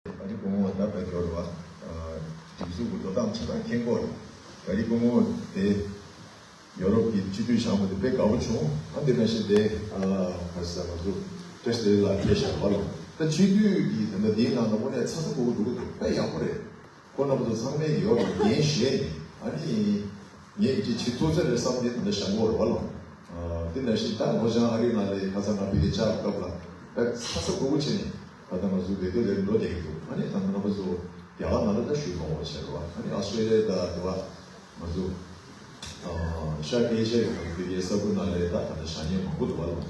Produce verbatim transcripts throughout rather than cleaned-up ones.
ཨ་རི་སྐུ་ངོ་ད་ད་གྱོར་བ། སྒྲིག་འཛུགས་ཀྱི་འགྲོ་སྟངས་ཆ་ཚང་མཁྱེན་གྱི་ཡོད་རེད། ཨ་རི་སྐུ་ངོ་དེ་ཡོ་རོབ་ཀྱི་སྤྱི་འཐུས་བཞེངས་པ་དེ་དཔེ་དགའ་པོ་བྱུང་། ཨ་འདི་ནང་བཞིན་དེ་ཨ་ག་ཟེར་ང་ཚོ་བཀྲ་ཤིས་བདེ་ལེགས་ལ་ཕེབས་ཤག་བ་ལ། ད་སྤྱི་འཐུས་ཀྱི་དེ་འདྲ་འདིའི་ནང་ལ་དངོས་གནས་ཚ་ཚ་འུར་འུར་འགྲོ་གི་འདུག་དཔེ་ཡག་པོ་རེད། ཁོ་རྣམ་པ་ཚོ་ཚང་མས་ཀྱི་ཡོ་རོབ་ཀྱི་འགན་བཞེས་ནས་ཨ་ནི། ངས་ཅིག་བྱེད་ཐུབ་ས་རེད་བསམ་སྟེ་ད་ལྟ་བཞག་གོ་རེད་བ་ལ། དེ་ནང་བཞིན་ད་ལོ་ལྕང་ཨ་རི་ནང་ལ་ཁ་སང་ང་ཕ་གིར་བཅར་སྐབས་ལ་ད་ཚ་ཚ་འུར་འུར་བྱས་ནས་ད་ལྟ་ང་ཚོ་ལས་དོན་ལས་འགྲོ་བསྡད་ཀྱི་འདུག་ཨ་ནི་ད་ལྟ་རྣམ་པ་ཚོ་རྒྱ་གར་ནང་ལ་ད་བཞུགས་གནང་བ་བྱས་རེད་བ། ཨ་ནི་ཨ་སི་ཊྲེ་ལི་ཡ་ད་དེ་བ་ང་ཚོ་ཤར་ཨེ་ཤ་ཡ་ཡོད་པའི་ཕ་གིའི་ས་ཁུལ་ནང་ལ་ད་ད་ལྟ་བཞག་མཁན་མང་པོ་འདུག་བ་ལ།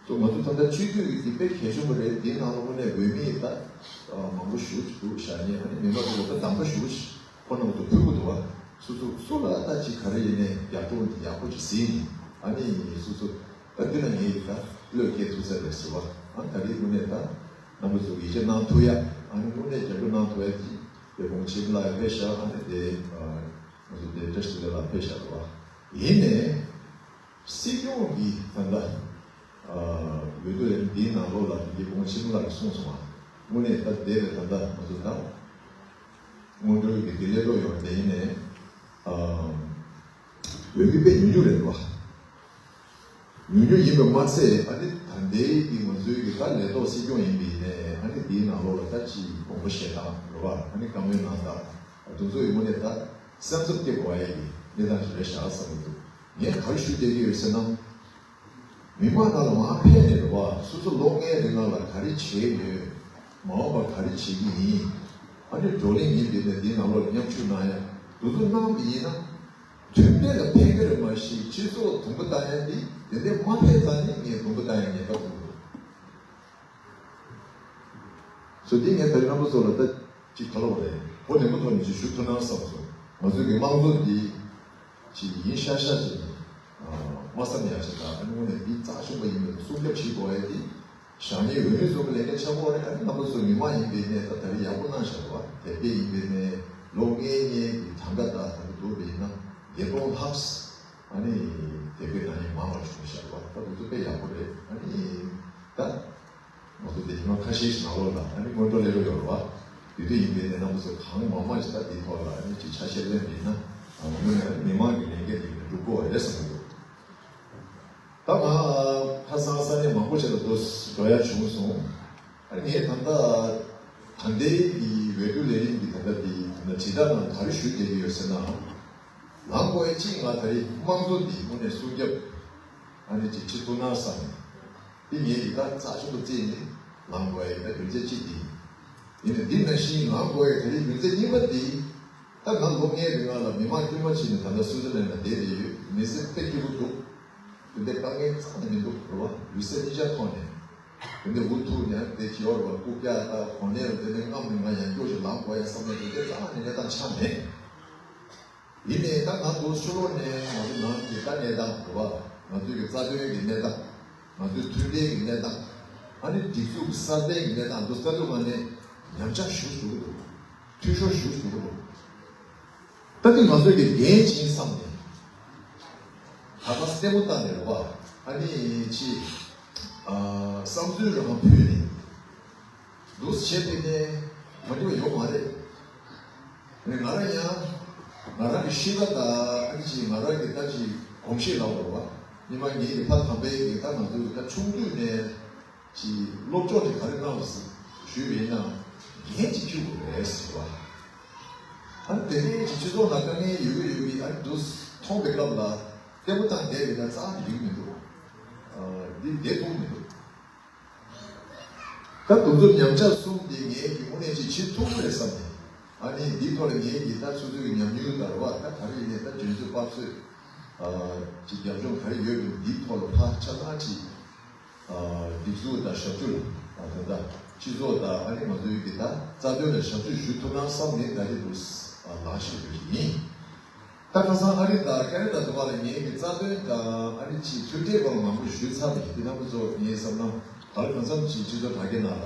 ཚོ་ང་ཚོ་ད་ལྟ་སྤྱི་འཐུས་ཀྱི་དེ་དཔེ་གལ་ཆེན་པོ་རེད། དེའི་ནང་ལ་དངོས་གནས་འོས་མི་ད་མང་པོ་ཞེ་པོ་ཅིག་འདུག་བཞག་མཁན། ཨ་ནི་མི་མང་ཚོ་ད་གདམ་ག་ཞེ་པོ་ཅིག་ཁོ་རྣམ་ཚོ་ཕུལ་གྱི་འདུག་བ། སོ་སོ་སུ་ལ་ལྟ་ཅིག་ག་རེ་ཡིན་ནའི་ཡག་པོ་ཡག་པོ་ཅིག་ཟིན་ནས་ཨ་ནི་སོ་སོ་ད་འདི་ལ་ངས་ཡིན་ད་བློས་འཁེལ་ཐུབ་ས་རེད་ཟེར་བ། ཨ་ནི་ད་རེས་དངོས་གནས་ད་རྣམ་པ་ཚོ་ཡིད་ཆེས་གནང་ཐུབ་ཡ། ཨ་ནི་དངོས་གནས་རྒྱབ་སྐྱོར་གནང་ཐུབ་ཡ་ཅིག་དེ་ཁོང་ཆེན་ལ་ཡ་ཕེབས་ཤག་ཨ་ནི་དེ་ང་ཚོ་དེ་བཀྲ་ཤིས་བདེ་ལེགས་ལ་ཕེབས་ཤག་རེད་བ། ཡིན་ནའི། སྲིད་སྐྱོང་གིས་ད་ལྟ་འོས་བསྡུ་ལས་རིམ་འདིའི་ནང་ལོགས་ལ་དེ་གའི་ཁོང་ཆེན་པོ་ལགས་ཀྱིས་གསུངས་སོང་བ། དངོས་གནས་ད་འདས་པའི་ད་ལྟ་ང་ཚོ་ད་སྔོན་འགྲོའི་གི་དེ་ལས་ཐོག་ཡོང་བ་དེ་ཡིན་ནའི་འོས་མི་དཔེ་ཉུང་ཉུང་རེད་བ། ཉུང་ཉུང་ཡིན་པ་མ་ཚད་ཨ་ནི་ད་ལྟའི་གི་ང་ཚོའི་གི་ད་ལས་ཐོག་སྲིད་སྐྱོང་ཡིན་པ་ཡིན་ནའི་ཨ་ནི་འདིའི་ནང་ལོགས་ལ་ད་ཅིག་དགོངས་པ་བཞེས་སྟངས་རེད་བ། ཨ་ནི་བཀའ་མོལ་གནང་སྟངས་དེ་ཚོ་ཡིན་དངོས་གནས་ད་སེམས་འཚབ་སྐྱེ་དགོས་ཡ་གི་གནས་སྟངས་ཤིག་རེད་ཤག་བསམ་གྱི་འདུག་ངས་ག་རེ་ཞུ་བསྡད་ཀྱི་ཡོད་ཟེར་ན། མི་མང་ནང་ལ་མར་ཕེབས་ནས་རེད་བ། སོ་སོ་ལོ་ལྔའི་རིང་ལ་ག་རེ་བྱས་ཡོད། མ་འོངས་པར་ག་རེ་བྱེད་ཀྱི་ཡིན། ཨ་ནི་བགྲོ་གླེང་ཡིན་པས་ན་འདིའི་ནང་ལོགས་མཉམ་ཞུགས་གནང་ཡ་དེ་ཚོ་གནང་བ་ཡིན་ན། མཐུན་སྒྲིལ་ལ་ཕན་གྱི་རེད་མ་གཞི་སྤྱི་ཚོགས་དུམ་བུ་བཏང་ཡ་འདི་དེ་འདྲའི་མ་ཕེབས་ཙང་ནི་ངས་དུམ་བུ་བཏང་ཡ་ངེས་པར་དུ་འདུག་སོ་འདི་ངས་ད་རེས་རྣམ་པ་ཚོ་ལ་ད་ཅིག་ག་ལབ་དགོས་རེད། མགོ་ནན་པོ་ཐོག་ནས་ཅིག་ཞུ་ཐུབ་ན་བསམ་སོང་། ང་ཚོའི་གི་དམངས་གཙོ་འདི་ཅིག་ཡིན་ཤག་ཤག་ཅིག་ནས་མ་བསམ་ཡག་ཅིག་དང་། ཨ་ནི་དངོས་གནས་འདི་རྩ་ཆེན་པོ་ཡིན་པའི་སྲུང་སྐྱོབ་བྱེད་དགོས་ཡ་འདི་བཞག་ནས་འོས་མི་ཚོ་གི་ལས་ཀ་ཆགས་ཀྱི་ཡོད་རེད། ཨ་ནི་རྣམ་པ་ཚོ་མི་མང་ཡིན་པའི་གནས་ད་ད་རེས་ཡག་པོ་གནང་བཞག་འདུག་བ། དེབ་སྐྱེལ་ཡིན་པའི་གནས་ལོ་ལྔའི་གནས་ཀྱི་གྲངས་ཀ་དང་ད་ལྟ་བསྡུར་བ་ཡིན་ན་བརྒྱད་སྟོང་ལྷག་ཨ་ནི་དེབ་སྐྱེལ་གནང་མཁན་མང་བ་བྱུང་བཞག་འདུག་བ། ད་འདི་ཚོ་དཔེ་ཡག་པོ་རེད། ཨ་ནི་ད་ང་ཚོ་དེ་ཉི་མ་ཁ་ཤས་ཤིག་ནང་ལོགས་ལ་ཨ་ནི་སྔོན་འགྲོ་ལས་རོགས་ཡོད་རེད་བ། དེ་དུས་ཡིན་པའི་གནས་རྣམ་པ་ཚོ་གང་མང་མང་ཞིག་ད་འདིའི་ཐོག་ལ་ཨ་ནི་ཅིག་ཆ་ཤས་ལེན་པ་ཡིན་ན་ཨ་ནི་མི་མང་གི་ལས་འགན་དེ་འགྲུབ་དགོས་པ་རེད་བསམ་གྱི་འདུག་ད་ང་ཁ་སང་ས་གནས་མང་པོ་ཞིག་ལ་འགྲོ་འགྲོ་ཡ་བྱུང་སོང་། ཨ་ནི་ངས་ད་ལྟ་ད་ལྟའི་གི་འོས་བསྡུ་ལས་རིམ་གྱི་ད་ལྟ་དེ་ད་ལྟ་དྲིལ་བསྒྲགས་ནང་ག་རེ་ཞུ་བསྡད་ཀྱི་ཡོད་ཟེར་ན། ལངས་དགོས་ཡ་གཅིག་ང་ད་རེས་དམངས་གཙོ་འདི་དངོས་གནས་སྲུང་སྐྱོབ་ཨ་ནི་ཅིག་བྱེད་ཐུབ་ན་བསམ་ནས། འདི་ངས་ཡི་ག་རྩ་ཆེན་པོ་བརྩིས་ནས་ལངས་དགོས་ཡ་ཡིན་ད་རྒྱུ་མཚན་གཅིག་འདི་ཡིན། ཡིན་ནའི་འདི་ནང་བཞིན་ལངས་དགོས་ཡ་ད་རེས་རྒྱུ་མཚན་གཉིས་པ་འདི། ད་ང་ལོ་ལྔའི་རིང་ལ་མི་མང་དཀྱུས་མ་ཕྱིན་ནས་ད་ལྟ་སུའི་ཙི་ལན་ལ་བསྡད་རེད་ཡོད། མི་སེར་དཔེ་སྐྱིད་པོ་འདུག་དེ་འདྲའི་དཀའ་ངལ་རྩ་ནས་མི་འདུག་རེད་བ། ལུས་སེམས་གཉིས་ཆ་ཐོག་ནས་དེ་འདྲའི་འུ་ཐུག་ནས་དེ་བྱེད་འོར་བ་རྐུབ་བཀྱག་དང་གོ་གནས་ལ་དེ་ནས་རྔམ་ནས་ང་ཡང་སྐྱོ་ཞིག་ལངས་དགོས་ཡ་བསམ་ནས་དེ་འདྲའི་རྩ་ནས་གནས་སྟངས་ཆགས་མེད། ཡིན་ནའི་ད་ང་ཚོ་ཕྱི་ལོགས་ནས་ང་ཚོ་ནང་གི་ད་གནས་སྟངས་རེད་བ། ང་ཚོའི་གི་རྩ་དོན་གྱི་གནས་སྟངས། ང་ཚོའི་མཐུན་སྒྲིལ་གྱི་གནས་སྟངས། ཨ་ནི་སྒྲིག་འཛུགས་ཀྱི་སྲ་བརྟན་གྱི་གནས་སྟངས་འདུག་ས་དུ་ང་ནས་ཉམས་ཆག་ཞུ་ཞུ་གི་འདུག་འཐུས་ཤོར་ཞུ་ཞུ་གི་འདུག་ད་ལྟ་ང་ཚོའི་གི་འགན་ཅིག་བསམ་ནས་ད་ལྟ་ལྟད་མོ་བལྟས་ནས་རེད་བ། ཨ་ནི་ཅི། བསམ་ཚུལ་རང་ཕུལ་ནས་འདུག་བྱས་པས་ནས་མ་འགྲིག་པ་ཡོད་མ་རེད། ང་རང་ཡང་ང་རང་གི་ཤེས་པ་དང་ཨ་ནི་ཅིག་ང་རང་གི་ད་ཅིག་གོམས་གཤིས་ལ་བར་བ། ཉི་མ་ངེད་ཀྱི་ཕ་དམ་པའི་གི་ད་ང་ཚོའི་ད་ཆུང་དུས་ནས་ཅིག་སློབ་སྦྱོང་དེ་ག་རེ་གནང་བ་ཞུས་པ་ཡིན་ན་འགན་ཅིག་འཁྱེར་དགོས་རེད་ཟེར་བ། ཨ་ནི་དེ་ནས་ཅིག་སྤྱི་ཚོགས་ནང་དཀའ་ངལ་ཡོད་ཀྱི་ཡོད་ཀྱི་ཨ་ནི་འདུག་མཐོང་པའི་སྐབས་ལ་ལྟད་མོ་བལྟས་བསྡད་པ་ཡིན་ན་རྩ་ནས་འགྲིག་མི་འདུག་འདི་བསྡད་ཐུབ་མི་འདུག་ད་དུང་ཚོ་ཉམས་ཆག་གསུམ་འདི་ངས་ཀྱི་དངོས་གནས་ཅིག་བྱེད་ཐུབ་ཀྱི་རེད་བསམ་ནས། ཨ་ནི་འདིའི་ཐོག་ལ་ངས་ཀྱི་ད་སོ་སོའི་ཉམས་མྱོང་ལྟར་བ་ད་ག་རེ་ཡིན་ནའི་ད་འཇོན་ཚོད་དཔག་ཚོད་ཅིག་རྒྱབ་ལྗོངས་ག་རེ་ཡོད་རུང་འདིའི་ཐོག་ལ་ཕར་ཆ་ཚང་ཅིག་སྒྲིག་འཛུགས་དང་ཞབས་ཞུ་ལ་ད་ལྟ་སྤྱི་ཚོགས་དང་ཨ་ནི་ང་ཚོའི་གི་ད་རྩ་དོན་ལ་ཞབས་ཞུ་ཞུ་ཐུབ་ན་བསམ་ནས་ད་རེས་འདུག་ལངས་བཞིན་ཡོད་ཀྱི་ཡིན། ད་ཁ་སང་ཨ་རི་དང་ཀ་ནེ་ཌ་དུ་བ་ལ་ངའི་གི་རྩ་དོན་དང་ཨ་རི་ཕྱི་མཐུན་འབྲེལ་བར་མང་པོ་ཞུས་ཚར་ནས་དེ་རྣམ་པ་ཚོ་ངའི་བསམ་ན་ད་ལ་གང་འཚམ་ཅིག་སྤྱི་ཚོགས་དྲ་རྒྱའི་ནང་ལ་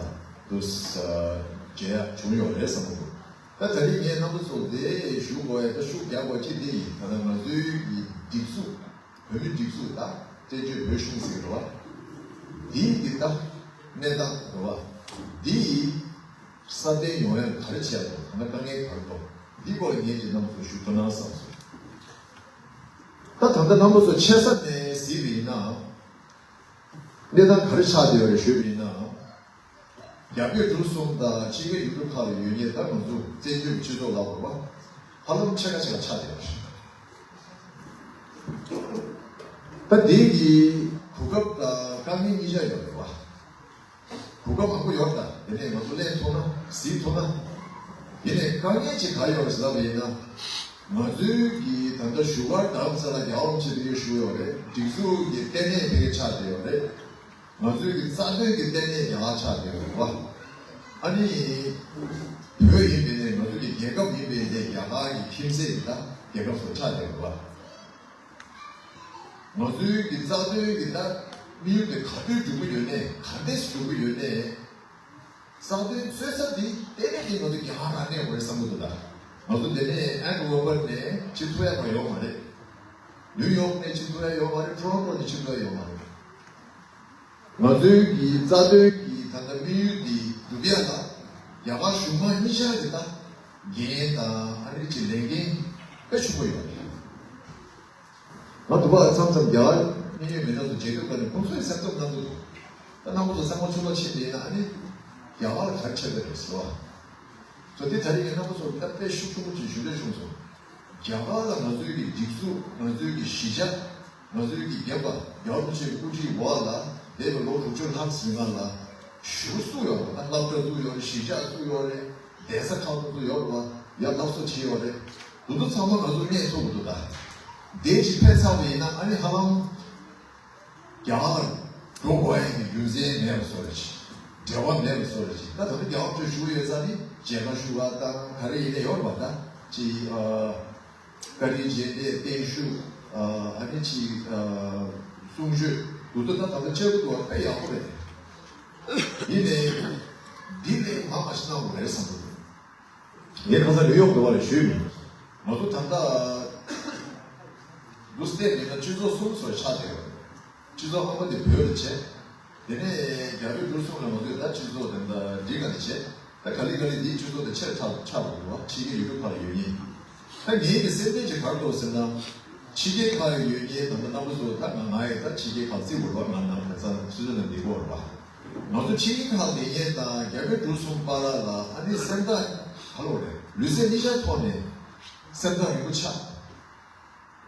དུ་མཇལ་ཡག་བྱུང་ཡོད་རེད་བསམ་གི་འདུག་ད་ད་རིང་ངས་རྣམ་པ་ཚོ་དེ་ཞུ་དགོས་ཡ་ད་ཤུགས་རྒྱག་དགོས་ཅི་འདི་ཡིན། ད་ལྟ་ང་ཚོའི་གི་སྒྲིག་འཛུགས་བོད་མི་སྒྲིག་འཛུགས་དང་བཙན་བྱོལ་བོད་གཞུང་ཟེར་གི་རེད་བ། འདིའི་གི་ད་གནས་སྟངས་རེད་བ། འདི་ཡི་ སྲ་བརྟན་ཡོང་ཡ་ག་རེ་བྱས་ཡོད། ད་ལྟ་དཀའ་ངལ་ག་རེ་འདུག་འདི་སྐོར་ལ་ངས་ཀྱི་རྣམ་པ་ཚོ་ཞུ་ཐུབ་ན་བསམ་སོང་། ད་ད་ལྟ་རྣམ་པ་ཚོ་ཆེ་ས་ནས་གཟིགས་པ་ཡིན་ན། གནས་སྟངས་ག་རེ་ཆགས་བསྡད་ཡོད་རེད་ཞུས་པ་ཡིན་ན། རྒྱ་བོད་འབྲུག་གསུམ་དང་ཕྱི་རྒྱལ་ཡུལ་གྲུ་ཁག་ལ་ཡོད་མཁན་ད་ང་ཚོ་བཙན་བྱོལ་སྤྱི་ཚོགས་ལ་བར་བ་ཧ་ལམ་ཕྱེད་ཀ་ཕྱེད་ཀ་ཆགས་བསྡད་ཡོད་རེད། ད་འདི་གི་གོ་སྐབས་དང་དཀའ་ངལ་གཉིས་ཆ་ཡོད་རེད་བ། གོ་སྐབས་མང་པོ་ཡོད་ད། དེ་ནས་ང་ཚོ་གླེང་ཐུབ་ན་གཟིགས་ཐུབ་ན། དེ་ནས་དཀའ་ངལ་ཅིག་ག་ཡོད་རེད་ཟེར་ལབ་པ་ཡིན་ན། ང་ཚོའི་གི་ད་ལྟ་བཞུགས་སྒར་རྡ་རམ་ས་ལ་རྒྱལ་བ་རིན་པོ་ཆེ་ཕ་གིར་བཞུགས་ཡོད་རེད། སྒྲིག་འཛུགས་ཀྱི་ལྟེ་གནས་ཕ་གིར་ཆགས་བསྡད་ཡོད་རེད། ང་ཚོའི་གི་རྩ་དོན་གྱི་ལྟེ་གནས་རྒྱ་གར་ཆགས་བསྡད་ཡོད་རེད་བ། ཨ་ནི། བོད་ཡིན་པའི་ནས་ང་ཚོའི་གི་རྒྱལ་ཁབ་ཡིན་པའི་ནས་རྒྱ་གར་གྱི་ཁྱིམ་མཚེས་ཡིན་ད་རྒྱལ་ཁབ་སུ་ཆགས་བསྡད་ཡོད་རེད་བ། ང་ཚོའི་གི་རྩ་དོན་གྱི་ད་དམིགས་ཡུལ་དེ་ག་དུས་འགྲུབ་ཀྱི་ཡོད་ནས་ག་འདྲས་འགྲུབ་ཀྱི་ཡོད་ནས། རྩ་དོན་རྩོད་ས་འདི་ལྟེ་གནས་འདི་ང་ཚོ་རྒྱ་གར་རང་གནས་དགོས་རེད་བསམ་གྱི་འདུག་ད་ང་ཚོ་འདི་ནས་ཨན་ཝར་པན་ནས་ཕྱིར་ཐུག་ཡ་མ་ཡོང་མ་རེད། ནིའུ་ཡོག་ནས་ཕྱིར་ཐུག་ཡ་ཡོང་མ་རེད། ཊོ་རོན་ཊོ་ནས་ཕྱིར་ཐུག་ཡ་ཡོང་མ་རེད། ང་ཚོའི་གི་རྩ་དོན་གྱི་ད་ལྟ་དམིགས་ཡུལ་འདི་འགྲུབ་ཡ་ལ་རྒྱ་གར་གཞུང་མང་གཉིས་ཆར་གྱི་ད་འགན་དང་ཨ་རི་གྱི་ལས་འགན་དཔེ་ཆེན་པོ་ཡོད་རེད། ང་དུ་བ་མཚམས་མཚམས་རྒྱ་གར་གཉེན་ཉེ་མི་སྣ་ཚོ་མཇལ་དུས་ཀ་ནས་ཁོང་ཚོས་སེམས་འཚབ་གནང་གི་འདུག་ད་རྣམ་པ་ཚོ་སེམས་ཁ་ཆུང་བ་ཕྱིན་པ་ཡིན་ན་ཨ་ནི་རྒྱ་གར་ལ་ག་རེ་བྱས་པ་རེད་ཟེར་བ། ཚོ་དེ་ད་རེས་ཀྱི་རྣམ་པ་ཚོ་ད་དཔེ་ཤུགས་ཆེན་པོ་ཅིག་ཞུ་འདོད་བྱུང་སོང་། རྒྱ་གར་ལ་ང་ཚོའི་གི་སྒྲིག་འཛུགས། ང་ཚོའི་གི་གཞིས་ཆགས། ང་ཚོའི་གི་རྒན་པ་རྒྱལ་བ་རིན་པོ་ཆེའི་དབུ་ཁྲིད་འོག་ལ་འདས་པའི་ལོ་དྲུག་ཅུ་ལྷག་ཙམ་རིང་ལ་ཞུ་བསུ་ཡོད་པ། སློབ་གྲྭ་བཙུགས་ཡོད་རེད། གཞིས་ཆགས་བཙུགས་ཡོད་རེད། གདན་ས་ཁག་ཏུ་ཡོད་རེད་བ། ཡ་སློབ་གསོ་བྱས་ཡོད་རེད། དེ་ཚོ་ཚང་མ་ང་ཚོ་གནས་ཐུབ་ཀྱི་འདུག་ད་དེ་ཅིག་ཕེབས་ཚར་བ་ཡིན་ན་ཨ་ནི་ཧ་ལམ་རྒྱ་གར་ལ་འགྲོ་དགོས་ཡ་གི་རྒྱུ་མཚན་མེད་པ་བཟོ་རེད་ཅིག་འབྲེལ་བ་མེད་པ་བཟོ་རེད་ཅིག་ད་ད་ལྟ་རྒྱ་གར་ཚོས་ཞུ་གི་ཡོད་ས་ནི་མཇལ་ཁ་ཞུ་བ་དང་ག་རེ་ཡིན་ནའི་ཡོད་རེད་བ། ད་ཅིག་ཨ། བཀའ་དྲིན་རྗེས་འདེད་བརྟན་བཞུགས། ཨ་ནི་ཅིག་གསུང་ཆོས་འདུ་ཚོགས་ད་ད་ལྟ་བྱེད་དགོས་འདུག་བ། དཔེ་ཡག་པོ་རེད། ཡིན་ནའི་འདི་ལས་མང་མ་ཞིག་གནང་དགོས་རེད་བསམ་གྱི་འདུག་ངས་ཁ་སང་ནིའུ་ཡོག་འགྲོ་བ་ལ་ཞུས་མེད། ང་ཚོ་ད་ལྟ་འདུག་སྟེ་མིན་ན་སྤྱི་ཚོགས་གསུམ་བཟོ་ཆགས་བསྡད་ཡོད། སྤྱི་ཚོགས་ཨ་མ་དེ་བོད་ལ་བྱས། དེ་ནས་རྒྱ་བོད་འབྲུག་གསུམ་ལ་ང་ཚོས་ད་སྤྱི་ཚོགས་དེ་འདྲ་འགྲིག་ག་ནས་བྱས། ད་ག་ལེ་ག་ལེ་འདིའི་སྤྱི་ཚོགས་དེ་ཆེར་ཆགས་ཆགས་འགྲོ་གི་འདུག་བ། ཕྱི་རྒྱལ་ཡུལ་གྲུ་ཁག་ལ་ཡོད་མཁན། ད་ངའི་གི་སེམས་ཁྲལ་ཅིག་ག་རེ་འདུག་ཟེར་ན། ཕྱི་རྒྱལ་ཁག་ལ་ཡོད་མཁན་ད་ལྟ་རྣམ་པ་ཚོ་ད་ང་ང་ཡི་ད་ཕྱི་རྒྱལ་ཁག་བརྩི་དགོས་རེད་བ། ང་ནང་ཁ་སང་སུའི་ཙི་ལན་བསྡད་ཀྱི་ཡོད་རེད་བ། ང་ཚོ་ཕྱི་རྒྱལ་ཁག་ལ་བསྡད་མཁན་དང་རྒྱ་བོད་འབྲུག་གསུམ་བར་ལ་ཨ་ནི་སེམས་ཐག་ག་ལོ་རེད། ལུས་སེམས་གཉིས་ཆར་ཐོག་ནས་སེམས་ཐག་རིང་པོ་ཆགས།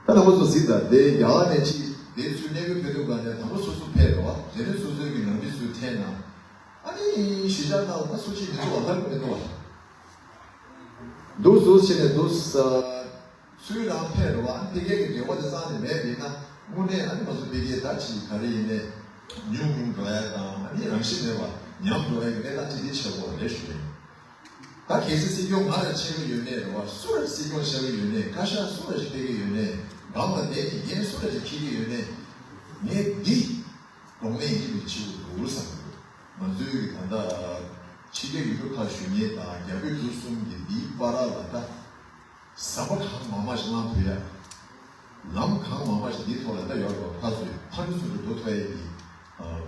ད་རྣམ་པ་ཚོ་གཟིགས་དང་། དེ་རྒྱ་གར་ནས་ཅིག་དེ་ཚུར་གནས་སྤོས་ཕེབས་དུས་ག་ནས་དང་པོ་སོ་སོ་ཕེབས་རེད་བ། དེ་ནས་སོ་སོའི་གི་ནང་མི་ཚུར་འཐེན་ན། ཨ་ནི་གཞིས་ཆགས་ནང་ད་སུ་གཅིག་མི་འདུག་བ། ལྷག་མི་འདུག་བ། འདུག་ཟུར་བྱས་ནས་འདུག་ས། ཚུར་རང་ཕེབས་རེད་བ། ཨ་ནི་ཕ་གིའི་གི་འབྲེལ་བ་དེ་རྩ་ནས་མེད་པ་ཡིན་ན་དངོས་གནས་ཨ་ནི་ང་ཚོ་ཕ་གིའི་ད་ཅིག་ག་རེ་ཡིན་ནའི་ཉུང་ཉུང་འགྲོ་ཡ་དང་། ཨ་ནི་རང་བཞིན་མེད་པ་ཉམས་འགྲོ་ཡ་གི་གནས་སྟངས་ཅིག་དེ་ཆགས་ཀྱི་ཡོད་རེད་ཞུ་ཡིན། ད་གལ་སྲིད་སྲིད་སྐྱོང་ང་རང་ཆགས་ཀྱི་ཡོད་ནའི་རེད་བ། སུ་རང་སྲིད་སྐྱོང་ཆགས་ཀྱི་ཡོད་ནའི། བཀའ་ཤག་སུ་རང་ཞིག་སྤེལ་གྱི་ཡོད་ནའི། སྒང་ལ་བསྡད་ནས་འགན་སུ་རང་ཞིག་འཁྱེར་གྱི་ཡོད་ནའི། ངས་འདི་གདོང་ལེན་ཡིན་མིན་བྱེད་དགོས་འདུག་བསམ་གྱི་འདུག་ང་ཚོའི་ད་ལྟ་ཕྱི་རྒྱལ་ཡུལ་གྲུ་ཁག་བཞུགས་མཁན་དང་རྒྱ་བོད་འབྲུག་གསུམ་གྱི་འདིའི་བར་ལ་ད། ཟམ་པ་གང་མང་མང་ཞིག་བསླང་ཐུབ་ཡ། ལམ་གང་མང་མང་ཞིག་འདིའི་ཐོག་ལ་ད་ཡོད་རེད་བ། ཕར་ཚུར་ཕར་ཚུར་ཚུར་འགྲོ་ཐུབ་ཡ་གི་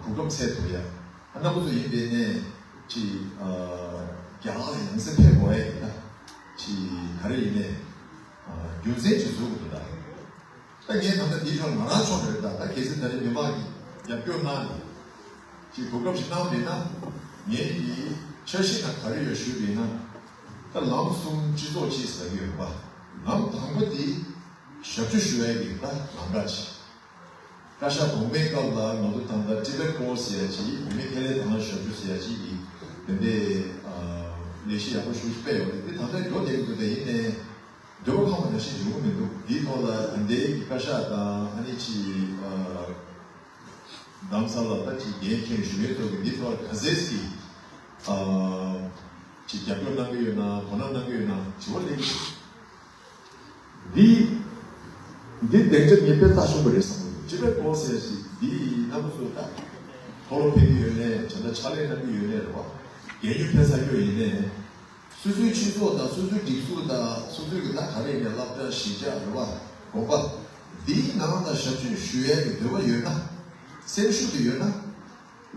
གོ་སྐབས་འཚོལ་ཐུབ་ཡ། རྣམ་པ་ཚོ་ཡིན་པས་ནས་ཅིག་རྒྱ་གར་ལ་ཡང་སེ་ཕེབས་དགོས་ཡ་གི་ད་ཅིག་ག་རེ་ཡིན་ནའི་རྒྱུ་མཚན་ཅིག་བཟོ་དགོས་འདུག་ད། ད་ངས་ད་ལྟ་འདིའི་ཐོག་ང་རང་ཕྱོགས་ནས་རེད། ད་ད་གལ་སྲིད་ད་རེས་མི་མང་གིས་རྒྱབ་སྐྱོར་གནང་ནས་ཅིག་གོ་སྐབས་ཤིག་གནང་མེད་ན། ངའི་གི་འཆར་གཞི་ནང་ག་རེ་ཡོད་ཞུས་པ་ཡིན་ན། ད་ལམ་གསུམ་སྤྱི་ཚོགས་གཅིག་ཟེར་གྱི་ཡོད་པ། ལམ་དང་པོ་དེ་ཞབས་ཞུ་ཞུ་ཡ་གི་ད་ལམ་ཁ་ཅིག་བཀའ་ཤག་གོང་མའི་སྐབས་ལ་ང་ཚོ་ད་ལྟ་ཊི་བེཊ་ཕོ་སི་ཟེར་ཡ་ཅིག་བོད་མི་ཁེ་ལས་དང་ཞབས་ཞུ་ཟེར་ཡ་ཅིག་གི་དེ་འདྲའི་ལས་གཞི་ཡག་པོ་ཞེ་པོ་ཅིག་སྤེལ་ཡོད་རེད། དེ་ད་ལྟ་མགྱོགས་བསྡད་ཀྱི་འདུག་དེ་ཡིན་ནའི། འདོད་པ་ཁེངས་པ་ནང་བཞིན་འགྲོ་གི་མི་འདུག་འདིའི་ཐོག་ལ་ད་ལྟའི་བཀའ་ཤག་དང་ཨ་ནི་ཅིག་རྡ་རམ་ས་ལ་ད་ཅིག་འགན་འཁྱེར་བཞུགས་མཁན་ཚོ་གིས་འདིའི་ཐོག་ལ་ག་ཚད་ཅིག་ཅིག་རྒྱབ་སྐྱོར་གནང་གི་ཡོད་ན། དོ་སྣང་གནང་གི་ཡོད་ན་དྲི་བ་སླེབས་ཀྱི་འདུག་འདི་འདི་སྡིངས་ཆ་ངས་དཔེ་རྩ་ཆེན་པོ་རེད་བསམ་གྱི་འདུག་ཊི་བེཊ་ཕོ་སི་ཟེར་ཡ་ཅིག་འདི་རྣམ་པ་ཚོ་ད་མཐོ་སློབ་ཕེབས་ཀྱི་ཡོད་ནའི། དེ་འདྲ་ཕྱག་ལས་གནང་གི་ཡོད་ནའི་རེད་བ། རྒས་ཉམས་ཕེབས་ཚར་རྒྱུ་ཡིན་ནའི། སོ་སོའི་སྤྱི་ཚོགས་དང་སོ་སོའི་སྒྲིག་འཛུགས་དང་སོ་སོའི་གི་ད་ག་རེ་ཡིན་ནའི་སློབ་གྲྭ་གཞིས་ཆགས་རེད་བ། དགོན་པ་འདིའི་ནང་ལ་ཞབས་ཞུ་ཞུ་ཡས་ཀྱི་འདོད་པ་ཡོད་ན། སེམས་ཤུགས་དེ་ཡོད་ན།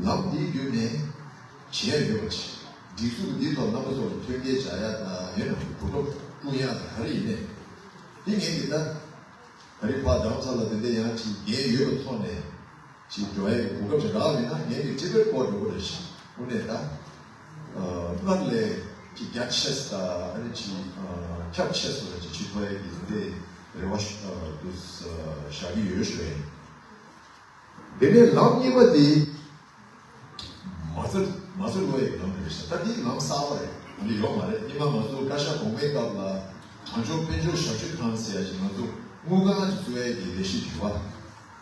ལམ་འདིའི་བརྒྱུད་ནས་བྱེད་ཡས་ཡོད་པ་ཅིག་སྒྲིག་འཛུགས་འདིའི་ཐོག་རྣམ་པ་ཚོ་ལ་མཐུན་རྐྱེན་སྦྱར་ཡག་དང་། ཡིན་ནའང་གོ་སྐབས་བསྐྲུན་ཡག་དང་ག་རེ་ཡིན་ནའི། འདི་ངས་འདི་ལྟ། ད་རེས་ཕར་ཌའོན་ཊའོན་ལ་དེ་འདྲ་ཡང་ཅིག་འགན་ཡོད་པའི་ཐོག་ནས་ཅིག་འགྲོ་ཡག་གི་གོ་སྐབས་ཅིག་རག་པ་ཡིན་ན། ངས་འདི་ཊི་བེཊ་སྐོར་འགྲོ་གི་རེད་ཤག། དངོས་གནས་ད། ཨ། སྔར་ལས་ཅིག་རྒྱ་ཆེ་ས་དང་། ཨ་ནི་ཅིག་ཨ། ཁྱབ་ཆེ་ས་ལ་ཅིག་ཕྱིན་ཐུབ་ཡག་གི་དེ་འདྲའི་རེ་བ་ཞུ། ཨ། འདུག་སེ་བཞག་གི་ཡོད་ཞུ་ཡིན། དེ་ནས་ལམ་གཉིས་པ་དེ། མ་རྩ། མ་རྩ་བླུག་ཡག་གི་ལམ་རེད་ཤག། ད་འདི་ལམ་གསར་པ་རེད། འདི་ཡོད་མ་རེད། སྔོན་མ་ང་ཚོ་བཀའ་ཤག་གོང་མའི་སྐབས་ལ་གངས་ལྗོངས་དཔལ་འབྱོར་ཞབས་ཞུ་ཁང་ཟེར་ཡག་ཅིག་ང་ཚོ་དངུལ་ཁང་ཅིག་བཙུགས་ཡག་གི་ལས་གཞི་བྱུང་བ།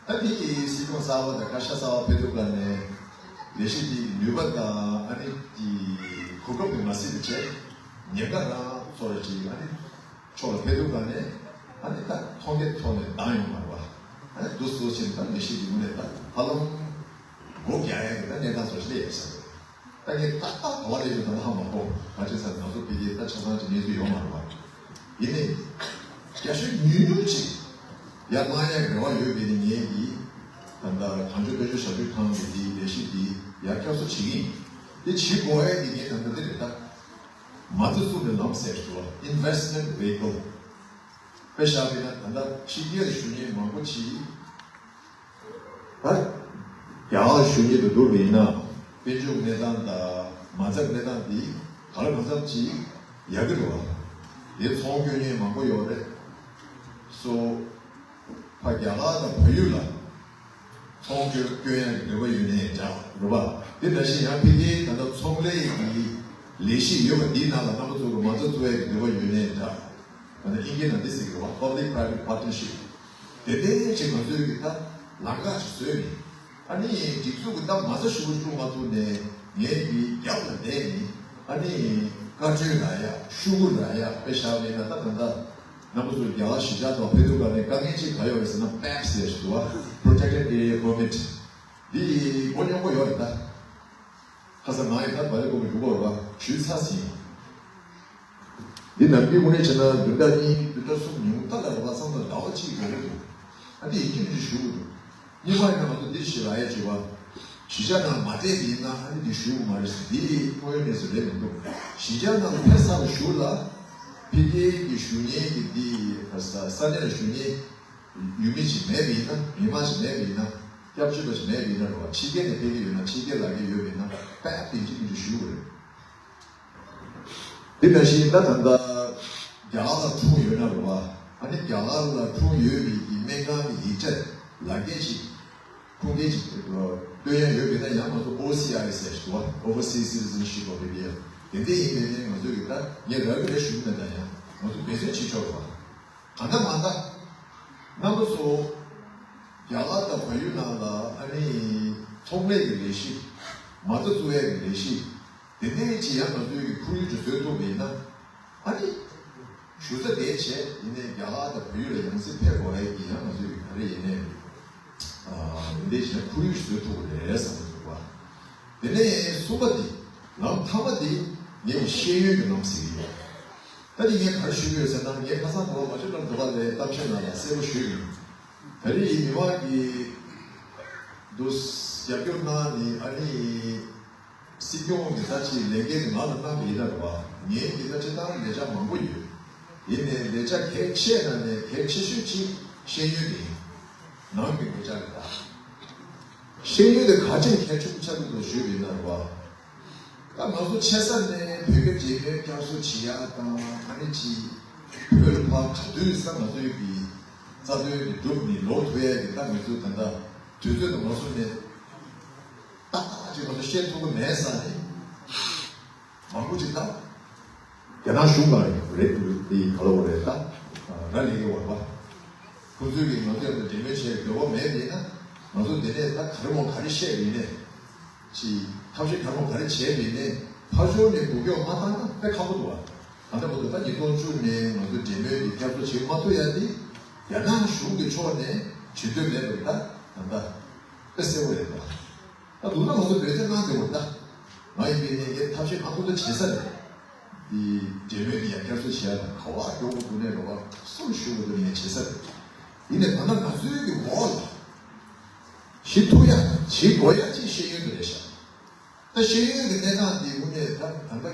ད་འདི་གི་སྲིད་སྐྱོང་གསར་པ་དང་བཀའ་ཤག་གསར་པ་ཕེབས་དུས་སྒང་ནས་ལས་གཞི་འདི་ནུས་པ་དང་། ཨ་ནི་འདི་གོ་སྐབས་དེ་མ་ཟིན་པ་བྱས། ཉེན་ཁ་རང་ཚོར་ཅིག། ཨ་ནི་ཕྱོགས་ལ་ཕེབས་དུས་སྒང་ནས། ཨ་ནི་ད་མཐོང་རྒྱ་ཐོག་ནས་འདང་ཡོང་མ་རེད་པ། ཨ་ནི་འདུག་སེ་བྱས་ནས་ད་ལས་གཞི་འདི་དངོས་གནས་ད་ཧ་ལམ་སྒོ་རྒྱག་ཡག་གི་ད་གནས་སྟངས་ཚོ་ཞིག་སླེབས་ཡོད་ས་རེད། ད་ངས་ཏག་ཏག་ག་པར་སླེབས་ཡོད་ད་ཧ་མ་གོ། ག་ཅི་ཟེར་ན་ང་ཚོ་ཕ་གིར་ད་ཆ་ཚང་ཅིག་གནས་ཚུལ་ཡོད་མ་རེད་པ། ཡིན་ནའི་རྒྱ་ཤོད་ཉུང་ཉུང་ཅིག་ཡར་གནང་ཡག་གི་རེ་བ་ཡོད་པས་ནི། ངས་འདི་ད་ལྟ་གངས་ལྗོངས་དཔལ་འབྱོར་ཞབས་ཞུ་ཁང་གི་འདི་ལས་གཞི་འདི་ཡར་བསྐྱར་གསོ་བྱེད་ཀྱི་ཡིན། འདི་བྱེད་དགོས་ཡག་གི་ངས་ད་ལྟ་འདི་རེད་ད། མ་རྩ་བཙུགས་པའི་ལམ་ཟེར་ཞུ་བ། Investment Vehicle། དཔེ་བཞག་པ་ཡིན་ན་ད་ལྟ་ཕྱི་རྒྱལ་ལ་བཞུགས་མཁན་མང་པོ་ཅིག་ད་རྒྱ་གར་ལ་བཞུགས་མཁན་དུ་འགྲོ་བ་ཡིན་ན། དཔལ་འབྱོར་གནས་སྟངས་དང་མ་རྩའི་གནས་སྟངས་འདི་ག་ལ་གང་འཚམ་ཅིག་ཡག་གི་འདུག་བ། དེ་ཚོང་སྐྱོན་མཁན་མང་པོ་ཡོད་རེད། སོ། ཕར་རྒྱ་གར་དང་བལ་ཡུལ་ལ་ཚོང་སྐྱོན་སྐྱོན་ཡག་གི་འདོད་པ་ཡོད་ནའི་འདྲ། རེད་པ། དེ་འདྲ་ཞིག་ཡང་ཕ་གིའི་ད་ལྟ་ཚོང་ལས་ཀྱི་ལས་གཞི་ཡོད་པ་འདིའི་ནང་ལ་རྣམ་པ་ཚོ་གི་མ་རྩ་བཙུགས་ཡག་གི་འདོད་པ་ཡོད་ནའི་འདྲ། ད་ལྟ་དབྱིན་སྐད་ནང་འདི་ཟེར་གི་རེད་པ། Public Private Partnership། དེ་འདྲའི་ཅིག་ང་ཚོའི་གི་ད་ལམ་ཁ་ཅིག་བཟོས་ནས། ཨ་ནི་སྒྲིག་འཛུགས་ཀྱི་ད་མ་རྩ་ཞུ་བ་བླུག་མ་ཐུབ་ནས། ངས་འདི་རྒྱབ་ལ་བསྡད་ནས། ཨ་ནི་བཀའ་འཁྲོལ་རག་ཡག། ཤོག་གུ་རག་ཡག། དཔེ་བཞག་པ་ཡིན་ན་ད་ད་ལྟ་རྣམ་པ་ཚོ་རྒྱ་གར་གཞིས་ཆགས་ཐོག་ཕེབས་དུས་སྒང་ནས་དཀའ་ངལ་ཅིག་ག་ཡོད་རེད་ཟེར་ན། པེབ་ཟེར་ཞིག་འདུག་བ། Protected Area Permit། འདི་མགོ་རྙོག་པོ་ཡོད་རེད་ད། ཁ་སང་ང་ཡི་ད་བ་ལེ་གོ་གི་འགྲོ་གི་རེད་པ། ཞུས་ཚར་ཟིན། འདི་ནང་པའི་དངོས་གནས་བྱས་ན་བདུན་ཕྲག་གཉིས་བདུན་ཕྲག་གསུམ་ཉུང་མཐའ་ལ་རེད་པ། བསམ་བློ་ཟླ་བ་གཅིག་འགོར་གི་འདུག། ཨ་འདི་ཡིན་གཅིག་མིན་གཅིག་ཞུ་དགོས་འདུག། གཉིས་པ་ཡིན་ན་ང་ཚོ་འདི་ཞིག་རག་ཡག་བྱེད་པ། གཞིས་ཆགས་ནང་མ་སྤྲད་པ་ཡིན་ན་ཨ་ནི་འདི་ཞུ་དགོས་མ་རེད་ཟེར། འདི་དངོས་ཡོད་གནས་སུ་རེད་མི་འདུག། གཞིས་ཆགས་ནང་ཕེབས་ཚར་བའི་གཞུག་ལ་ཕ་གིའི་གི་བཞུགས་མཁན་གྱི་འདི་ས་ས་གནས་ལ་བཞུགས་མཁན་ཡུལ་མི་ཅིག་མེད་པ་ཡིན་ན། མི་མང་ཅིག་མེད་པ་ཡིན་ན། སྐྱབས་བཅོལ་བ་ཅིག་མེད་པ་ཡིན་ན་རེད་པ། ཕྱི་རྒྱལ་ནས་ཕེབས་ཀྱི་ཡོད་ན། ཕྱི་རྒྱལ་ལ་ཡོད་པ་ཡིན་ན། པེབ་དེ་གཅིག་མིན་གཅིག་ཞུ་དགོས་རེད། དེ་ནང་བཞིན་ད་ད་ལྟ་རྒྱ་གར་ལ་འཁྲུངས་ཡོད་ན་རེད་པ། ཨ་ནི་རྒྱ་གར་ལ་འཁྲུངས་ཡོད་པའི་གི་སྨན་ཁང་གི་ཡིག་ཆ་ལག་འཁྱེར་ཅིག་ཁུངས་སྐྱེལ་ཅིག་སྟོན་ཡག་ཡོད་པ་ཡིན་ན། ཡང་ང་ཚོ་ཨོ་སི་ཨའི་ཟེར་ཞིག་འདུག་བ། Overseas Citizenship of India། དེ་འདྲ་ཡིན་པ་ཡིན་ན་ང་ཚོ་གི་ད་ངས་རག་གི་རེད་ཞུ་གི་མེད། ད་ཡང་ང་ཚོ་འབད་བརྩོན་བྱེད་ཆོག་རེད་པ། གང་ལྟར་མ་ལྟར་རྣམ་པ་ཚོ་རྒྱ་གར་དང་བལ་ཡུལ་ནང་ལ་ཨ་ནི་ཚོང་ལས་ཀྱི་ལས་གཞི། མ་རྩ་བཙུགས་ཡག་གི་ལས་གཞི། དེ་འདྲའི་ཅིག་ཡང་ང་ཚོའི་གི་ཁོར་ཡུག་ཅིག་བཟོས་ཐུབ་པ་ཡིན་ན། ཨ་ནི་ཞུ་ས་དེ་བྱས། ཡིན་ནའི་རྒྱ་གར་དང་བལ་ཡུལ་ལ་ཡང་སེ་ཕེབས་དགོས་ཡག་གི་ཡང་ང་ཚོའི་གི་ག་རེ་ཡིན་ནའི། ཨ། དེ་འདྲའི་ཅིག་ཁོར་ཡུག་ཅིག་བཟོས་ཐུབ་པ་རེད་བསམ་གྱི་འདུག་བ། དེ་ནས་གསུམ་པ་དེ། ལམ་ཐ་མ་དེ་ངས་ཤེས་ཡོན་གྱི་ལམ་ཟེར་གྱི་ཡོད། ད་དེ་ངས་ག་རེ་ཞུ་གི་ཡོད་ཟེར་ན། ངས་ཁ་སང་དེ་བ་མ་ཆུ་ལམ་དེ་བ་ལའི་གཏམ་བཤད་ནང་ལ་གསལ་པོ་ཞུས་ཡིན། ད་རེས་མི་མང་གི་འདུ་རྒྱབ་སྐྱོར་གནང་ནི། ཨ་ནི་སྲིད་སྐྱོང་གི་ད་ཅིག་ལས་འགན་དེ་ང་ལ་གནང་གི་ཡིན་ན་རེད་བ། ངའི་གི་ད་ཅིག་ད་ལས་བྱ་མང་པོ་ཡོད། ཡིན་ནའི་ལས་བྱ་གལ་ཆེ་ན་ནས་གལ་ཆེ་ཤོས་ཅིག་ཤེས་ཡོན་དེ་ཡིན། ནང་གི་ལས་བྱ་རེད་ད། ཤེས་ཡོན་དེ་ག་ཅིག་གལ་ཆེན་པོ་ཆགས་ཀྱི་འདུག་ཞུས་པ་ཡིན་ན་རེད་བ། ད་ང་ཚོ་ཆེ་ས་ནས་བོད་སྐད་འབྲེལ་མོལ་བསྐྱར་གསོ་བྱེད་ཡག་དང་། ཨ་ནི་ཅིག་བོད་ལ་ཕར་ག་དུས་ས་ང་ཚོའི་གི་རྩ་དོན་དེ་བསྒྲུབས་ནས་ལོག་ཐུབ་ཡག་གི་ད་ང་ཚོའི་ད་ལྟ་དུས་ཚོད་དང་མ་སོང་ནས་ཏག་ཏག་ཅིག་ང་ཚོ་བཤད་ཐུབ་ཀྱི་མེད་ས་ནས། མང་པོ་ཅིག་ད་རྒྱ་ནག་གཞུང་ག་རེད། དེ་ག་ལ་བ་རེད། ད་ར་ལས་ཀྱི་བར་པ། ཁོ་ཚོས་ཀྱིས་ང་ཚོ་ཡང་འབྲེལ་མོལ་བྱེད་འདོད་པ་མེད་པ་ཡིན་ན། ང་ཚོ་འདི་ནས་ད་ག་རེ་མོ་ག་རེ་བཤད་པ་ཡིན་ནའི། ཅིག་ཐབས་ཤེས་ག་རེ་མོ་ག་རེ་བྱས་པ་ཡིན་ནའི། ཕར་ཕྱོགས་ནས་འགུལ་སྐྱོད་མ་བཏང་ན་དཔེ་ཁག་པོ་འདུག་བ། ད་ལྟ་བར་དུ་ད་ཉིས་སྟོང་བཅུ་ནས་ང་ཚོ་འབྲེལ་མོལ་འདི་བསྐྱར་གསོ་བྱེད་མ་ཐུབ་ཡ་འདི། རྒྱ་ནག་གཞུང་གི་ཕྱོགས་ནས་བྱེད་འདོད་མེད་པ་རེད། ད་ད་ལྟ་དཔེ་གསལ་པོ་རེད་ད། ད་མདོར་ན་ང་ཚོ་འབད་བརྩོན་གནང་བསྡད་པ་རེད་ད། ང་ཡིན་པའི་ནས་ངས་ཐབས་ཤེས་གང་ཐུབ་ཐུབ་བྱེད་ས་རེད། འདི་འབྲེལ་མོལ་འདི་ཡང་བསྐྱར་གསོ་བྱེད་ཡ་དང་། ག་བ་མགྱོགས་པོ་འདུག་ནས་རོགས་པ་སུར་ཞུ་དགོས་འདུག་ནས་ངས་བྱེད་ས་རེད། ཡིན་ནའི་ད་ལྟ་ང་ཚོའི་གི་འོག་ལ་བྱེད་ཐུབ་ཡ་དང་བྱེད་དགོས་ཡ་ཅིག་ཤེས་ཡོན་དུ་རེད་ཤག། ད་ ད་ཤེས་ཡོན་གྱི་གནས་སྟངས་འདི་དངོས་གནས་ད་ད་ལྟ་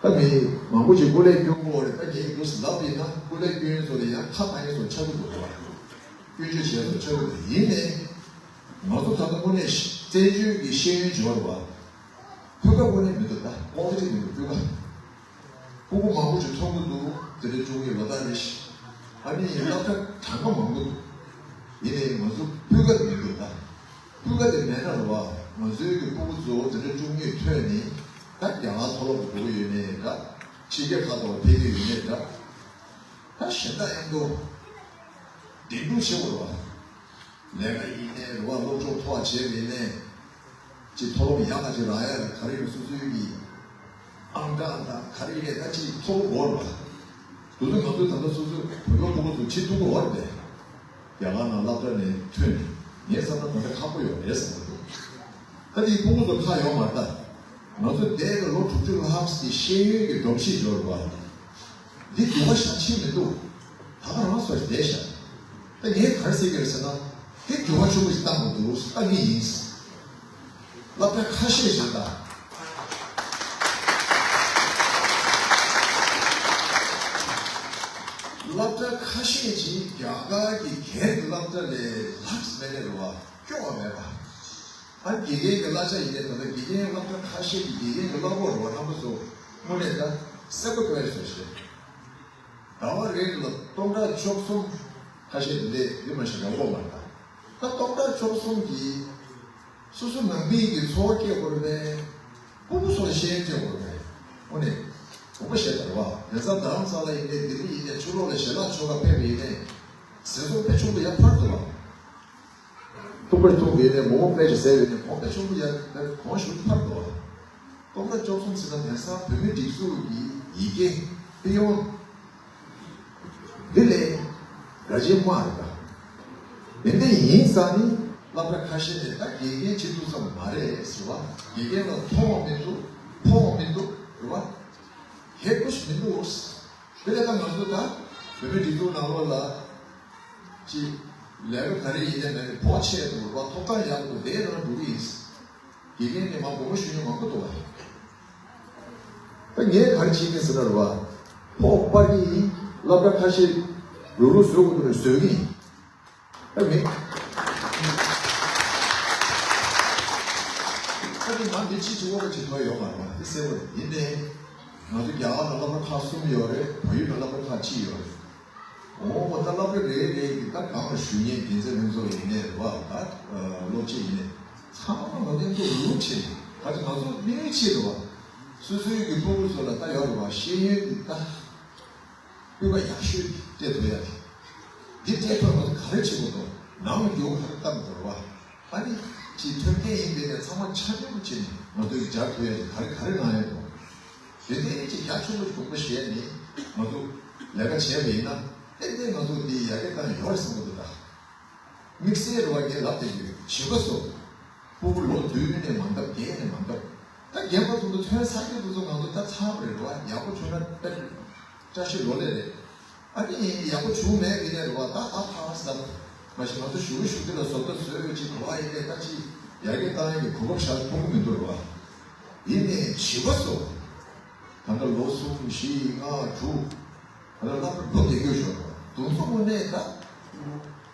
ད་མི་མང་པོ་ཞིག་སྐུ་ལས་སྐྱོན་དགོས་རེད། ད་ངས་འདུག་ལབ་ཡིན་ན་སྐུ་ལས་སྐྱོན་ཡིན་ཚོ་ལ་ཡང་ཁ་བཏང་ཡིན་ཚོ་ཆགས་ཀྱི་འདུག་རེད་བ། སྐྱོན་བརྗོད་བྱས་ཚོ་ཆགས་ཀྱི་འདུག་ཡིན་ནའི་ང་ཚོ་ད་ལྟ་དངོས་གནས་བཙན་བྱོལ་གྱི་ཤེས་ཡོན་སྦྱོར་བ་ཕུལ་ཁ་དངོས་གནས་མི་འདུག་ད་ཀོ་ལི་ཊི་མི་འདུག་ཕུལ་ཁ། སྤུ་གུ་མང་པོ་ཅིག་ཐོན་གྱི་འདུག་འཛིན་གྲྭ་བཅུ་གཉིས་ལོ་ལྟར་རེ་བཞིན། ཨ་ནི་སློབ་གྲྭ་གྲངས་ཀ་མང་པོ་འདུག་ཡིན་ནའི་ང་ཚོ་སྤུས་ཀ་དེ་མི་འདུག་ད་སྤུས་ཀ་དེ་མེད་ན་རེད་བ། ང་ཚོའི་གི་སྤུ་གུ་ཚོ་འཛིན་གྲྭ་བཅུ་གཉིས་ཐོན་ནས་ད་རྒྱ་གར་མཐོ་སློབ་ཏུ་འགྲོ་གི་ཡོད་ནའི་འདྲ། ཕྱི་རྒྱལ་ཁག་ཏུ་ཕེབས་ཀྱི་ཡོད་ནའི་འདྲ། ད་གཞན་དག་མཉམ་དུ་འགྲན་བསྡུར་བྱེད་དགོས་རེད་བ། ལས་ཀ་ཡིན་ནའི་རེད་བ། སློབ་སྦྱོང་མཐོ་བ་བྱས་པ་ཡིན་ནའི། ཅིག་མཐོ་སློབ་ཡག་ག་ཅིག་རག་ཡ་ལ་ག་རེ་ཡོད། སོ་སོའི་གི་ཨང་གྲངས་དང་ག་རེ་ཡིན་ནའི་ད་ཅིག་མཐོ་པོ་འོར་བ། དུ་དུ་ང་ཚོའི་ད་ལྟ་སོ་སོའི་བོད་པ་ཕྲུ་གུ་ཚོ་ཁྱི་ཐུག་པོ་འོར་བས། རྒྱ་གར་ནང་སློབ་གྲྭ་ནས་ཐོན་ནས་ངས་བསམ་ན་ད་ལྟ་ཁག་པོ་ཡོད་རེད་བསམ་གྱི་འདུག་ད་དེའི་ཕྲུ་གུ་ཚོ་ཁག་ཡོད་མ་རེད་ད། ང་ཚོ་འདས་པའི་ལོ་དྲུག་ཅུ་ལྷག་ཙམ་ཤེས་ཡོན་གྱི་སྒྲོམ་གཞི་འབྱོར་བ། འདི་འགྱུར་བ་ཤ་ཕྱིན་མི་འདུག་ད་ག་རང་སོ་བསྡད་ཤག་ད་ངས་ག་རེ་ཟེར་གྱི་རེད་ཟེར་ན། དེ་འགྱུར་བ་ཆེན་པོ་ཞིག་བཏང་དགོས་འདུག་བཏང་གི་ཡིན། སློབ་གྲྭ་ཁ་ཤས་ཤིག་དང་། སློབ་གྲྭ་ཁ་ཤས་ཅིག་རྒྱ་གར་གྱི་སྒེར་གྱི་སློབ་གྲྭ་ལས་ལྷག་མེད་རེད་བ། སྐྱོ་བ་མེད་པ། ཨ་དགེ་རྒན་གྱི་གླ་ཆ་ཡིན་ནའི་ད་ལྟ་དགེ་རྒན་སློབ་གྲྭ་ཁ་ཤས་ཀྱི་དགེ་རྒན་གྱི་གླ་ཕོགས་རེད་བ། རྣམ་པ་ཚོ་དངོས་གནས་ད་སེམས་པ་སྐྱོ་ཡ་བཟོ་ཞིག་རེད། ཟླ་བ་རེ་རེ་ལ་སྟོང་ཕྲག་བཅུ་གསུམ་ཁ་ཤས་དེ་འདྲས་འདི་མ་ཤེས་ཡོང་གི་མ་རེད་ད། ད་སྟོང་ཕྲག་བཅུ་གསུམ་གྱིས་སོ་སོ་ནང་མི་གི་འཚོ་བ་སྐྱེལ་དགོས་རེད་པས། སྤུ་གུ་ཚོ་ལ་ཤེས་ཡོན་སྤྲད་དགོས་རེད་པས། འོ་ནས་དགོངས་པ་བཞེས་དང་བ། དེང་སང་རྡ་རམ་ས་ལ་ཡིན་ནའི་ལྡི་ལི་ཡིན་ནའི་ཕྱི་ལོགས་ལ་ཞལ་ལག་མཆོད་གར་ཕེབས་པ་ཡིན་ནའི་ཟས་ཚོང་དཔེ་ཆུང་དུ་ཡར་འཕར་འདུག་བ། ཐུག་པ་ཐུག་པ་ཡིན་ནའི་མོག་མོག་དཔེ་ཞིག་ཟས་ཡོད་ནའི་གོང་དཔེ་ཆུང་དུ་ཡར་གོང་ཞུ་འཕར་འདུག་བ། སྟོང་ཕྲག་བཅུ་གསུམ་ཟེར་ན་དེང་སང་བོད་མི་སྒྲིག་འཛུགས་ཀྱི་ཡི་གེ་པི་ཡོན་འདི་ལས་ར་ཇེ་མ་རེད་པ། དེ་འདྲ་ཡིན་ཙང་ནི་སློབ་གྲྭ་ཁ་ཤས་ནས་ད་དགེ་རྒན་བྱེད་ཐུབ་ས་མ་རེད་ཟེར་བ། དགེ་རྒན་ལ་མཐོང་བ་མི་འདུག་ཕོག་བ་མི་འདུག་རེད་བ། ཧེ་ཀུ་ཤི་མི་འདུག་དེ་ལས་ད་ང་ཚོ་ད་བོད་མི་སྒྲིག་འཛུགས་ནང་ལོགས་ལ་ཅི་ལས་ཀ་ག་རེ་ཡིན་ནའི་མེད་ནའི་ཕོགས་ཆེ་འདུག་རེད་བ། ཐོབ་ཐང་ཡག་འདུག་དེའི་ནང་འགྲོ་གི་ཡིན། དགེ་རྒན་ནས་མ་དགོངས་པ་ཞུ་མཁན་མང་པོ་འདུག་བ། ད་ངས་ག་རེ་བྱེད་ཀྱི་ཟེར་ན་རེད་བ། ཕོགས་སྤར་གྱི་ཡིན། སློབ་གྲྭ་ཁ་ཤས་རུག་རུག་བཟོ་དགོས་འདུག་ན་བཟོ་གི་ཡིན། ཨེ་མེད། ད་དེ་ང་འདི་ཅི་ཅི་འོག་གི་ཅི་ཐོག་ཡོད་མ་རེད་བ། དེ་གསལ་པོ་རེད། ཡིན་ནའི་ང་ཚོ་རྒྱ་གར་ལ་སློབ་གྲྭ་ཁག་གསུམ་ཡོད་རེད། བལ་ཡུལ་ལ་སློབ་གྲྭ་ཁག་གཅིག་ཡོད་རེད། འོ་ད་སློབ་གྲྭ་རེ་རེ་གི་ད་སྒང་ལ་ཞུགས་མཁན་འགན་འཛིན་ལྷན་ཚོགས་ཡིན་ནའི་རེད་བ། ད་སློབ་སྤྱི་ཡིན་ནའི་ཚང་མ་ལོ་ལྟར་དུ་རུག་བྱེད་ནས་ད་ཆ་ང་ཚོ་གནས་ཆེ་རེད་བ། སོ་སོའི་གི་སྤུ་གུ་ཚོ་ལ་ད་ཡོད་རེད་བ། ཤེས་ཡོན་གི་ད་སྤུས་ཀ་ཡག་ཤོས་སྤྲད་ཐུབ་ཡ་དེ། འདི་སྤྲད་ཐུབ་ན་ང་ཚོ་ག་རེ་བྱེད་དགོས་འདུག་ནང་ལ་འགྱོ་ག་རེ་བཏང་དགོས་རེད་བ། ཨ་ནི་ཅིག་ཐོན་མཁན་ཡིན་པས་ནས་ཚང་མ་ཆ་མཉམ་བྱས་ནས་ང་ཚོ་ཡི་སྦྱར་ཐུབ་ཡ་དེ་ག་རེ་ག་རེ་གནང་ཡ་འདུག་དེ་ནས་ཅིག་རྒྱ་ཆུང་ངུ་དགོངས་པ་བཞེས་ནས་ང་ཚོ་ལས་ཀ་བྱས་པ་ཡིན་ན་ཏན་ཏན་ང་ཚོ་འདི་ཡར་རྒྱས་བཏང་ཡོད་རེད་བསམ་གྱི་འདུག་ད། དམིགས་བསལ་རེད་བ། ངས་ལབ་བསྡད་ཡོད། བྱིས་པ་ཚོ་སྤུ་གུ་ལོ་བདུན་ནས་མ་འདབ་བརྒྱད་ནས་མ་འདབ། ད་རྒན་པ་ཚོ་ཚོ་ཐོན་ཚར་རྒྱུ་དེ་ཚོ་ང་ཚོ་ད་ཚར་བ་རེད་བ། ཡག་པོ་བྱུང་ན་ད་བཀྲ་ཤིས་ལོ་ལེགས་རེད། ཨ་ནི་ཡག་པོ་བྱུང་མེད་ཀྱི་ནས་རེད་བ། ད་ཨ་ཕ་ཟ། མ་གཞི་ང་ཚོ་ཞུ་གི་ཞུ་གི་ལ་བཟོ་ལྟ་བཟོས་ཡོད་ཅིག་གོ་བ་ཡིན་ནས་ད་ཅིག་ཡར་རྒྱས་བཏང་ཡག་གི་གོ་སྐབས་ཞག་མཐོང་གི་མི་འདུག་རེད་བ། ཡིན་ནའི་བྱིས་པ་ཚོ་ད་ལྟ་ལོ་གསུམ་བཞི་ལྔ་དྲུག་ད་ལྟ་སློབ་གྲྭ་འགྲོ་བསྡད་ཀྱི་ཡོད་ཤོག་དེ་ཚོ་དངོས་གནས་ད་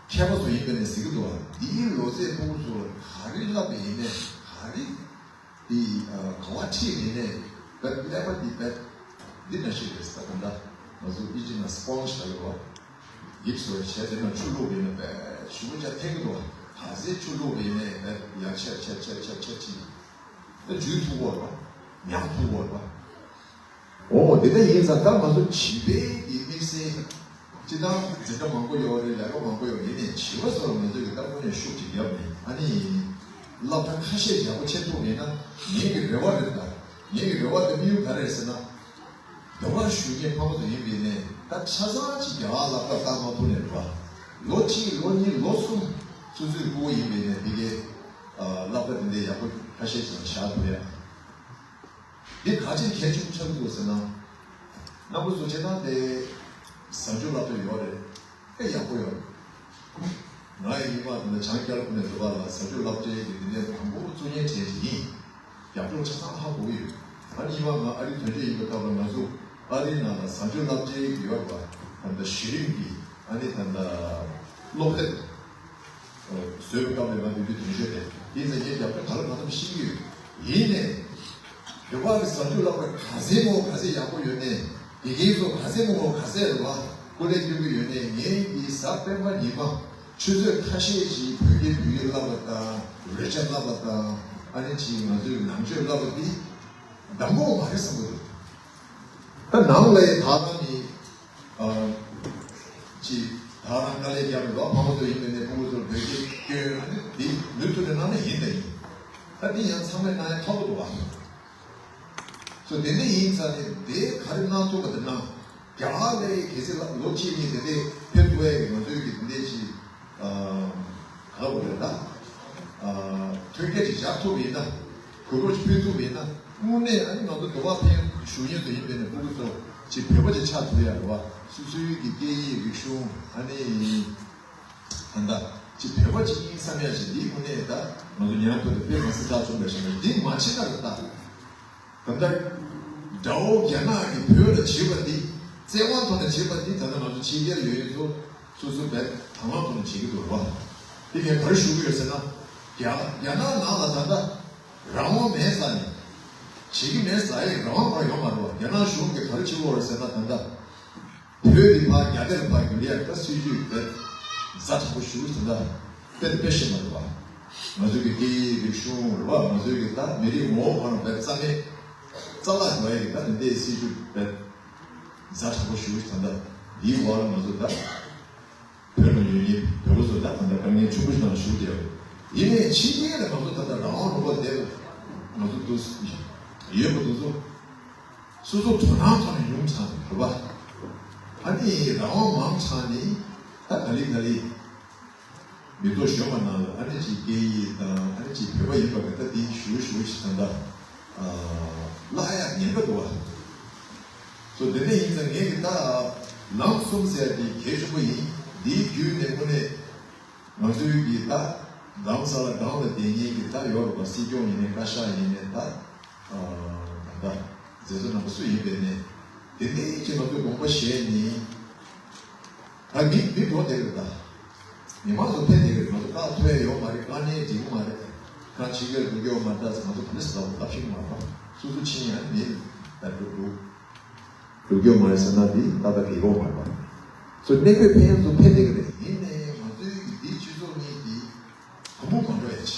མཁས་པ་ཚོ་ཡིན་པ་ནས་ཟེར་གྱི་འདུག་བ། འདིའི་ལོ་ཚད་སྤུ་གུ་ཚོ་ལ་ག་རེ་བསླབ་པ་ཡིན་ནའི་ག་རེ། དེ་ག་བ་ཁྲིད་ནས་ནས་བེད་ཀླད་པ་འདི་བེད་འདི་འདྲ་ཞིག་རེད། ད་ད་ལྟ་ང་ཚོ་ཨི་ཇི་ན་སྤོན་ཇི་ལྟ་བུ་ཡིག་བཟོ་བྱས་དེ་ན་ཆུ་བླུགས་ཡིན་ན་བེད་ཞུ་བ་ཅག་ཐེག་གི་འདུག་ད་ཚེ་ཆུ་བླུགས་ཡིན་ནས་བེད་ཡར་ཆེར་ཆེར་ཆེར་ཆེར་ཆེར་ཕྱིན་ད་འཇུ་ཐུབ་བོར་བ་ཉག་ཐུབ་བོར་བ། འོ་དེ་འདྲ་ཡིན་ཙང་ད་ང་ཚོ་བྱིས་པའི་གི་དམིགས་བསལ་སྤྱི་བཏང་འཛིན་གྲྭ་མང་པོ་ཡོད་རེད། ལས་ཀ་མང་པོ་ཡོད་རེད། ཡིན་ནའི་བྱིས་པ་ཚོ་ལ་ང་ཚོས་གི་ལྟ་སྐོར་ནས་ཤུགས་ཅིག་བརྒྱབ་ནས་ཨ་ནི་སློབ་གྲྭ་ཁ་ཤས་ཡག་པོ་ཆེ་ཐུབ་མེད་ན་ངེད་ཀྱི་རེ་བ་རེད། ད་ངེད་ཀྱི་རེ་བ་དེ་དམིགས་ཡུལ་ག་རེ་རེད་ཟེར་ན་རྒྱ་གར་བཞུགས་མཁན་ཕ་མ་ཚོ་ཡིན་པས་ནས་ད་ཆ་ཚང་ཅིག་རྒྱ་གར་སློབ་གྲྭར་བཏང་མ་ཐུབ་ནས་རེད་བ། ལོ་གཅིག་ལོ་གཉིས་ལོ་གསུམ་སོ་སོའི་སྤུ་གུ་ཡིན་པས་ནས་འདི་གའི་སློབ་གྲྭ་དེ་འདྲའི་ཡག་པོ་ཁ་ཤས་ཤིག་ལ་བཞག་ཐུབ་ཡ། འདི་ག་ཅིག་གལ་ཆེན་པོ་ཆགས་ཀྱི་འདུག་ཟེར་ན། རྣམ་པ་ཚོ་སྤྱིར་བཏང་དེ་བཟའ་སྤྱོད་སློབ་གྲྭ་ཡོད་རེད། དཔེ་ཡག་པོ་ཡོད་རེད། ང་ཡི་སྔོན་མ་དེ་འདྲ་བྱང་ཀེ་ལི་ཕོར་ནི་ཡ་འགྲོ་བ་ལ་བཟའ་སྤྱོད་སློབ་གྲྭའི་གི་འདི་ནས་དང་པོ་བཙུགས་མཁན་གྲས་ཅིག་ཡིན། རྒྱབ་སྐྱོར་ཆ་ཚང་ཧ་གོ་གི་ཡོད། ཨ་ནི་ཡིན་པ་ང་ཨ་རིའི་དོན་གཅོད་ཡིན་པའི་སྐབས་ལ་ང་ཚོ་ཨ་རིའི་ནང་ལ་བཟའ་སྤྱོད་བསླབ་བྱའི་ཡོད་པ་ད་ལྟ་གཞི་རིམ་གྱི་ཨ་ནི་ད་ལྟ་སློབ་དེབ་བཟོས་པའི་སྐབས་ལ་ང་དུས་དུས་དོན་གཅོད་དེ་ཡིན་ཙང་ངས་རྒྱབ་སྐྱོར་ག་ལ་གང་འཚམ་ཤེས་ཀྱི་ཡོད། ཡིན་ནའི་བོད་པ་གི་བཟའ་སྤྱོད་བསླབ་པ་ག་ཚད་མོ་ག་ཚད་ཡག་པོ་ཡོད་ནའི་དགེ་རྒན་ཚོ་ག་ཚད་མོ་ག་ཚད་རེད་བ་སྐུ་ལས་སྐྱོན་གྱི་ཡོད་ནའི་ངའི་གི་གཟའ་སྤེན་པ་ཉི་མ། ཆུ་ཚོད་ཁ་ཤས་ཅིག་བོད་སྐད་བོད་ཡིག་བསླབ་པ་དང་རོལ་ཆ་བསླབ་པ་དང་ཨ་ནི་ཅིག་ང་ཚོའི་ནང་ཆོས་བསླབ་པ་འདི་གདམ་ག་མ་རེད་བསམ་གྱི་འདུག་ད་ནང་ལ་ཡི་ད་རང་ནི་ཨ་ཅིག་ད་རང་དཀའ་ལས་བརྒྱབ་རེད་བ། ཕ་མ་ཚོ་ཡིན་པས་ནས་ཕྲུ་གུ་ཚོར་བོད་སྐད་སྐྱོན་ཨ་ནི་འདི་ནུས་ཐུབ་ནས་གནང་ན་ཡིན་ད་ཡིན། ད་འདི་ཡང་ཚང་མས་གནང་ཡ་ཐོབ་ཀྱི་འདུག་བ། སོ་དེ་འདྲ་ཡིན་ཙང་ནི་དེ་ག་རེ་གནང་ཐུབ་པ་དེ་གནང་། རྒྱ་གར་ལ་གལ་སྲིད་ལ་ལོ་གཅིག་གཉིས་དེ་འདྲའི་ཕེབས་ཐུབ་ཡ་གི་ང་ཚོའི་གི་དེ་འདྲའི་ཅིག་ག་རེ་རེད་ད། མཐུན་རྐྱེན་ཅིག་བཞག་ཐུབ་པ་ཡིན་ན། གོ་སྐབས་ཅིག་ཕུལ་ཐུབ་པ་ཡིན་ན་དངོས་གནས་ཨ་ནི་ང་ཚོ་འགྲོ་བ་ཕན་ཞུ་མཁན་ཚོ་ཡིན་པས་ནས་ཕྲུ་གུ་ཚོ་ཅིག་བོད་པ་ཅིག་ཆགས་ཐུབ་ཡ་རེད་བ། སོ་སོའི་གི་སྐད་ཡིག་རིག་གཞུང་ཨ་ནི། ད་ལྟ་ཅི་བོད་པ་ཅིག་ཡིན་བསམ་ཡ་ཞིག་འདིའི་དངོས་གནས་ད་ང་ཚོ་ཉན་ཐོས་དེ་དཔེ་མ་སྲིད་ཐག་ཆོད་པ་ཞིག་ལ་འདི་མ་བྱེད་ན་རེད་ད། ད་ལྟ་དགྲ་བོ་རྒྱ་ནག་གིས་བོད་ལ་བྱས་པ་འདི་བཙན་དབང་ཐོག་ནས་བྱས་པ་འདི་ད་ལྟ་ང་ཚོ་ཕྱི་རྒྱལ་ཡོད་ཡོད་ཚོ་སོ་སོ་བས་དང་བླངས་ཐོག་ནས་བྱེད་ཀྱི་འདུག་རེད་བ། འདི་ངས་ག་རེ་ཞུ་གི་ཡོད་ཟེར་ན། རྒྱ་རྒྱ་ནག་ནང་ལ་ད་ལྟ་རང་དབང་མེད་ས་ནས་བྱེད་ཀྱི་མེད་ས་ཡི་རང་དབང་ཡོད་མ་རེད་བ། རྒྱ་ནག་གཞུང་གིས་ག་རེ་བྱེད་ཀྱི་ཡོད་རེད་ཟེར་ན་ད་ལྟ། བོད་འདི་ཕར་རྒྱ་སྡེར་ཕར་བསྒྱུར་ཡག་ད་སྲིད་ཇུས་དེ་ཛ་དྲག་པོ་ཞུ་གི་ཟེར་ད་དཔེ་དཔེ་ཤེས་མ་རེད་བ། ང་ཚོའི་གི་སྐད་ཡིག་རིག་གཞུང་རེད་བ། ང་ཚོའི་གི་ད་མི་རིགས་ངོ་བོ་གང་རུང་དཔེ་རྩ་མེད་རྩ་བརླག་འགྲོ་ཡག་གི་ད་དེ་འདྲའི་སྲིད་ཇུས་དཔེ་ཛ་དྲག་པོ་ཞུ་གི་ཟེར་ད་འདིའི་འོག་ལ་ང་ཚོ་ད་བོད་ལ་ཡོད་མཁན་བོད་པ་ཚོ་ད་ད་ད་དཀའ་ངལ་ཆེན་པོ་ཞིག་ནང་ཞུགས་བསྡད་ཡོད། ཡིན་ནའི་ཕྱི་རྒྱལ་ལ་ང་ཚོ་ད་ད་རང་དབང་ལུང་པ་བསྡད་ང་ཚོ་འདུག་ཡོད་པ་འདུག་ཚོ། སོ་སོ་དོ་སྣང་ཐོག་ནས་ཉུང་དྲགས་ནས་རེད་པ། ཨ་ནི་རང་དབང་མང་དྲགས་ནས་ད་ག་ལེ་ག་ལེ་མི་ཐོག་གཞོན་པ་ནང་ལ་ཨ་ནི་ཅིག་སྐད་ཡིག་དང་ཨ་ནི་ཅིག་བོད་པ་ཡིན་པ་ག་ད་དེ་ཞུ་ཞུ་ཞིག་ད་ད་བརླག་ཡག་ཉེན་ཁ་འདུག་བ། སོ་དེ་འདྲ་ཡིན་ཙང་ངས་གི་ད་ལམ་གསུམ་ཟེར་དེ་གལ་ཆེན་པོ་ཡིན། འདིའི་བརྒྱུད་ནས་དངོས་གནས། ང་ཚོའི་གི་ད་རྡ་རམ་ས་ལ་སྒང་ལ་བསྡད་མཁན་གི་ད་ཡོད་རེད་པ། སྲིད་སྐྱོང་ཡིན་ནའི་བཀའ་ཤག་ཡིན་ནའི་ད་ད་ལྟ་མཛད་གཙོ་རྣམ་པ་སུ་ཡིན་པའི་ནས་དེ་འདྲའི་ཅིག་ང་ཚོས་དགོངས་པ་བཞེས་ནས་ད་མི་མི་འགྲོ་བསྡད་རེད་ད། མི་མང་ཚོ་ཕེབས་བསྡད་རེད། ང་ཚོ་བཀག་ཐུབ་ཡ་ཡོད་མ་རེད། དཀའ་ངལ་འགྲིག་གི་མ་རེད། ཁ་ཕྱི་རྒྱལ་འགྲོ་རྒྱུ་ཡོད་མ་རེད། ང་ཚོ་ག་ནས་ཟ་བ་ལབ་ཤེས་ཀྱི་མ་རེད་པ། སོ་སོ་ཕྱིན་ཡང་མི་ད་འགྲོ་འགྲོ། སྒྲུབ་རྒྱུ་མ་རེད་ཟེར་ན་འདི་ད་ལྟ་དགེ་སློང་མ་རེད་པ། སོ་གནས་སྤོས་ཕན་ཡོན་ཚོ་ཕན་བསྡད་ཀྱི་རེད། ཡིན་ནའི་ང་ཚོའི་འདིའི་སྤྱི་ཚོགས་གཉིས་འདི་གོང་བུ་མ་འགྲོ་ཡ་ཆེ།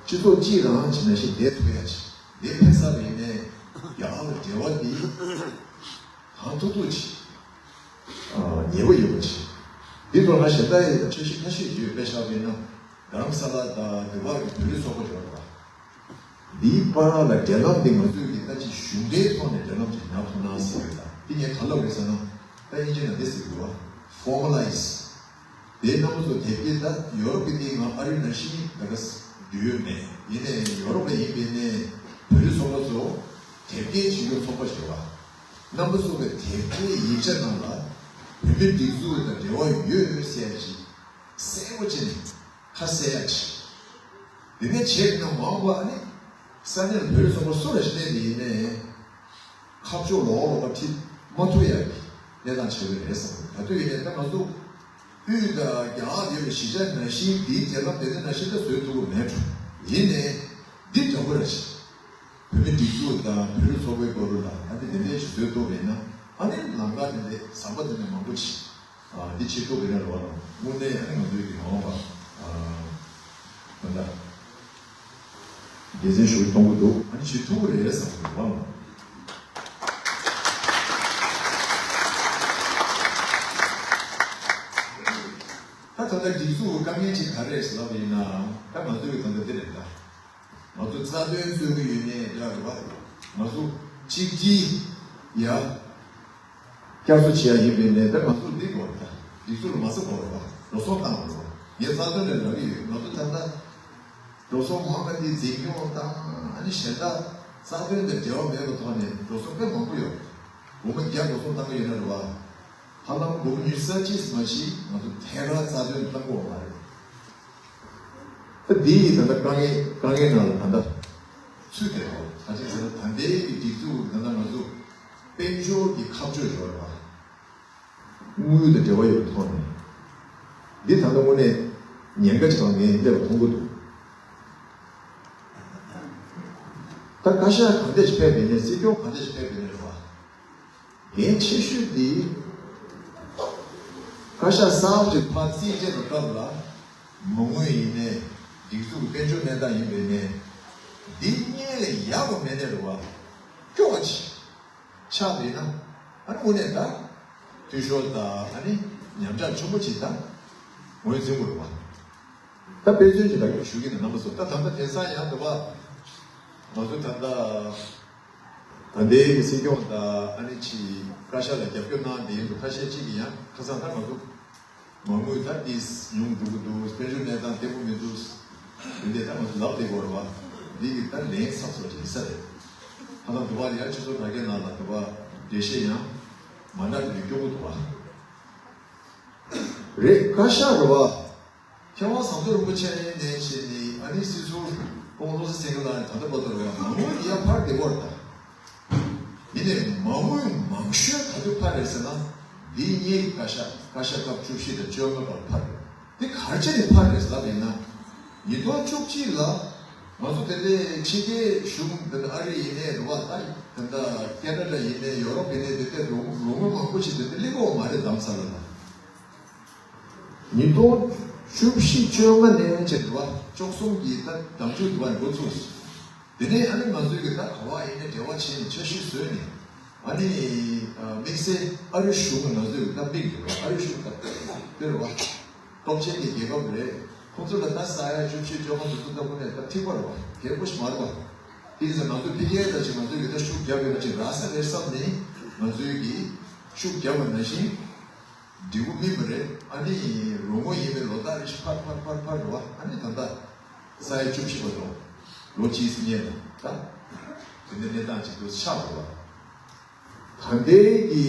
སྤྱི་ཚོགས་གཅིག་རང་བྱས་ན་ཞིག་བསྡད་ཐུབ་ཡ་ཆེ། འདི་ཕན་ས་རེད་ནས་རྒྱ་གར་ལ་འབྲེལ་བ་འདི་གང་ཐུབ་ཐུབ་ཆེ། ཉེ་བོ་ཡོད་པ་ཆེ། འདི་ཚོ་ང་གཞན་དག་ཡི་འཆར་གཞི་ཁ་ཤས་ཡོད་པའི་ཆ་བཞག་པ་ཡིན་ན་རྡ་རམ་ས་ལ་དང་འདི་བར་གྱི་བོད་རིགས་ཚོགས་པ་ཡོད་རེད་པ། འདིའི་བར་ལ་འབྲེལ་ལམ་འདི་ང་ཚོས་ཀྱི་ལྟ་ཅི་གཞུང་འབྲེལ་ཐོག་ནས་འབྲེལ་ལམ་ཅིག་ཉར་ཐུབ་ན་ཟེར་ཡོད་ད། འདི་ངས་ག་ལབ་རེད་ཟེར་ན་ད་དབྱིན་ཇི་ནང་འདི་ཟེར་གྱི་འདུག་བ། ཕོར་མ་ལའི་ཛི། དེའི་རྣམ་པ་ཚོ་དེབ་སྐྱེལ་ད་ཡོ་རོབ་ཀྱི་སྟེང་ང་ཨ་རི་ནང་བཞིན་ད་ག་འདུས་ཡོད་མེད། ཡིན་ནའི་ཡོ་རོབ་ལ་ཡིན་པའི་ནས་བོད་རིགས་ཚོགས་པ་ཚོ་དེབ་སྐྱེལ་བྱེད་རྒྱུ་ཚོགས་པ་ཞིག་རེད་བ། རྣམ་པ་ཚོ་གི་དེབ་སྐྱེལ་ཡིག་ཆ་ནང་ལ་བོད་མི་སྒྲིག་འཛུགས་དང་འབྲེལ་བ་ཡོད་ཟེར་ཅིག་གསལ་པོ་བྱས་ནས་ཁ་གསལ་ཡག་ཅིག་དེ་ནས་བྱས་ན་མང་པོ་ཨ་ནི་ས་གནས་ལ་བོད་རིགས་ཚོགས་པ་སུ་ལ་ཞིག་གནས་ནས་ཡིན་ནའི་ཁ་ཕྱོགས་ལོག་ལོག་པ་ཁྲིད་མ་ཐུབ་ཡག་གི་གནས་སྟངས་ཆགས་ཀྱི་རེད་བསམ་གི། ད་དུས་ཡིན་ནའི་ད་ང་ཚོ་དབུས་དང་རྒྱ་གར་ཡོད་པའི་གཞིས་ཆགས་ནང་བཞིན་འདིའི་འབྲེལ་ལམ་དེ་འདྲ་ནང་བཞིན་ད་བཟོས་ཐུབ་ཀྱི་མེད་འགྲོ། ཡིན་ནའི་འདི་འདྲ་པོ་ར་ཅིག་བོད་མི་སྒྲིག་འཛུགས་དང་བོད་རིགས་ཚོགས་པའི་སྐོར་ལ་ཨ་ནི་དེ་འདྲའི་ཞིག་བཟོས་ཐུབ་པ་ཡིན་ན་ཨ་ནི་ལམ་ཁ་དེ་འདྲའི་ཟམ་པ་དེ་འདྲ་མང་པོ་ཞིག་ཨ་འདི་ཕྱིར་ཐུག་གི་རེད་རེད་བ་ལ་དངོས་གནས་ཨ་ནི་ང་ཚོའི་གི་ངོ་མ་ཨ་ད་ལྟ་དགེ་མཚན་ཞུ་གཏོང་གི་འདུག་ཨ་ནི་ཕྱིར་ཐུག་གི་རེད་བསམ་གི་འདུག་བ་ལ། ད་ད་ལྟ་སྒྲིག་འཛུགས་དཀའ་ངལ་ཅིག་ག་རེ་རེད་ཟེར་ལབ་པ་ཡིན་ན་ད་ང་ཚོའི་གི་ད་ལྟ་འདི་རེད་ད། ང་ཚོ་རྩ་དོན་རྩོད་ཀྱི་ཡོད་ནའི་འདྲ་རེད་བ། ང་ཚོ་གཅིག་སྒྲིལ་ཡ། བསྐྱར་གསོ་བྱེད་ཡ་ཡིན་པའི་ནས་ད་ང་ཚོ་འདི་དགོས་རེད་ད། སྒྲིག་འཛུགས་ལ་མ་རྩ་དགོས་རེད་བ། འགྲོ་སོང་བཏང་དགོས་རེད་བ། ངས་རྩ་དོན་ལ་ལབ་ཀྱི་ཡོད། ང་ཚོ་ད་ལྟ་འགྲོ་སོང་མང་བ་འདི་འཛིན་སྐྱོང་དང་ཨ་ནི་གཞན་དག་རྩ་དོན་དང་འབྲེལ་བ་མེད་པའི་ཐོག་ནས་འགྲོ་སོང་དཔེ་མང་པོ་ཡོད་རེད། སྒོར་མོ་བརྒྱ་འགྲོ་སོང་བཏང་གི་ཡོད་ན་རེད་བ། ཧ་ལམ་སྒོར་མོ་ཉི་ཤུ་རྩ་གཅིག་མ་གཞི་ང་ཚོ་ཐད་ཀར་རྩ་དོན་བཏང་གི་ཡོད་མ་རེད། ད་འདི་ཡི་ད་ལྟ་དཀའ་ངལ་དཀའ་ངལ་ནང་ལ་ད་ལྟ་ ཚུལ་དེ་རེད། ག་ཅི་ཟེར་ན་ད་ལྟའི་གི་སྒྲིག་འཛུགས་ད་ལྟ་ང་ཚོ་དཔལ་འབྱོར་གྱི་ཁ་ཕྱོགས་ཡོད་རེད་བ། དངུལ་དང་འབྲེལ་བ་ཡོད་པའི་ཐོག་ནས། འདི་ད་ལྟ་དངོས་གནས་ཉེན་ཁ་ཅིག་ལ་ངས་སླེབས་པ་མཐོང་གི་འདུག་ད་བཀའ་ཤག་གང་འདྲ་ཞིག་ཕེབས་པ་ཡིན་ནའི་སྲིད་སྐྱོང་གང་འདྲ་ཞིག་ཕེབས་པ་ཡིན་ནའི་རེད་བ། འགན་ཆེ་ཤོས་འདི། བཀའ་ཤག་གསར་པ་ཅིག་ཕར་རྩིས་སྤྲད་པའི་སྐབས་ལ། མ་དངུལ་ཡིན་ནའི། སྒྲིག་འཛུགས་ཀྱི་དཔལ་འབྱོར་གནས་སྟངས་ཡིན་པ་ཡིན་ནའི། འདི་སྔོན་ལ་ཡག་པ་མེད་ནའི་རེད་བ། སྐྱོ་བ་ཅིག་ཆགས་པ་ཡིན་ན། ཨ་ནི་དངོས་གནས་ད། འཐུས་ཤོར་དང་ཨ་ནི་ཉམས་ཆག་ཆེན་པོ་ཅིག་དང་། ངོས་འཛིན་དགོས་རེད་བ། ད་དཔེ་མཚོན་ཅིག་ད་གིན་ཞུ་གི་ཡིན་རྣམ་པ་ཚོ། ད་ད་ལྟ་དེང་སང་ཡང་འདུག་བ། ང་ཚོ་ད་ལྟ་ད་ལྟའི་གི་སྲིད་སྐྱོང་དང་ཨ་ནི་ཅིག་བཀའ་ཤག་ལ་རྒྱབ་སྐྱོར་གནང་བསྡད་ཡོད་འདུག་ཁ་ཤས་ཅིག་གིས་ཡང་ཁ་སང་ད་ང་ཚོ་མ་དངུལ་ད་ཏིས་ཉུང་འགྲོ་གི་འདུག་དཔལ་འབྱོར་གནས་སྟངས་བརྟན་པོ་མི་འདུག་འདི་འདྲ་ད་ང་ཚོ་ལབ་བསྡད་ཀྱི་ཡོད་རེད་བ། འདི་གི་ད་ལན་ཚབ་སོགས་ཅིག་ཡིན་ས་རེད། ཁ་སང་འདུག་བ་ཡང་སྤྱི་ཚོགས་དྲ་རྒྱའི་ནང་ལ་འདུག་བ་འགྲེལ་བཤད་ཡང་མ་འདྲ་བའི་སྐྱོ་པོ་འདུག་བ། རེད། བཀའ་ཤག་རེད་བ། མཁས་དབང་ཟམ་གདོང་རིན་པོ་ཆེ་ནས་བྱས་ནས་ཨ་ནི་སྲིད་ཟུར་ཁོང་བློ་བཟང་སེང་གེ་ལགས་ད་ལྟ་བར་དུ་རེད་བ། མ་དངུལ་འདི་ཡར་འཕར་བསྡད་ཡོད་རེད་ད། ཡིན་ནའི་མ་དངུལ་མང་ཤོས་ག་དུས་འཕར་རེད་ཟེར་ན། འདི་སྔོན་གྱི་བཀའ་ཤག་བཀའ་ཤག་སྐབས་བཅུ་བཞི་དང་བཅོ་ལྔ་བར་འཕར་རེད། འདི་ག་རེ་བྱས་ནས་འཕར་རེད་ཟེར་ལབ་ཡིན་ན། ཉིས་སྟོང་བཅུ་གཅིག་ལ་ང་ཚོ་དེ་འདྲའི་ཕྱི་རྒྱལ་གཞུང་དེ་འདྲ་ཨ་རི་ཡིན་ནའི་རེད་བ། ད་དེ་འདྲ་ཁེ་ན་ཌ་ཡིན་ནའི་ཡོ་རོབ་ཡིན་ནའི་དེ་འདྲའི་རོགས་རོགས་དངུལ་མང་པོ་ཞིག་དེ་འདྲ་སླེབས་ཡོད་མ་རེད་དམ་ས་ལ་ལ། ཉིས་སྟོང་བཅུ་བཞི་བཅོ་ལྔ་ནས་བྱས་འདུག་བ། བཅུ་གསུམ་གྱི་ད་ཟླ་མཇུག་འདུག་བ་འགོ་ཚུགས། དེ་ནས་ཨ་ནི་ང་ཚོའི་གི་ད་ག་བ་ཡིན་ནའི་འབྲེལ་བ་བྱས་ནས་འཆར་གཞི་བཟོས་ནས། ཨ་ནི་དམིགས་བསལ་ཨ་རི་གཞུང་གི་ང་ཚོའི་གི་ད་མིག་འདུག་བ། ཨ་རི་གཞུང་ད་དཔེ་རེད་བ། སྟོབས་ཆེན་གྱི་རྒྱལ་ཁབ་རེད། ཁོང་ཚོ་ལ་ད་ས་ཡ་བཅུ་བཞི་བཅོ་ལྔ་དུ་ཚོད་ལྟ་བུ་ནས་ད་ཐིག་པ་རེད་བ། རྒྱལ་པོ་ཞིག་མ་རེད་བ། དེ་ཡིན་ཙང་ང་ཚོ་ཕ་གིར་ད་ཅིག་ང་ཚོའི་གི་ད་ཤུགས་རྒྱབ་ཡོད་ན་ཅིག་རག་ས་རེད་བསམ་ནས་ང་ཚོའི་གི་ཤུགས་རྒྱབ་པ་ནང་བཞིན། འབྲས་བུ་སྨིན་པ་རེད། ཨ་ནི་རོགས་དངུལ་ཡིན་པའི་ལོ་ལྟར་རེ་བཞིན་འཕར་འཕར་འཕར་འཕར་འགྲོ་བ། ཨ་ནི་ད་ལྟ་ས་ཡ་བཅུ་བཞི་བར་དུ་ལོ་གཅིག་སུ་ཉེ་ལ་ད་དེ་འདྲའི་གནས་སྟངས་ཅིག་ཏུ་ཆགས་འགྲོ་བ། ད་ལྟའི་གི་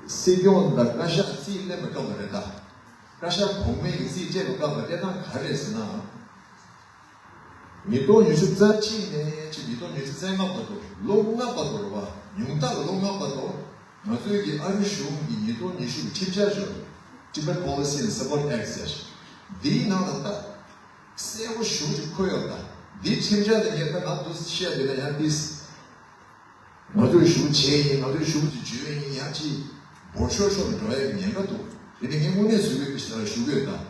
སྲིད་སྐྱོང་དང་བཀའ་ཤག་རྩིས་ལེན་པ་སྐབས་ལ་རེད་ད། བཀའ་ཤག་གོང་མའི་གི་རྩིས་སྤྲད་པ་སྐབས་ལ་གནས་སྟངས་ག་རེ་རེད་ཟེར་ན། ཉིས་སྟོང་ཉི་ཤུ་རྩ་གཅིག་ནས་ཅིག་ཉིས་སྟོང་ཉི་ཤུ་རྩ་ལྔ་བར་དུ་ལོ་ལྔ་བར་དུ་རེད་བ། ཉུང་མཐའ་ལ་ལོ་ལྔ་བར་དུ་ང་ཚོའི་གི་ཨ་རི་གཞུང་གི་ཉིས་སྟོང་ཉི་ཤུ་གི་ཁྲིམས་འཆར་ཞིག་Tibet Policy and Support Act ཟེར་ཞིག་འདིའི་ནང་ལ་ད་གསལ་པོ་ཞེ་པོ་ཅིག་འཁོད་ཡོད་ད། འདིའི་ཁྲིམས་འཆར་དེ་ངས་ད་ང་འདུག་བཤད་དེ་ན་ཡང་ཏིས། ང་ཚོས་ཞུ་བྱས་ཡིན། ང་ཚོས་ཞུ་བྱེད་བརྗོད་ཡིན། ཡང་ཅིག་འབོར་ཤོར་ཤོར་ལ་འགྲོ་ཡག་གི་ཉེན་ཁ་འདུག་དེ་ནི་ངས་དངོས་གནས་ཞུ་གི་ཞུ་གི་ཡོད་ད།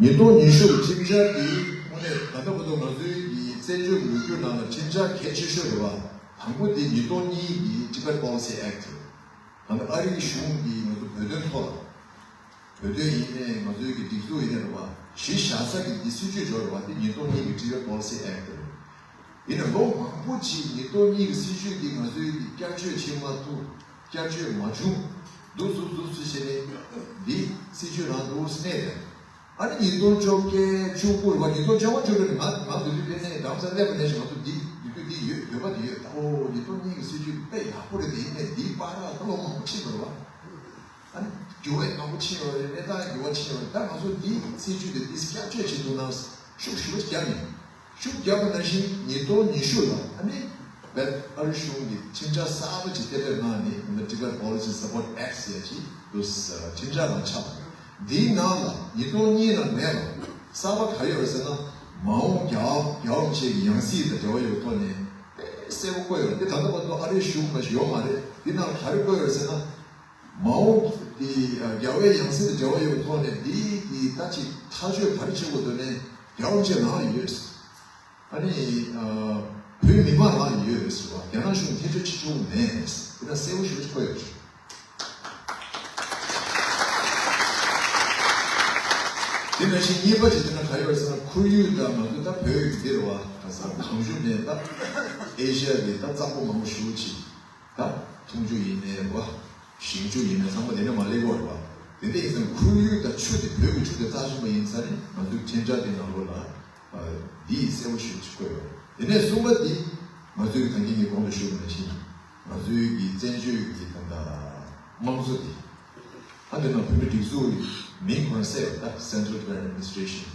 ཉིས་སྟོང་ཉི་ཤུ་གི་ཁྲིམས་འཆར་འདི་དངོས་གནས་ད་ལྟ་བར་དུ་ང་ཚོའི་གི་བཙན་བྱོལ་ལོ་རྒྱུས་ནང་ལ་ཁྲིམས་འཆར་གལ་ཆེ་ཤོས་རེད་བ། དང་པོ་འདི་ཉིས་སྟོང་གཉིས་ཀྱི་Tibet Policy Act རེད། ད་ལྟ་ཨ་རིའི་གཞུང་གིས་ང་ཚོ་བོད་དོན་ཐོག་ལ། བོད་དོན་ཡིན་ནའི་ང་ཚོའི་གི་སྒྲིག་འཛུགས་ཡིན་ནའི་རེད་བ། གཞི་བཞག་ས་གི་འདི་སྲིད་ཇུས་འབྱོར་བ་འདི་ཉིས་སྟོང་གཉིས་ཀྱི་Tibet Policy Act རེད། ཡིན་ནའི་ལོ་མང་པོ་ཅིག་ཉིས་སྟོང་གཉིས་ཀྱི་སྲིད་ཇུས་འདི་ང་ཚོའི་གི་བསྐྱར་བཅོས་བྱེད་མ་ཐུབ། བསྐྱར་བཅོས་མ་བྱུང་། འདུག་འདུག་འདུག་ཟེར་བྱས་ནས་འདི་སྲིད་ཇུས་ནང་འདུག་གནས་རེད། ཨ་ནི་ཉིས་སྟོང་བཅོ་བརྒྱད་བཅུ་དགུ་རེད་བ། ཉིས་སྟོང་བཅོ་ལྔ་བཅུ་དྲུག་ནས་ང་ང་འདི་དུས་དེ་ནས་འགྲམ་ས་སླེབས་པ་ནས་ང་ཚོ་འདི་འདི་དུས་འདི་ཡོད་འདོད་པ་འདི་ཡོད། ཨོ་ཉིས་སྟོང་གཉིས་ཀྱི་སྲིད་ཇུས་དཔེ་ཡག་པོ་རེད། དེ་ཡིན་ནའི་འདིའི་བར་ལ་ད་ལོ་མང་པོ་ཕྱིན་པ་རེད་བ། ཨ་ནི་འགྱུར་བ་མང་པོ་ཕྱིན་ཡོད་རེད། གནས་སྟངས་འགྱུར་བ་ཕྱིན་ཡོད་རེད། ད་ང་ཚོ་འདི་སྲིད་ཇུས་དེ་འདི་བསྐྱར་བཅོས་བྱེད་ཐུབ་ན་ཤུགས་ཞེ་པོ་བརྒྱབ་ནས། ཤུགས་བརྒྱབ་པ་ནང་བཞིན་ཉིས་སྟོང་ཉི་ཤུ་ལ་ཨ་ནི་བལ་ཨ་རི་གཞུང་གིས་ཁྲིམས་འཆར་གསར་པ་ཅིག་གཏན་འབེབས་གནང་ནས་ང་ཚོ་Tibet Policy Support Act ཟེར་ཡ་ཅིག་འདུག་ཁྲིམས་འཆར་ནང་ཆགས་པ་རེད། འདིའི་ནང་ལ་ཉིས་སྟོང་གཉིས་ལ་མེད་པ་གསར་པ་ག་ཡོད་རེད་ཟེར་ན། མ་འོངས་རྒྱལ་རྒྱལ་བ་རིན་པོ་ཆེ་གི་ཡང་སྲིད་དང་འབྲེལ་བ་ཡོད་ཐོག་ནས་དཔེ་གསལ་པོ་བཀོད་ཡོད་རེད། དེ་ད་ལྟ་བར་དུ་ཨ་རིའི་གཞུང་མ་ཞིག་ཡོད་མ་རེད། འདི་ནང་ལ་ག་རེ་བཀོད་ཡོད་རེད་ཟེར་ན། མ་འོངས་དེ་རྒྱལ་བའི་ཡང་སྲིད་དང་འབྲེལ་བ་ཡོད་པའི་ཐོག་ནས་འདི་གི་ད་ཅིག་ཐག་གཅོད་ག་རེ་བྱེད་དགོས་འདུག་ནས་རྒྱལ་བ་རིན་པོ་ཆེ་རང་ལ་ཡོད། ཨ་ནི་བོད་མི་མང་རང་ལ་ཡོད་ཟེར་བ། རྒྱ་ནག་གཞུང་ཐེ་བྱུས་བྱེད་ཆོག་མེད་ཟེར་བ་གསལ་པོ་ཞེ་པོ་ཅིག་བཀོད་ཡོད། དེ་ནང་བཞིན་གཉིས་པ་ཅིག་དེ་ན་ག་ཡོད་ཟེར་ན། ཁོར་ཡུག་དང་ང་ཚོ་ད་བོད་ཀྱི་འདི་རེད་བ། ག་ས་གངས་ཆུ་ནས་ད་ཨེ་ཤ་ཡ་གི་ད་གཙང་པོ་མང་པོ་ཞེ་པོ་ཅིག་ད་འཐུང་ཆུ་ཡིན་ནའི་རེད་བ། ཞིང་ཆུ་ཡིན་ནའི་ཚང་མ་དེ་ནས་མར་སླེབས་ཀྱི་ཡོད་རེད་བ། དེ་འདྲ་ཡིན་ཙང་ཁོར་ཡུག་དང་ཆུ་དེ་བོད་ཀྱི་ཆུ་དེ་རྩ་ཆེན་པོ་ཡིན་ཙང་ནི་ང་ཚོའི་ཁྲིམས་འཆར་དེ་ནང་ལོགས་ལ་འདི་ཡིས་གསལ་པོ་ཞེ་པོ་ཅིག་བཀོད་ཡོད་རེད། དེ་ནས་གསུམ་པ་འདི་ང་ཚོའི་གི་ད་གིན་ངས་གོང་དུ་ཞུས་པ་ནང་བཞིན་ང་ཚོའི་གི་བཙན་བྱོལ་གྱི་ད་ལྟ་དམངས་གཙོ་འདི་ཨ་དེ་ནང་བོད་མི་སྒྲིག་འཛུགས་ཀྱི་མིང་ཁོ་རང་གསལ་ཡོད་ད། Central Plan Administration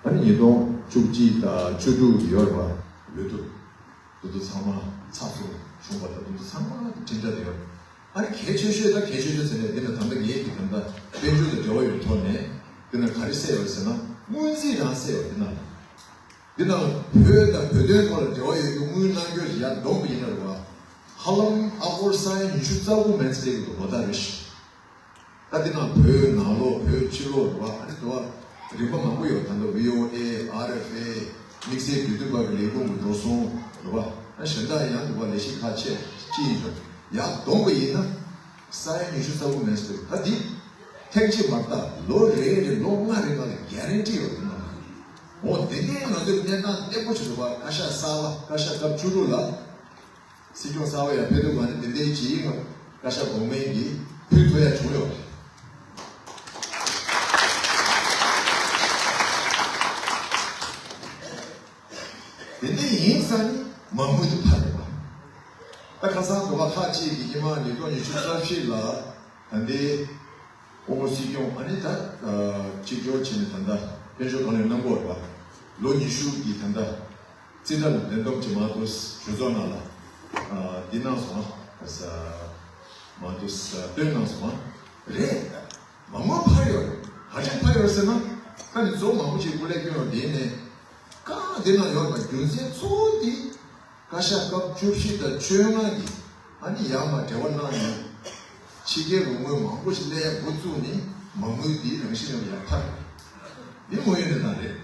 ཨ་ནི་ཉིས་སྟོང་ བཅུ་གཅིག་དང་བཅུ་དྲུག་ཡོད་རེད་པ། ལོ་དུ། དུ་དུ་ཚང་མ་ཚགས་སུ་བྱུང་བ་དང་དུ་དུ་ཚང་མ་ཁྲིམས་འཆར་དུ་ཡོད། ཨ་ནི་གལ་ཆེ་ཤོས་དང་གལ་ཆེ་ཤོས་ཟེར་ནས་འདི་ན་ད་ལྟ་ངས་ཀྱི་ད་ལྟ་དཔལ་འབྱོར་དང་འབྲེལ་བ་ཡོད་ཐོག་ནས་འདི་ན་ག་རེ་གསལ་ཡོད་ཟེར་ན། སྔོན་རྩིས་རང་གསལ་ཡོད། འདི་ན་འདི་ན་བོད་དང་བོད་དོན་ཐོག་ལ་འབྲེལ་བ་ཡོད་ཀྱི་དངུལ་གནང་རྒྱུ་ཡར་གཏོང་གི་ཡིན་ན་རེད་བ། ཧ་ལམ་ཨ་སྒོར་ས་ཡ་ཉི་ཤུ་རྩ་དགུ་མན་ཙམ་སླེབས་ཀྱི་འདུག་ལོ་ལྟར་རེ་བཞིན། ད་འདི་ནང་བོད་ནང་ལོགས་བོད་ཕྱི་ལོགས་རེད་བ། ཨ་ནི་དུ་བ་རིམ་པ་མང་པོ་ཡོད། ད་ལྟ་བྷི་ཨོ་ཨེ་ཨར་ཨེཕ་ཨེ་དམིགས་བསལ་འབྲེལ་མཐུད་པ་གི་ལས་ཁུངས་ཀྱི་འགྲོ་སོང་རེད་བ། ཨ་གཞན་དག་ཡང་དུ་བ་ལས་གཞི་ཁག་ཆེ་ཅི་ཡིན་ཀྱང་ཡར་གཏོང་པ་ཡིན་ན་ས་ཡ་ཉི་ཤུ་རྩ་དགུ་མན་ཙམ། ད་འདི་ཐེངས་གཅིག་མ་རེད། ད་ལོ་རེ་རེ་ལོ་ལྔ་རིང་ལ་གྷ་རན་ཊི་ཡོད། འདི་ནང་འོ་འདི་ནས་ང་ཚོས་གནས་སྟངས་བརྟན་པོ་བྱེད་ཐུབ་པ། བཀའ་ཤག་གསར་པ་བཀའ་ཤག་སྐབས་བཅུ་དྲུག་ལ། སྲིད་སྐྱོང་གསར་པ་ཡར་ཕེབས་དུས་ང་ནི་དེ་འདྲའི་ཅིག་བཀའ་ཤག་གོང་མའི་གིས་ཕུལ་ཐུབ་ཡ་བྱུང་ཡོད་རེད། དེ་འདྲ་ཡིན་ཙང་ནི་མ་དངུལ་དེ་ཕར་ཡོད་པ། ད་ཁ་སང་གོ་བ་ཁག་ཅིག་གིས་ཉི་མ་ཉིས་སྟོང་ཉི་ཤུ་རྩ་བཞི་ལ་ད་ལྟའི་ཨོ་སྲིད་སྐྱོང་ཨ་ནི་ད་གཅིག་གྱུར་བྱས་ནས་ད་ལྟ་དཔལ་འབྱོར་གང་ལེགས་གནང་གི་ཡོད་རེད་པ། ལོ་ཉི་ཤུ་གི་ད་ལྟ། རྩིས་ཁྲ་ལ་འགྲན་སྡོམ་གྱི་མ་གཏོགས་གྲོས་ཚོགས་ནང་ལ། ཨ། འདི་གནང་སོང་ཨ། ས། མ་གཏོགས་ས་བཏོན་གནང་སོང་ཨ། རེད། མ་དངུལ་ཕར་ཡོད་རེད། ག་རེ་ཕར་ཡོད་ཟེར་ན། ད་ནི་གཙོ་བོ་མང་པོ་ཅིག་སྐུ་ལས་སྐྱོན་ཡོང་དེ་ནས། གང་འདི་ནང་ཡོད་པ་རྒྱུ་མཚན་གཙོ་བོ་འདི། བཀའ་ཤག་སྐབས་བཅུ་བཞི་དང་བཅོ་ལྔ་གི་ཨ་ནི་ཡར་མར་འབྲེལ་བ་གནང་ནས། ཕྱི་རྒྱལ་རོགས་དངུལ་མང་པོ་ཞིག་སླེབས་ཡ་འགོ་བཙུགས་ནས་མ་དངུལ་འདིའི་རང་བཞིན་ཡང་ཡར་འཕར། འདི་དངོས་ཡོད་གནས་སྟངས་རེད།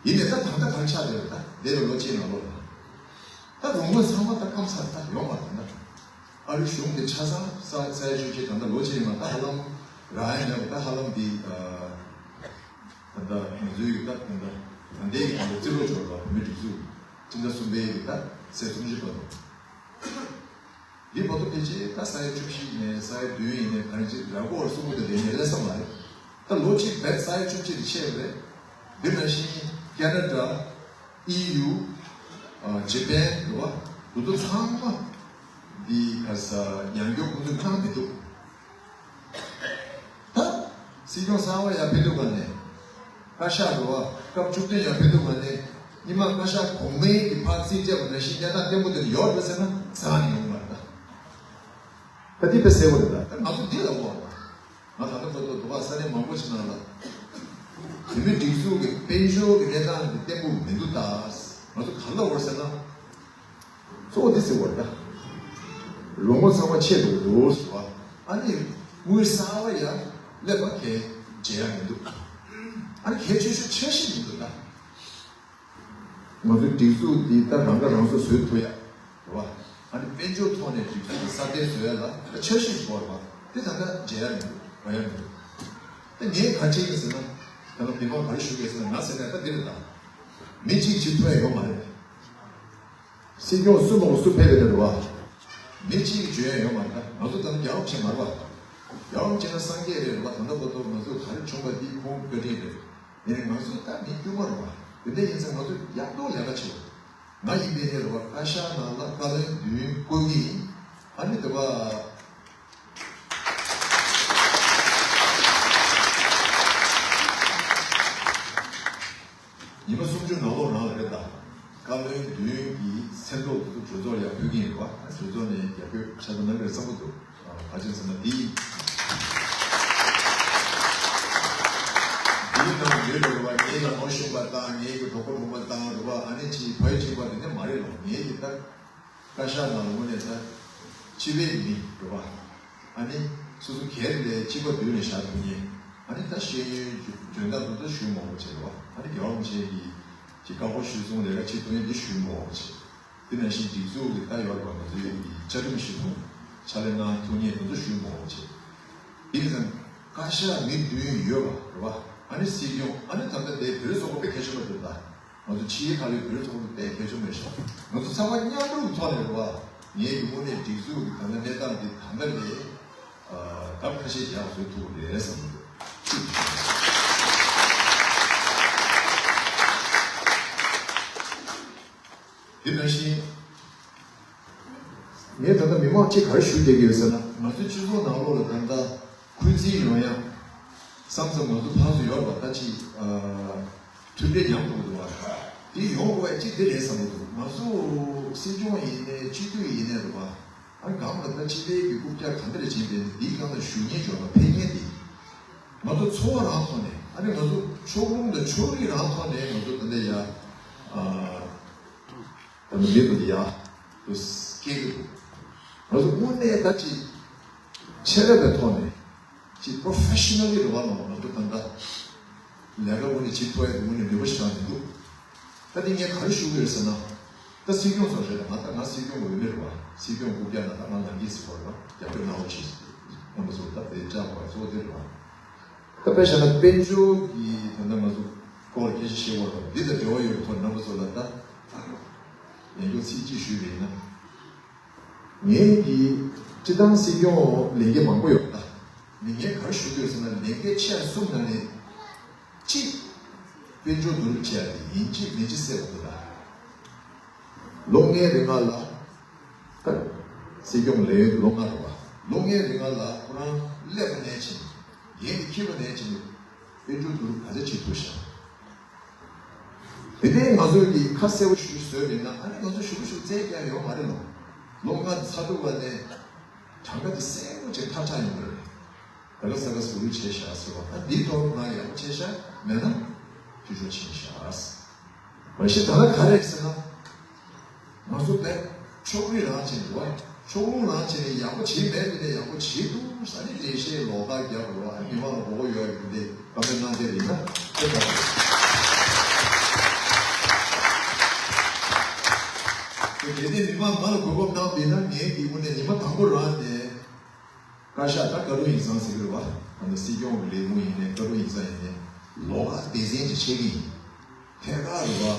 ཡིན་ནའི་ད་ད་ལྟ་གང་ཆགས་བསྡད་རེད། ད་འདས་པའི་ལོ་གཅིག་ནང་ལོགས་ལ་ད་རོགས་དངུལ་ཚང་མ་ད་སྐམ་ཚར། ད་ཡོང་བ་ད་ད་ཨ་རི་གཞུང་གི་ཆ་ཚང་ས་ས་ཡ་བཅུ་གཅིག་ད་ལྟ་ལོ་གཅིག་ནང་ད་ཧ་ལམ་རག་ཡ་མེད་པ། ད་ཧ་ལམ་འདི་ད་ལྟ་ང་ཚོའི་ད་ད་ལྟ་ད་ལྟའི་གི་ད་ལྟ་རྩིས་ལོ་སྦྱོར་ལ་བོད་མིའི་སྒྲིག་འཛུགས་ཁྲིམས་ཐག་གསུམ་པའི་གི་ད་ཚེས་སུམ་ཅུ་བར་དུ། འདི་བར་དུ་ཕལ་ཆེར་ད་ས་ཡ་བཅུ་བཞི་ཡིན་ནའི་ས་ཡ་བདུན་ཡིན་ནའི་ག་རེ་ཅིག་རག་གི་ཡོད་རེད་གསུང་གི་འདུག་དེ་ངས་ལས་བསམ་མ་རེད། ད་ལོ་གཅིག་བར་ས་ཡ་བཅུ་གཅིག་དེ་ཆད་པ་རེད། འདི་ནང་བཞིན་ཁེ་ན་ཌ། ཨི་ཡུ། ཨ། ཇེ་པན་རེད་བ། དེ་ཚོ་ཚང་མ་འདི་ག་ས་ཡང་སྐྱོར་ཁོང་ཚོས་གནང་མི་འདུག་ད་སྲིད་སྐྱོང་གསར་པ་ཡར་ཕེབས་དུས་ག་ནས་བཀའ་ཤག་རེད་བ། སྐབས་བཅུ་བདུན་ཡར་ཕེབས་དུས་ག་ནས་སྔོན་མ་བཀའ་ཤག་གོང་མའི་གི་ཕར་རྩིས་སྤྲད་པ་ནང་བཞིན་གནས་སྟངས་བརྟན་པོ་དེ་ཡོད་རེད་ཟེར་ན་ཟ་ནས་ཡོང་མ་རེད། ད་ད་འདི་དཔེ་གསལ་པོ་རེད། ད་ད་ང་ཚོ་འདི་ལ་འོ་ང་ད་ལྟ་བར་དུ་འདུག་ག་ས་གནས་མང་པོ་ཞིག་ནང་ལ་བོད་མི་སྒྲིག་འཛུགས་ཀྱི་དཔལ་འབྱོར་གྱི་གནས་སྟངས་འདི་བརྟན་པོ་མི་འདུག་ད་ང་ཚོ་ག་ལ་འོར་ཟེར་ན། གཙོ་བོ་འདི་ཟེར་བ་རེད་ད། ལོ་ངོ་ཚང་མ་ཆད་འགྲོ་གི་འདུག་ཟེར་བ། ཨ་ནི་དངུལ་གསར་པ་ཡར་སླེབས་པ་གས་མཇལ་ཡ་མི་འདུག་ཨ་ནི་གལ་ཆེ་ཤོས་འཆར་གཞི་མི་འདུག་ད། ང་ཚོའི་སྒྲིག་འཛུགས་འདི་ད་རང་ཁ་རང་གསོ་བཟོ་ཐུབ་ཡ་རེད་བ། ཨ་ནི་དཔལ་འབྱོར་ཐོག་ནས་སྒྲིག་འཛུགས་ཀྱི་སྲ་བརྟན་བཟོ་ཡ་ལ་འཆར་གཞི་ཞིག་དགོས་རེད་བ། དེ་ད་ལྟ་མཇལ་ཡ་མི་འདུག་རག་ཡ་མི་འདུག་དེ་ངས་ག་རེ་བྱེད་ཀྱི་ཟེར་ན། ད་ལྟ་མི་མང་ག་རེ་ཞུ་གི་ཟེར་ན། ང་ཟེར་ན་ད་འདི་རེད་ད། མི་གཅིག་གིས་བྱེད་ཐུབ་ཡ་ཡོད་མ་རེད། སྲིད་སྐྱོང་སུ་མང་སུ་ཕེབས་པའི་རེད་བ། མི་གཅིག་གིས་བྱེད་ཡ་ཡོད་མ་རེད། ང་ཚོ་ད་ནི་རྒྱལ་བ་བྱེད་མ་རེད་བ། རྒྱལ་བ་བྱེད་ན་སངས་རྒྱས་རེད་བ། ད་ལྟ་བར་དུ་ང་ཚོ་ག་རེ་བྱུང་བ་འདི་ཁོང་བཀའ་དྲིན་རེད། ཡིན་ནའི་ང་ཚོ་ད་མི་དཀྱུས་མ་རེད་བ། དེ་འདྲ་ཡིན་ཙང་ང་ཚོ་ཡག་ཐོག་ལས་ཀ་བྱེད་དགོས། ང་ཡིན་པའི་ནས་རེད་བ། བཀའ་ཤག་ནང་ལ་བཀའ་བློན་བདུན་བསྐོ་གི་ཡིན། ཨ་ནི་དེ་བ། ཉི་མ་སུམ་ཅུ་ནང་ལོགས་རང་ལ་རེད་ད། བཀའ་བློན་བདུན་གྱི་མཚན་ཐོག་དེ་ཚོ་གྲོས་ཚོགས་ལ་ཡར་ཕུལ་གྱི་ཡིན་རེད་བ། གྲོས་ཚོགས་ནས་རྒྱབ་སྐྱོར་ཆ་ཚང་གནང་གི་རེད་བསམ་གྱི་འདུག་ཨ། ག་ཅི་ཟེར་ན་འདི། འདིའི་ནང་ཡོད་རེད་བ། ངེད་ལ་མ་ཞུམ་པ་དང་ངེད་ཀྱི་གྲོགས་པོ་གྲོགས་མོ་དང་རེད་བ། ཨ་ནི་ཅིག་ཕ་ཡུལ་གཅིག་པ་དེ་འདྲ་མ་རེད་ལོ། ངེད་ཀྱི་ད། བཀའ་ཤག་ནང་ལ་དངོས་གནས་ད་སྤྱི་པའི་མི་རེད་བ། ཨ་ནི་སོ་སོ་སྒེར་ལས་སྤྱི་པ་མདུན་ནས་བཞག་ཐུབ་མཁན། ཨ་ནི་ད་ཤེས་ཡོན་འཇོན་ཐང་དེ་ཚོ་ཞུ་མང་པོ་བྱས་རེད་བ། ཨ་ནི་རྒྱལ་བ་རིན་པོ་ཆེ་གི་གི་བཀའ་འཁོར་གཞིར་བཟུང་ལས་ཀ་བྱེད་ཐུབ་མཁན་འདི་ཞུ་མང་པོ་བྱས། དེ་ནང་བཞིན་སྒྲིག་འཛུགས་ཀྱི་ད་ཡོད་རེད་བ། ང་ཚོའི་གི་བཅའ་ཁྲིམས་གཞི་བཟུང་ཕྱག་ལས་གནང་ཐུབ་མཁན་དེ་ཚོ་ཞུ་མང་པོ་བྱས། དེ་ནི་ད་བཀའ་ཤག་མི་བདུན་ཡོད་པ་རེད་བ། ཨ་ནི་སྲིད་སྐྱོང་། ཨ་ནི་ད་ལྟ་དེ་བོད་ཚོགས་པ་དཔེ་གལ་ཆེན་པོ་འདུག་ད། ང་ཚོ་ཕྱིའི་ཁ་ལོའི་བོད་ཚོགས་པ་དེ་གལ་ཆེན་པོ་ཞིག་ང་ཚོ་ཚང་མ་མཉམ་རུབ་ཐོག་ནས་རེད་བ། ངེད་ཀྱི་དངོས་གནས་སྒྲིག་འཛུགས་ཀྱི་ད་ལྟ་གནས་སྟངས་འདི་ད་ལྟ་ལས་ལྡབ་ཁ་ཤས་ཡག་བཟོ་ཐུབ་ཀྱི་རེད་བསམ་གྱི་འདུག་དེ་ནང་བཞིན་ངས་ད་ལྟ་མི་མང་གཅིག་ག་རེ་ཞུ་བསྡད་ཀྱི་ཡོད་ཟེར་ན། ང་ཚོའི་སྤྱི་ཚོགས་ནང་ལོགས་ལ་ད་ལྟ་འཁོན་འཛིན་ཡོང་ཡ་བསམ་བསམ་ང་ཚོ་ཕར་ཚུར་ཡོད་པ་ད་ཅིག་ཨ། མཐུན་སྒྲིལ་ཉམས་འགྲོ་གི་འདུག་བ། དེ་ཡོང་དགོས་ཅིག་དེ་རེད་བསམ་གི་འདུག་ང་ཚོ་སྲིད་སྐྱོང་ཡིན་ནའི་སྤྱི་འཐུས་ཡིན་ནའི་རེད་བ། ཨ་སྒང་ལ་ད་སྤྱི་པའི་གི་རྐུབ་བཀྱག་ག་འདྲ་རེ་བྱིན་པས་ནི་འདིའི་སྒང་ལ་ཞུགས་མཁན་འབྱོར་པ་ཕེབས་མཁན་དེ། ང་ཚོ་ཚོར་བ་རང་ཐོག་ནས་ཨ་ནི་ང་ཚོ་ཕྱོགས་ལྷུང་དང་ཕྱོགས་རིས་རང་ཐོག་ནས་ང་ཚོ་ད་ལྟ་ཡ། ཨ་ད་ནི་མི་དུ་ཡ་དུ་སྐྱེ་གི་འདུག་ང་ཚོ་དངོས་གནས་ད་ཅིག་ཆེད་ལས་པའི་ཐོག་ནས་ཅིག་པོ་རོ་ཕེ་ཤི་ནལ་ལི་རེད་བ། ལོ་ང་ཚོ་ད་ལྟ་ལས་ཀ་དངོས་གནས་བྱེད་ཐུབ་ཡ་དེ་དངོས་གནས་ནུས་པ་ཞེ་དྲག་མི་འདུག་ད་དེ་ངས་ག་རེ་ཞུ་གི་ཡོད་ཟེར་ན། ད་སྲིད་སྐྱོང་ཚོ་རེད། ང་ད་ང་སྲིད་སྐྱོང་གི་འོས་མི་རེད་བ། སྲིད་སྐྱོང་རྐུབ་བཀྱག་ན་ད་ང་ལངས་ཀྱི་ཟེར་བ་རེད་བ། རྒྱབ་སྐྱོར་གནང་རོགས་གྱིས། རྣམ་པ་ཚོ་ད་དེ་བཅར་བ་གཙོ་བོ་དེ་རེད་བ། ད་དཔེ་བཞག་ན་དཔལ་འབྱོར་གྱི་ད་ལྟ་ང་ཚོ་སྐོར་སྐད་ཆ་བཤད་བ་རེད་བ། འདི་དང་འབྲེལ་བ་ཡོད་པའི་ཐོག་རྣམ་པ་ཚོ་ལ་ད་ཡང་བསྐྱར་ཚིག་གཅིག་ཞུས་པ་ཡིན་ན། ངས་ཀྱི་སྤྱི་བཏང་སྲིད་སྐྱོང་ལས་འགན་མང་པོ་ཡོད་ད། ནི་ངས་ག་རེ་ཞུ་གི་ཡོད་ཟེར་ན། ལས་འགན་ཆེ་ཤོས་གསུམ་ནང་ནས་གཅིག་དཔལ་འབྱོར་བསྡུ་རུབ་བྱས་ཏེ་ཡིན་གཅིག་མིན་གཅིག་སེལ་དགོས་ད། ལོ་ལྔའི་རིང་ལ་ད་སྲིད་སྐྱོང་ལས་ཡུན་ལོ་ལྔ་རེད་བ། ལོ་ལྔའི་རིང་ལ་ཁོ་རང་སླེབས་པ་ནས་བྱས་ནས་འགན་དེ་འཁྱེར་བ་ནས་བྱས་ནས་དཔལ་འབྱོར་བསྡུ་རུབ་ག་ཚད་བྱེད་ཐུབ་ཤག་དེ་ནས་ང་ཚོས་ཀྱི་ཁ་གསལ་པོ་ཞུ་བཟོས་པ་ཡིན་ན། ཨ་ནི་ང་ཚོ་ཞུ་གི་ཞུ་རྩལ་རྒྱག་ཡོད་མ་རེད་ལོ། ལོ་ལྔ་ཚར་འདུག་པ་ནས་གྲངས་ཀ་དེ་གསལ་པོ་ཅིག་ཐག་ཆགས་ཡོང་གི་རེད། ད་ག་ས་ག་ཟུར་བྱས་བཞག་ཟེར་བ། ཨ་འདིའི་ཐོག་ང་ཡག་པོ་བྱས་བཞག་མེད་ན་འཐུས་ཤོར་ཕྱིན་བཞག་མ་གཞི་ད་ལྟ་ག་རེད་ཟེར་ན། ང་ཚོ་དཔེ་ཕྱོགས་རིས་རང་བྱས་ནས་བ། ཕྱོགས་ལྷུང་རང་བྱས་ནས་ཡག་པོ་བྱས་མེད་པ་ནས་ཡག་པོ་བྱས་འདུག་ས་ནི་ལས་བཤད་ལོག་ལྟ་རྒྱག་དགོས་བ། མི་མང་ལ་མགོ་སྐོར་ཡོད་ཡོད་འདི་བཀའ་མོལ་གནང་བསྡད་ཡིན་ན་དཔེ་དགའ་པོ་རེད། དེ་དེ་མི་མང་ང་ལ་གོ་སྐབས་གནང་བ་ཡིན་ན། ངས་འདི་དངོས་གནས་ཉི་མ་དང་པོ་རང་ནས་བཀའ་ཤག་ད་བཀའ་དྲུང་ཡིག་ཚང་ཟེར་གི་རེད་བ། ད་ནི་སྲིད་སྐྱོང་གི་ལས་ཁུངས་ཡིན་ནའི་བཀའ་དྲུང་ཡིག་ཚང་ཡིན་ནའི་ལོགས་ཀ་སྡེ་ཚན་ཅིག་ཆགས་ཀྱི་ཡིན། ཐད་ཀར་རེད་བ།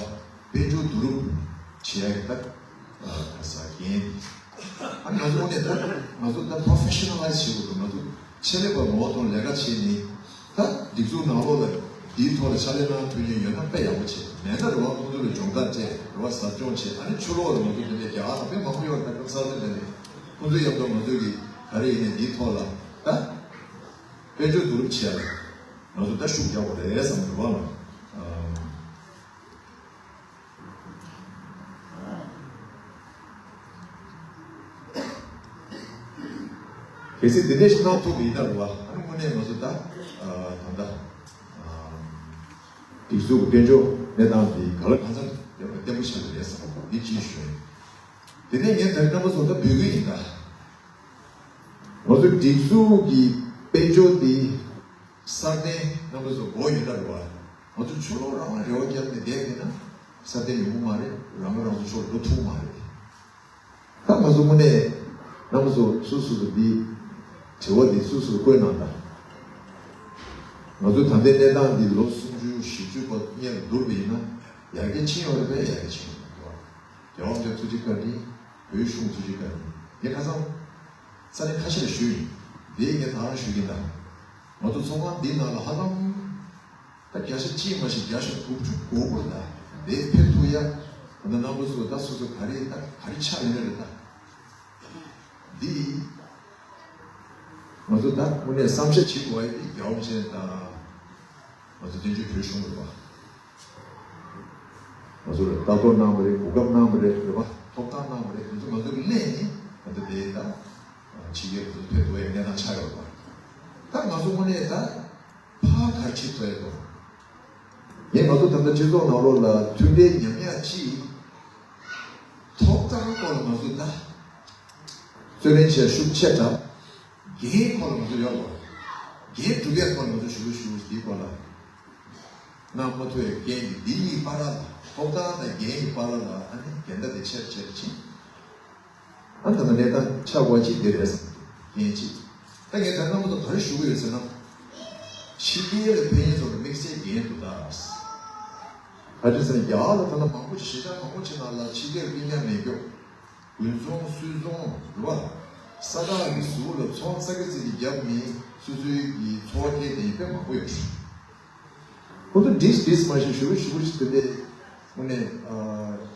དཔལ་འབྱོར་བསྡུ་རུབ་བྱེད་ཡ་གི་ད་ག་ས་འགན། ཨ་ནི་ང་ཚོ་དངོས་གནས་ད་ང་ཚོ་ད་པོ་རོ་ཕེ་ཤ་ནལ་ལའི་ཛི་བྱེད་དགོས་འདུག་ང་ཚོ་ཆེད་ལས་པ་ངོ་བོ་དང་ལས་ཀ་བྱེད་ནི། ད་སྒྲིག་འཛུགས་ནང་ལོགས་ལ་འདིའི་ཐོག་ལ་ཕྱག་ལས་གནང་ཐུབ་མཁན་ཡོད་ན་དཔེ་ཡག་པོ་བྱེད། མེད་ན་རེད་བ། ཁོང་ཚོ་ལ་སྦྱོང་བརྡར་སྤྲད། རེད་བ། ཟབ་སྦྱོང་བྱེད། ཨ་ནི་ཕྱི་ལོགས་ལ་ང་ཚོ་འདི་འདྲའི་རྒྱ་གར་དང་དཔེ་མང་པོ་ཡོད་རེད། ད་སྐབས་གསར་པ་འདི་འདྲ་ནས་ཁོང་ཚོའི་མཉམ་དུ་ང་ཚོ་གི་ག་རེ་ཡིན་ནའི་འདིའི་ཐོག་ལ་ད་དཔལ་འབྱོར་བསྡུ་རུབ་བྱེད་ཡ་ལ་ང་ཚོ་ད་ཤུགས་རྒྱག་དགོས་རེད་བསམ་འདུག་བ། གལ་སྲིད་འདི་འདྲ་ཞིག་གནང་ཐུབ་པ་ཡིན་ན་རེད་བ། ཨ་ནི་དངོས་གནས་ང་ཚོ་ད་ད་ལྟ་སྒྲིག་འཛུགས་ཀྱི་དཔལ་འབྱོར་གནས་སྟངས་འདི་ག་ལ་གང་འཚམ་ཡོད་པ་བརྟན་པོ་ཆགས་ཀྱི་རེད་བསམ་པ་འདི་གཅིག་ཞུ་ཡིན། དེ་ནས་ངས་ད་རེས་རྣམ་པ་ཚོ་ད་འབོད་སྐུལ་ཡིན་ད། ང་ཚོ་སྒྲིག་འཛུགས་ཀྱི་དཔལ་འབྱོར་འདི་སྲ་བརྟན་རྣམ་པ་ཚོ་དགོས་ཡོད་ན་རེད་བ། ང་ཚོ་ཕྱི་ལོགས་རང་ལ་རེ་བ་བརྒྱབ་ནས་བསྡད་ཡིན་ན་སྲ་བརྟན་ཡོང་གི་མ་རེད། རང་ང་རང་ཚོ་ཕྱོགས་འགྲོ་ཐུབ་མ་རེད། ད་ང་ཚོ་དངོས་གནས་རྣམ་པ་ཚོ་སོ་སོ་སོ་འདི་དྲི་བ་འདི་སོ་སོ་བཀོད་གནང་དང་། ང་ཚོ་ད་ལྟའི་གནས་སྟངས་འདི་ལོ་སུམ་ཅུ་བཞི་བཅུ་བར་སྔོན་ལ་བསྡུར་བ་ཡིན་ན་ཡར་རྒྱས་ཕྱིན་ཡོད་རེད་པས། ཡར་རྒྱས་ཕྱིན་ཡོད་མ་རེད་བ། རྒྱལ་བ་རིན་པོ་ཆེ་ཐུགས་རྗེ་བཀའ་དྲིན། བོད་གཞུང་ཐུགས་རྗེ་བཀའ་དྲིན། ངས་ཁ་སང་ས་གནས་ཁ་ཤས་ལ་ཞུས་ཡིན། འདི་ངས་ད་རང་ཞུ་གི་ཡིན་ད། ང་ཚོ་ཚོགས་ཁང་འདིའི་ནང་ལ་ཧ་ལམ་ད་བརྒྱ་ཆ་གཅིག་མ་ཞིག་བརྒྱ་ཆ་དགུ་བཅུ་གོ་དགུ་ད་འདི་ཕེབས་ཐུབ་ཡ། ད་ལྟ་རྣམ་པ་ཚོ་ད་སོ་སོ་ག་རེ་ད་ག་རེ་ཆགས་ཡོད་ན་རེད་ད། འདི་ང་ཚོ་ད་དངོས་གནས་བསམ་ཤེས་བྱེད་དགོས་ཡ་དེ་རྒྱལ་བ་རིན་པོ་ཆེ་དང་ང་ཚོ་བཙན་བྱོལ་བོད་གཞུང་རེད་པ། ང་ཚོ་ལ་ལྟ་རྟོག་གནང་བ་རེད། གོ་སྐབས་གནང་བ་རེད། རེད་པ། ཐོབ་ཐང་གནང་བ་རེད། དེ་ཚོ་ང་ཚོ་གི་སླད་ནས་ང་ཚོ་དེ་ད་ཕྱི་རྒྱལ་ང་ཚོ་ཕེབས་དགོས་ཡ་གནས་སྟངས་ཆགས་ཡོད་པ། ད་ང་ཚོ་དངོས་གནས་ད་ཕར་ག་རེ་བྱེད་ཐུབ་ཡ་དང་། ངས་ང་ཚོ་ད་ལྟ་སྤྱི་ཚོགས་ནང་ལོགས་ལ་མཐུན་སྒྲིལ་ཉམས་ཡ་ཅིག་ཐོབ་ཐང་སྐོར་ལ་ང་ཚོ་ད་རྩོད་ལེན་བྱས་ཤུགས་ཆེ་དྲགས། འགན་ཁོ་ལ་ང་ཚོ་ཡོད་རེད། འགན་སྒྲུབ་ཡ་ཁོ་ལ་ང་ཚོ་ཞུ་ཞུ་འདི་སྐོར་ལ་གནང་མ་ཐུབ་ཡ་འགན་གྱི་འདི་གཉིས་བར་ལ་ཐོབ་ཐང་དང་འགན་གྱི་བར་ལ་ཨ་ནི་འགལ་ཟླ་དེ་ཆེར་ཆེར་ཕྱིན། ཨ་ད་ལྟ་གནས་སྟངས་ཆགས་པ་ཅིག་འདི་རེད་བསམ་འདུག་འགན་ཅིག་ད་ངས་ད་ལྟ་མ་གཏོགས་ག་རེ་ཞུ་གི་ཡོད་ཟེར་ན། ཕྱི་རྒྱལ་ལ་ཕེབས་མཁན་ཚོ་ལ་དམིགས་བསལ་འགན་འདུག་ད། ག་རེ་ཟེར་ན་རྒྱ་གར་ལ་ད་ལྟ་མང་པོ་ཞིག་གཞིས་ཆགས་མང་པོ་ཞིག་ནང་ལ་ཕྱི་རྒྱལ་སྤུན་ཀྱག་མེད་སྐྱོ། དགུན་ཚོང་སོལ་ཚོང་རེད་བ། ས་ཐག་གི་ཟུར་ལ་ཚོང་ཙག་གི་ཙིག་གི་བརྒྱབ་ནས་སོ་སོའི་གི་འཚོ་བ་སྐྱེལ་མཁན་དཔེ་མང་པོ་ཡོད་རེད། ཁོ་ཚོ་བྲིས་བྲིས་མ་ཤེས་ཞུ་ཞུ་ཞུ་དེ་འདྲས་དངོས་གནས་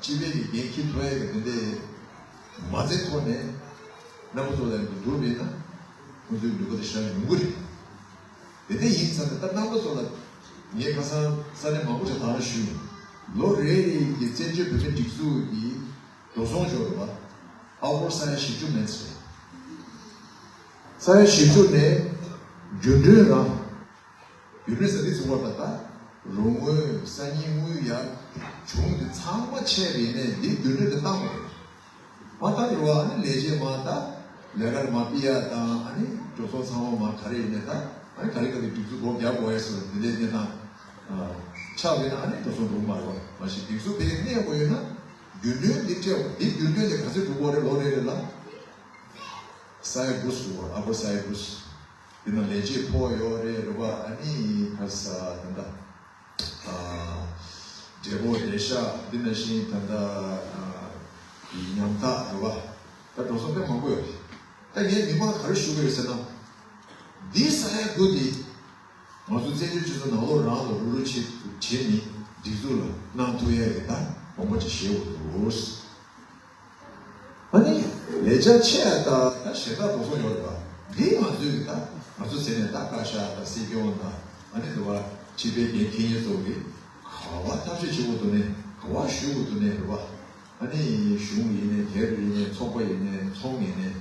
སྤྱི་པའི་གི་འགན་འཁྱེར་ཐུབ་ཡ་གི་དེ་འདྲས་མ་བྱས་ཐོག་ནས་རྣམ་པ་ཚོ་ལ་ཡང་བསྡུར་བས་ན་ཁོ་ཚོའི་ནུས་པ་དེ་ཞེ་དྲག་ཉུང་གི་རེད། དེ་འདྲས་ཡིན་ཙང་ད་རྣམ་པ་ཚོ་ལ་ ངས་ཁ་སང་ས་གནས་མང་པོ་ཞིག་དང་ཞུས་ཡིན། ལོ་རེ་རེ་གི་བཙན་བྱོལ་བོད་མིའི་སྒྲིག་འཛུགས་ཀྱི་འགྲོ་སོང་ཤོར་བ་ཨ་སྒོར་ས་ཡ་བཞི་བཅུ་མིན་ཚེ། ས་ཡ་བཞི་བཅུ་ནས་རྒྱུན་གྲོན་རང་། རྒྱུན་གྲོན་ཟེར་དུས་ཚོད་བར་ད་ལྟ་རོགས་དངུལ་སང་ཉིན་དངུལ་ཡར་བྱུང་དེ་ཚང་མ་ཆད་པ་ཡིན་ནས་འདི་རྒྱུན་གྲོན་དེ་བཏང་དགོས་རེད། མ་བཏང་རུང་ཨ་ནི་ལས་བྱེད་མ་ད་ལས་ཀར་མ་ཕུད་ཡ་དང་ཨ་ནི་འགྲོ་སོང་ཚང་མ་མ་ག་རེ་ཡིན་ནས་ད་ཨ་ནི་ག་རེ་ག་རེ་སྒྲིག་འཛུགས་སྒོ་རྒྱག་དགོས་ཡ་སོགས་འདི་འདྲའི་གནས་སྟངས་ཆགས་པ་ཡིན་ན་ཨ་ནི་འགྲོ་སོང་འགྲོ་གི་མ་རེད་བ། མ་གཞི་སྒྲིག་འཛུགས་དེ་གནས་དགོས་ཡོད་ན་རྒྱུན་གྲོན་འདི་སྤྲད་འདི་རྒྱུན་གྲོན་དེ་ག་ཚོད་འགྲོ་གི་རེད་ལོ་རེ་རེ་ལ། ས་ཡ་དགུ་ཞུ་བ་ཨ་ཁོ་ས་ཡ་དགུ་ཞུ། དེ་ན་ལས་བྱེད་ཕོགས་ཡོད་རེད་རེད་བ། ཨ་ནི་ཁ་ས་ད་ལྟ་འབྲས་བུ་རེད་ཤག་འདི་ན་བཞིན་ད་ལྟ་ཉམ་ཐག་རེད་བ། ད་འགྲོ་སོང་དཔེ་མང་པོ་ཡོད་རེད། ད་ངས་མི་མང་ག་རེ་ཞུ་གི་ཡོད་ཟེར་ན། འདི་ས་ཡ་དགུ་འདི་ང་ཚོ་བཙན་བྱོལ་སྤྱི་ཚོགས་ནང་ལོགས་རང་ལ་རུག་རུག་བྱེད་བྱེད་ནི་སྒྲིག་འཛུགས་ལ་གནང་ཐུབ་ཡ་ཡོད་ད་དགོངས་པ་ཅིག་བཞེས་འོ་འདུག་ཨ་ནི་ལས་བྱ་ཆེ་ཡ་ད་ད་ཞེ་དྲག་འགྲོ་སོང་ཡོད་རེད་པ། འདི་ང་ཚོའི་གི་ད་ང་ཚོ་ཟེར་ནས་ད་བཀའ་ཤག་དང་སྲིད་སྐྱོང་དང་ཨ་ནི་འདི་བ་སྤྱི་པའི་འགན་འཁྱེར་མཁན་ཚོ་གི་ག་བ་ཐབས་ཤེས་བྱེད་དགོས་འདུག་ནས་ག་བ་ཞུ་དགོས་འདུག་ནས་རེད་པ། ཨ་ནི་གཞུང་ཡིན་ནས་སྒེར་ཡིན་ནས་ཚོགས་པ་ཡིན་ནས་ཚོང་ཡིན་ནས་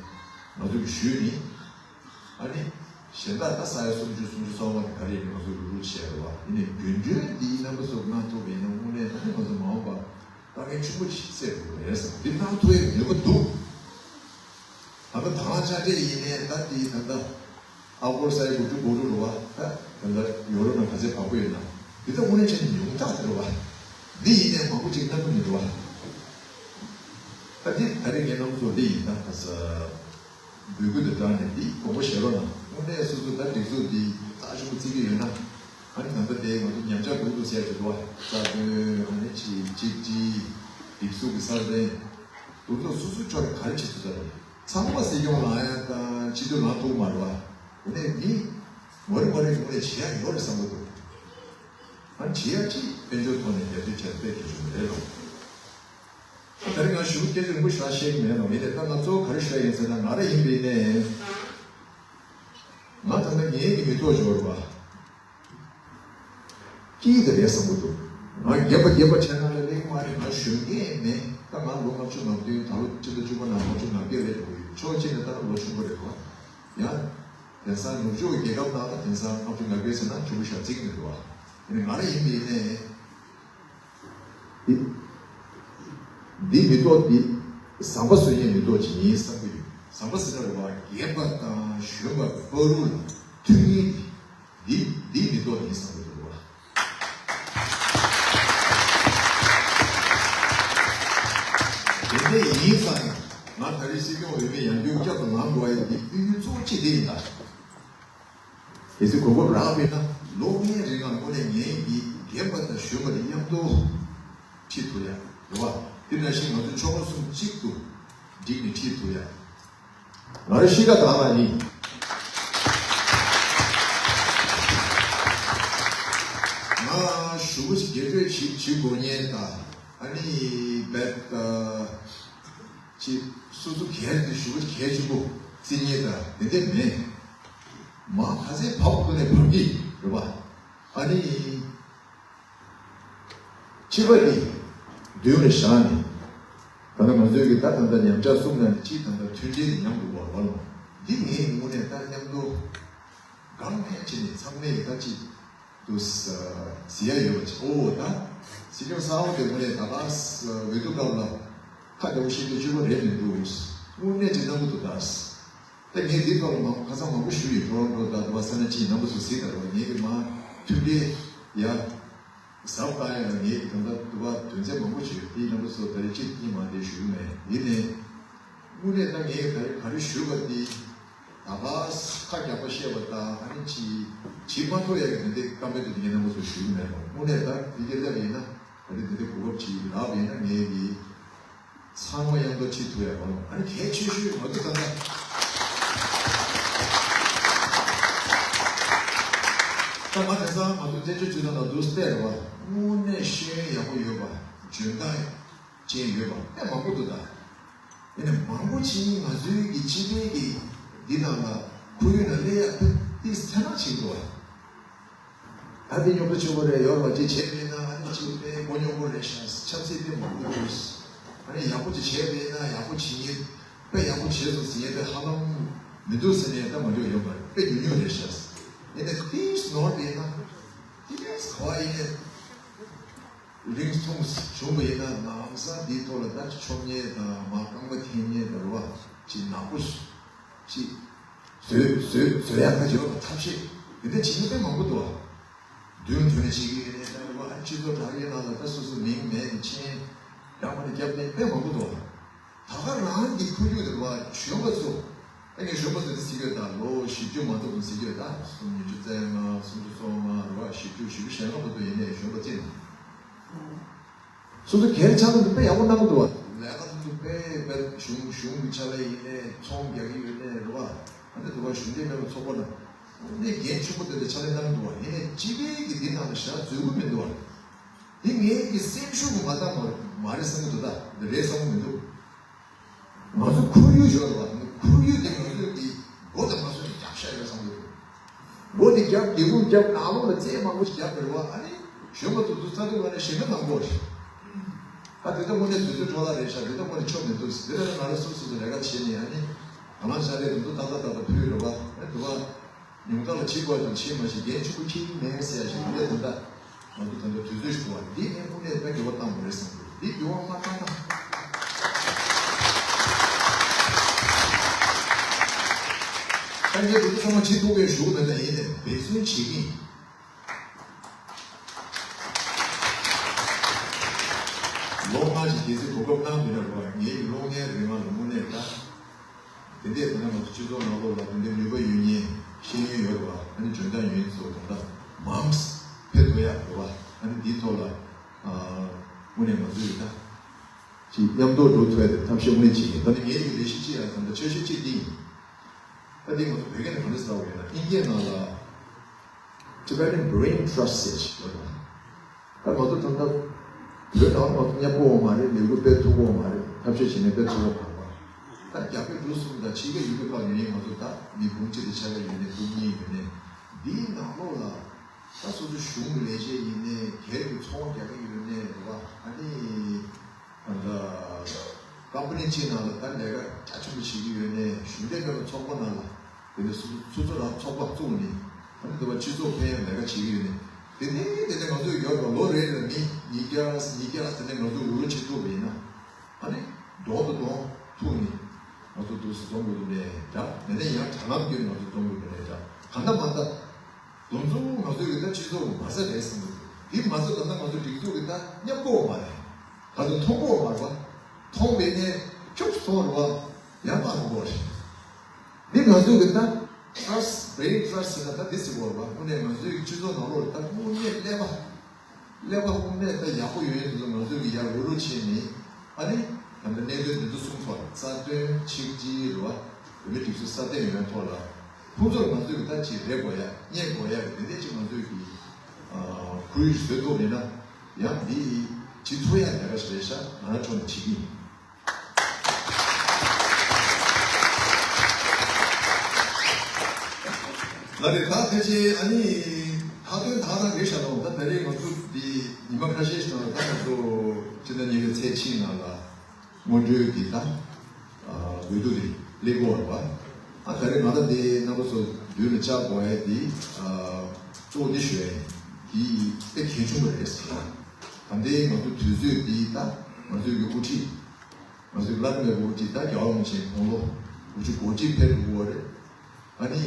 ང་ཚོ་གི་ཞུས་ནི། ཨ་ནི་གཞན་དག་ད་ས་ཡ་སུམ་ཅུ་སུམ་ཅུ་སོ་ལྔ་ག་རེ་ཡིན་ནས་ང་ཚོ་རུག་རུག་བྱས་རེད་པ། ཡིན་ནས་རྒྱུན་གྲོན་འདི་རྣམ་པ་ཚོ་གནང་ཐུབ་པ་ཡིན་ན་དངོས་གནས་ད་ནི་ང་ཚོ་མ་འོངས་པ་དཀའ་ངལ་ཆེན་པོ་ཞིག་སེལ་ཐུབ་རེད་བསམ། འདི་གནང་ཐུབ་ཡ་ནུས་པ་འདུག་ད་ལྟ་དང་བླངས་དཔྱ་ཁྲལ་ཡིན་ནའི་ད་འདི་ད་ལྟ་ཨ་སྒོར་ས་ཡ་དགུ་བཅུ་གོ་དྲུག་རེད་པ། ད་ད་ལྟ་ཡོ་རོབ་ནང་ག་ཚད་བབས་པ་ཡོད་ན་འདི་ད་དངོས་གནས་བྱས་ནས་ཉུང་དྲགས་རེད་པ། འདི་ཡིན་ནའི་མང་པོ་ཅིག་གནང་གི་མི་འདུག་པ། ད་འདི་ད་རེས་ངའི་རྣམ་ཚོ་འདི་ཡིན་ད་ག་ས། འབོད་སྐུལ་དུ་བཏང་ནས་འདི་དགོངས་པ་བཞེས་རོགས་གནང་། དངོས་གནས་སོ་སོ་ད་སྒྲིག་འཛུགས་འདི་རྩ་ཆེན་པོ་བརྩི་གི་ཡོད་ན། ཨ་ནི་ད་ལྟ་དེ་ང་ཚོ་ཉམས་ཆག་འགྲོ་འདུག་ཟེར་གྱི་འདུག་བ། རྩ་དོན་ཨ་ནི་ཅིག་གཅིག་སྒྲིལ། སྒྲིག་འཛུགས་ཀྱི་གསར་སྤེལ། འདུག་ཚོགས་སོ་སོའི་ཕྱོགས་ནས་ག་རེ་བྱེད་ཐུབ་ས་རེད། ཚང་མ་སྲིད་སྐྱོང་ལངས་ཡ་དང་སྤྱི་འཐུས་ལངས་ཐུབ་མ་རེད་བ། དེ་ནས་མི་མ་རེད་མ་རེད་དངོས་གནས་བྱེད་ཡ་ཡོད་རེད་བསམ་གྱི་འདུག་ཨ་ནི་བྱེད་ཡ་ཅིག་དཔལ་འབྱོར་ཐོག་ནས་རྒྱབ་སྐྱོར་བྱས་ན་དཔེ་གལ་ཆེན་པོ་རེད་ལོ། ད་རེས་ང་ཞུ་སྐད་ཆ་རིང་པོ་ཞེ་དྲག་བཤད་ཀྱི་མེད་ལ། ཡིན་ནའི་ད་ང་གཙོ་བོ་ག་རེ་ཞུ་ཡ་ཡིན་ཟེར་ན། ང་རང་ཡིན་པ་ཡིན་ནའི་ང་ད་ལྟ་ངའི་གི་མི་ཐོག་འབྱོར་བ་སྐྱིད་དེ་རེད་བསམ་གྱི་འདུག་ང་རྒན་པ་རྒན་པ་བྱས་ན་ལས་སླེབས་མ་རེད། ང་གཞོན་སྐྱེས་མེད། ད་ང་ལོ་ལྔ་བཅུ་ང་བདུན། ད་ལོ་ཕྱི་ཟླ་བཅུ་པ་ནང་ལྔ་བཅུ་ང་བརྒྱད་རེད་འགྲོ་གི་ཡོད། ཕྱོགས་གཅིག་ནས་ད་ལོ་ཆུང་པོ་རེད་བ། ཡང་དེང་སང་ནུབ་ཕྱོགས་རྒྱལ་ཁབ་ནང་ལ་དེང་སང་ལྔ་བཅུ་ང་བརྒྱད་ཟེར་ན་ཆུང་པོ་ཞེ་དྲག་བརྩི་གི་མི་འདུག་བ། ཡིན་ནའི་ང་རང་ཡིན་པ་ཡིན་ནའི། འདི་འདི་མི་ཐོག་འདི་ཟམ་པ་བཟོ་མཁན་མི་ཐོག་ཅིག་ཡིན་བསམ་གྱི་ཡོད། ཟམ་པ་ཟེར་ན་རེད་བ། རྒན་པ་དང་གཞོན་པ་བར་དུ་ལ་མཐུན་མིན་འདི་འདི་མི་ཐོག་ཡིན་བསམ་གྱི་འདུག་བ། དེ་འདྲ་ཡིན་ཙང་ང་ད་རེས་སྲིད་སྐྱོང་འོས་མི་ཡང་བསྐྱར་བསྐྱར་དུ་ལངས་དགོས་ཡ་འདི་དམིགས་ཡུལ་གཙོ་བོ་གཅིག་དེ་ཡིན་ད། གལ་སྲིད་གོ་སྐབས་རག་པས་ན་ལོ་ལྔའི་རིང་ལ་དངོས་གནས་ངེད་ཀྱིས་རྒན་པ་དང་གཞོན་པ་དང་མཉམ་དུ་ཁྲིད་ཐུབ་ཡ་རེད་བ། དེ་ནང་བཞིན་ང་ཚོ་ཆོལ་ཁ་གསུམ་གཅིག་ཏུ་བསྒྲིགས་ནས་ཁྲིད་ཐུབ་ཡ། ང་རང་གཤིས་ཀ་དྭངས་པ་ཡིན། ང་ཞུ་བ་ཞིག་རྒྱབ་སྐྱོར་བྱེད་བྱེད་དགོས་ཉེན་དང་ཨ་ནི་བེད་ཅིག་སོ་སོ་གལ་ཏེ་ཞུ་བ་གལ་ཆེན་པོ་བརྩི་ཉེན་དང་དེ་འདྲ་མེད། མ་ག་ཚད་བབ་ཁོ་ནས་བབ་ཀྱི་རེད་པ། ཨ་ནི་ཕྱི་པ་འདི་མདུན་ལ་བཞག་ནས་ད་ལྟ་ང་ཚོའི་གི་ད་ད་ལྟ་ཉམས་ཆག་གསུམ་ནང་ནས་གཅིག་ད་ལྟ་མཐུན་སྒྲིལ་ཉམས་དགོས་པ་རེད་བ། འདི་ངས་དངོས་གནས་ད་མཉམ་དུ་སྒང་ནས་བྱས་ནས་ཚང་མས་ད་ཅིག་འདུག་ཟེར་ཡ་ཡོད་པ་ཅིག་ཨོ་ད་སྲིད་སྐྱོང་གསར་པ་དེ་དངོས་གནས་ད་ག་འོས་བསྡུ་སྐབས་ལ་ཁ་བདེ་པོ་བཤད་རྒྱུ་གཅིག་པོ་རེད་མི་འདུག་དངོས་གནས་དྲི་སྣང་གི་འདུག་ད། ད་ངས་འདི་ཐོག་ལ་མང་ཁ་སང་མང་པོ་ཞུས་ཡོད། ཊོ་རོན་ཊོ་དང་དུ་བ་ས་གནས་ཅིག་རྣམ་པ་ཚོ་གཟིགས་དང་རོགས་ངེད་ཀྱི་མ་མཐུན་སྒྲིལ་ཡ་ཟབ་བཏང་ཡ་ལ་ངེད་ཀྱི་ད་ལྟ་དུ་བ་དོན་ཚན་མང་པོ་ཞིག་ཡོད། དེའི་རྣམ་པ་ཚོ་ད་རེས་གཅིག་གཉིས་མ་དེ་ཞུ་གི་མེད། ཡིན་ནའི་དངོས་གནས་ད་ངས་ད་རེས་ག་རེ་ཞུས་པ་དེ་ད་ག་ཁ་རྒྱག་པ་བཤད་པ་དང་ཨ་ནི་ཅི་བྱེད་མ་ཐུབ་ཡ་གི་དེ་འདྲའི་གཏམ་དཔེ་དེ་ངས་རྣམ་པ་ཚོ་ཞུ་གི་མེད་པ། དངོས་གནས་ད་དེ་སྐད་ཆ་ཡིན་ན་ད་རེས་དེ་འདྲའི་གོ་སྐབས་ཅིག་རག་པ་ཡིན་ན་ངས་ཀྱི་ཚང་མ་མཉམ་དུ་ཁྲིད་ཐུབ་ཡ་རོགས། ཨ་ནི་གལ་ཆེ་ཤོས་ང་ཚོ་ད་ལྟ་ད་ང་དེང་སང་ང་ཚོ་བཙན་བྱོལ་སྤྱི་ཚོགས་ནང་དུ་སྤེལ་བ་དངོས་གནས་ཤེས་ཡོན་ཡག་པོ་ཡོད་པ། འཇོན་ཐང་ཅན་ཡོད་པ་དཔེ་མང་པོ་འདུག་ད་ཡིན་ནའི་མང་པོ་ཅིག་ང་ཚོའི་གི་སྤྱི་པའི་གི་འདི་ནང་ལ་ཁོར་ཡུག་ནང་སླེབས་ཡ་དཔེ་ཏིས་ཚེར་མ་ཅིག་འདུག་བ། ཨ་ནི་རྙོག་དྲ་ཆེན་པོ་རེད། ཡོད་རེད་བ། ཅིག་བྱས་པས་ན་ཨ་ནི་ཅིག་དཔེ་མགོ་རྙོག་པོ་རེད་ཤག་ཆབ་སྲིད་དཔེ་མང་པོ་འདུག་ཨ་ནི་ཡག་པོ་ཅིག་བྱས་པས་ན་ཡག་པོ་བྱེད་ཉེན། དཔེ་ཡག་པོ་བྱས་སོང་ཟེར་ཡས་དཔེ་ཧ་ལམ་མི་འདུག་ཟེར་ནས་ད་མ་འགྲོ་ཡོང་པ་རེད། དཔེ་ཉུང་ཉུང་རེད་ཤག་ཡིན་ནའི་ཏིས་ནོར་དེ་ན་ཏིས་ག་བ་ཡིན་ནའི་རིང་ཐུང་བྱུང་བ་ཡིན་ན་ལམ་སང་དེའི་ཐོག་ལ་ད་ཆོག་ཉེན་དང་མ་རྐང་པ་འཐེན་ཉེན་དང་རེད་བ། ཅིག་ནག་པོ་ཅིག་བཟོས་བཟོས་བཟོ་ཡག་ག་ཅིག་ཡོད་པ་ཐབས་ཤེས་དེ་འདྲ་བྱེད་ཉེན་དཔེ་མང་པོ་འདུག་བ། མདུན་དུ་ནས་བྱེད་ཀྱི་ཡོད་ནས་ད་རེད་བ། ཨ་སྤྱི་ཚོགས་དྲ་རྒྱའི་ནང་ལ་ད་སོ་སོ་མིང་མེད་ནས་མཆན་རྒྱག་མ་ནས་རྒྱབ་ནས་དཔེ་མང་པོ་འདུག་ད་ག་རང་གི་ཁོར་ཡུག་དེ་རེད་བ། གཞོན་པ་ཚོ། ད་ངས་གཞོན་པ་ཚོ་དེ་ཟེར་གྱི་ཡོད། ད་ལོ་བཞི་བཅུ་མ་ཐུབ་པ་ཟེར་གྱི་ཡོད། ད་སུམ་ཉི་ཤུ་རྩ་ལྔ་སུམ་ཅུ་སོ་ལྔ་རེད་བ། བཞི་བཅུ་བཞི་བཅུ་ཞེ་ལྔ་བར་དུ་ཡིན་ནས་གཞོན་པ་ཅིག་ན། སོ་སོ་སྒེར་ཆགས་ན་དཔེ་ཡག་པོ་གནང་གི་འདུག་བ། ལས་ཀ་དེ་ཚོ་དཔེ་དཔེ་གཞུང་གཞུང་གི་ཕྱག་ལས་ཡིན་ནའི་ཚོང་རྒྱག་གི་ཡོད་ནའི་རེད་བ། ཨ་ནི་འདུག་བ། གཞུང་འབྲེལ་མེད་པའི་ཚོགས་པ་ན་དངོས་གནས་འགན་ཆེན་པོ་དེ་འདྲ་ཕྱག་ལས་གནང་གི་འདུག་བ། ཡིན་ནའི་སྤྱི་པའི་གི་འདི་ནང་ལ་ཞག་འཛུལ་གི་མི་འདུག་བ། འདི་ངའི་གི་སེམས་ཤུགས་ཀྱི་མ་བཏང་བ་མ་རེད་བསམ་གི་འདུག་ད་འདི་རེད་བསམ་གི་མི་འདུག་ང་ཚོ་ཁོར་ཡུག་ཡོད་རེད་བ། ཁོར་ཡུག་དེ་ང་ཚོས་ཀྱི་སྒོ་དང་ང་ཚོས་ཀྱི་རྒྱབ་ཤ་ཡོད་བསམ་གི་འདུག་སྒོ་དེ་རྒྱབ། སྒེའུ་ཁུང་རྒྱབ། ནང་ལོགས་ལ་རྩེ་མང་པོ་ཞིག་རྒྱབ་པ་རེད་བ། ཨ་ནི་གཞོན་པ་ཚོ་ཚོ་ཚ་དུས་ང་ནས་ཞེ་ན་ནང་པོ་རེད། ད་དེ་ལྟ་དངོས་གནས་དུས་ཚོད་འཕྲོ་བརླག་རེད་ཤག་དེ་ལྟ་དངོས་གནས་ཆོ་མི་འདུག་དེ་ལྟ་ང་རང་སོ་སོ་སོ་ལས་ཀ་བྱེད་ནས་ཨ་ནི་ང་རང་ཤ་ལས་དུ་འདུག་ཏག་ཏག་ཏག་ཏག་ཕུལ་རེད་བ། ཨ་ནི་འདུག་བ། ཉུང་མཐའ་ལ་བྱེད་དགོས་དང་བྱེད་མ་བྱེད་འགན་ཆུ་བོ་ཁྱེར་མེད་ཟེར་ཡ་ཞིག་ལས་ད་ལྟ་ང་ཚོ་ད་ལྟ་དུས་ཚོད་ཞིག་འདུག་བ། འདི་ནས་དངོས་གནས་ད་འགྱུར་བ་བཏང་དགོས་རེད་བསམ་གི་འདུག་འདི་འགྱུར་བ་མ་བཏང་ན། ད་ངས་འདི་ཚོ་ཚང་མ་བྱེད་ཐུབ་པའི་ཞུ་གི་མེད། ད་ཡིན་ནས་འབད་བརྩོན་བྱེད་ཀྱི་ཡིན། ལོ་ལྔ་ཞིག་གལ་སྲིད་གོ་སྐབས་གནང་ཡོད་ན་རེད་བ། ངའི་གི་གློག་བརྙན་རིགས་ལ་དངོས་གནས་ད། དེ་འདྲས་ད་ནི་ང་ཚོ་སྤྱི་ཚོགས་ནང་ལོགས་ལ་དེ་འདྲའི་ནུས་པ་ཡོད་མཁན་ཤེས་ཡོན་ཡོད་རེད་བ། ཨ་ནི་འཇོན་ཐང་ཡོད་མཁན་ཚོ་ད་ལྟ་མང་ཙམ་ཕེབས་ཐུབ་ཡག་རེད་བ། ཨ་ནི་འདིའི་ཐོག་ལ་ཨ་དངོས་གནས་ང་ཚོས་ད་ཅིག་མཉམ་དུ་འགྲོ་ཐུབ་ཡག་དེ་ཐབས་ཤེས་དངོས་གནས་བྱེད་ཀྱི་ཡིན། ད་ནི་ངའི་གི་ལས་གཞི་གཅིག་ཡང་ད་ལྟ་འཆར་གཞི་གཅིག་འདི་ཡིན། ད་འདི་ང་ཚོ་བོད་སྐད་ནས་ག་འདྲ་ཟེར་བ་ཡིན་ན། ཨིན་སྐད་ནང་ལ་Tibetan Brain Trust ཟེར་ཞིག་ཡོད་རེད། ད་ང་ཚོ་ད་ལྟ་བོད་ནང་ང་ཚོ་མཉམ་པོ་ཡོད་མ་རེད། ལས་འགུལ་སྤེལ་ཐུབ་ཀྱི་ཡོད་མ་རེད། ཐབས་ཤེས་བྱས་ནས་སྤེལ་ཐུབ་ཀྱི་ཡོད་མ་རེད། ད་རྒྱ་བོད་འབྲུག་གསུམ་དང་ཕྱི་རྒྱལ་ཡུལ་གྲུ་ཁག་ཡོད་མཁན་ང་ཚོ་ད་མི་འབུམ་གཅིག་དང་ཕྱེད་ཀ་ཡོད་ནས་འབུམ་གཉིས་ཡོད་ནས། འདིའི་ནང་ལོགས་ལ་ད་སོ་སོ་གཞུང་གི་ལས་བྱེད་ཡིན་ནའི་སྒེར་གྱི་ཚོང་རྒྱག་གི་ཡོད་ནའི་རེད་བ། ཨ་ནི། ད་ལྟ་ཀམ་པ་ནི་གཅིག་ནང་ལ་ད་ལས་ཀ་རྒྱ་ཆེན་པོ་བྱེད་ཀྱི་ཡོད་ནའི། གཞུང་འབྲེལ་མེད་པའི་ཚོགས་པ་ནང་ལ་དེ་ནས་སོ་སོ་སོ་རང་ཚོགས་པ་བཙུགས་ནས། ཨ་ནི་དེ་བ་སྤྱི་ཚོགས་ཕན་ཡོན་ལས་ཀ་བྱེད་ཀྱི་ཡོད་ནའི། དེ་ནས་དེ་ནས་ང་ཚོ་ཡོད་པ་ལོ་རེ་ལ་མི་ཉིས་བརྒྱ་ཉིས་བརྒྱ་དེ་ནས་ང་ཚོ་འུ་ལོ་བྱེད་ཐུབ་པ་ཡིན་ན། ཨ་ནི་གདོང་དང་གདོང་ཐུག་ནས་ང་ཚོ་འདུག་སེ་འཛོམས་དགོས་འདུག་ནའི་འདྲ། མེད་ན་ཡང་དྲ་ལམ་བརྒྱུད་ནས་ང་ཚོ་འཛོམས་དགོས་འདུག་ནའི་འདྲ། གང་ལྟར་མ་ལྟར། དེ་ཚོ་ང་ཚོའི་གི་ད་སྤྱི་ཚོགས་མ་རྩ་རེད་ཟེར་འདུག་འདི་མ་རྩ་ད་ལྟ་ང་ཚོ་སྒྲིག་འཛུགས་གི་ད་མཉམ་པོ་མ་རེད། ད་ཚོ་མཐོང་གོ་མ་རེད་པ། མཐོང་བས་ནས་ཁྱུག་མཐོང་རེད་པ། ཡང་མ་རུང་གོ་རེད། འདི་ང་ཚོའི་གི་ད་Trust, Brain Trust ཟེར་ན་ད་འདི་ཟེར་གོ་རེད་པ། དངོས་གནས་ང་ཚོའི་གི་སྤྱི་ཚོགས་ནང་ལོགས་ད་དངོས་གནས་ཀླད་པ། ཀླད་པ་དངོས་གནས་ད་ཡག་པོ་ཡོད་ཡོད་དུས་ང་ཚོའི་གི་ཡར་འུ་རུ་བྱས་ནས། ཨ་ནི་ད་ལྟ་གནད་དོན་འདི་ཚོ་གསུམ་ཐོག་རྩ་དོན་གཅིག་སྒྲིལ་རེད་པ། བོད་མིའི་སྒྲིག་འཛུགས་སྲ་བརྟན་ཡོང་ཐོག་ལ་ཁོང་ཚོར་ང་ཚོས་ཀྱི་ད་ཅིག་རེ་དགོས་ཡ་བརྙས་དགོས་ཡ་གི་དེ་འདྲས་ཅིག་ང་ཚོས་ཀྱི་ཁོར་ཡུག་བཟོས་ཐུབ་མེད་ན་ཡང་འདི་བྱེད་ཐུབ་ཡ་ལས་ཀ་ཞིག་རེད་ཤག་ང་རང་ཕྱོགས་ནས་བྱེད་ཀྱི་ཡིན། ལགས་རེད། ད་ཕལ་ཆེར་ཨ་ནི་མཐའ་དོན་ད་རང་རེད་ཤག་ལོ། ད་ད་རེས་ང་ཚོ་འདི་ཉི་མ་ཁ་ཤས་ཤིག་ནང་ལ་ད་ང་ཚོ་སྤྱི་ཟླ་གཉིས་པའི་ཚེས་གཅིག་ནང་ལ། སྔོན་འགྲོའི་འདི་ད། འོས་བསྡུ་རེད། སླེབས་ཀྱི་ཡོད་རེད་པ། ཨ་ད་རེས་ང་ད་འདི་རྣམ་པ་ཚོ་མདུན་ལ་བཅར་དགོས་ཡ་འདི། གཙོ་བོ་འདི་ཞུ་ཡ་ཡིན། འདི་དཔེ་གལ་ཆེན་པོ་རེད་ཟེར་ན། ད་ལྟའི་ང་ཚོ་དུས་ཚོད་འདི་ད་ང་ཚོའི་གི་དབུ་ཁྲིད། ང་ཚོའི་བླ་ན་མེད་པའི་དབུ་ཁྲིད་ད་རྒྱལ་བ་རིན་པོ་ཆེ་དགུང་ལོ་དགུ་བཅུ་གོ་གཅིག་ཕེབས་འགྲོ་གི་ཡོད་རེད། ཨ་ནི་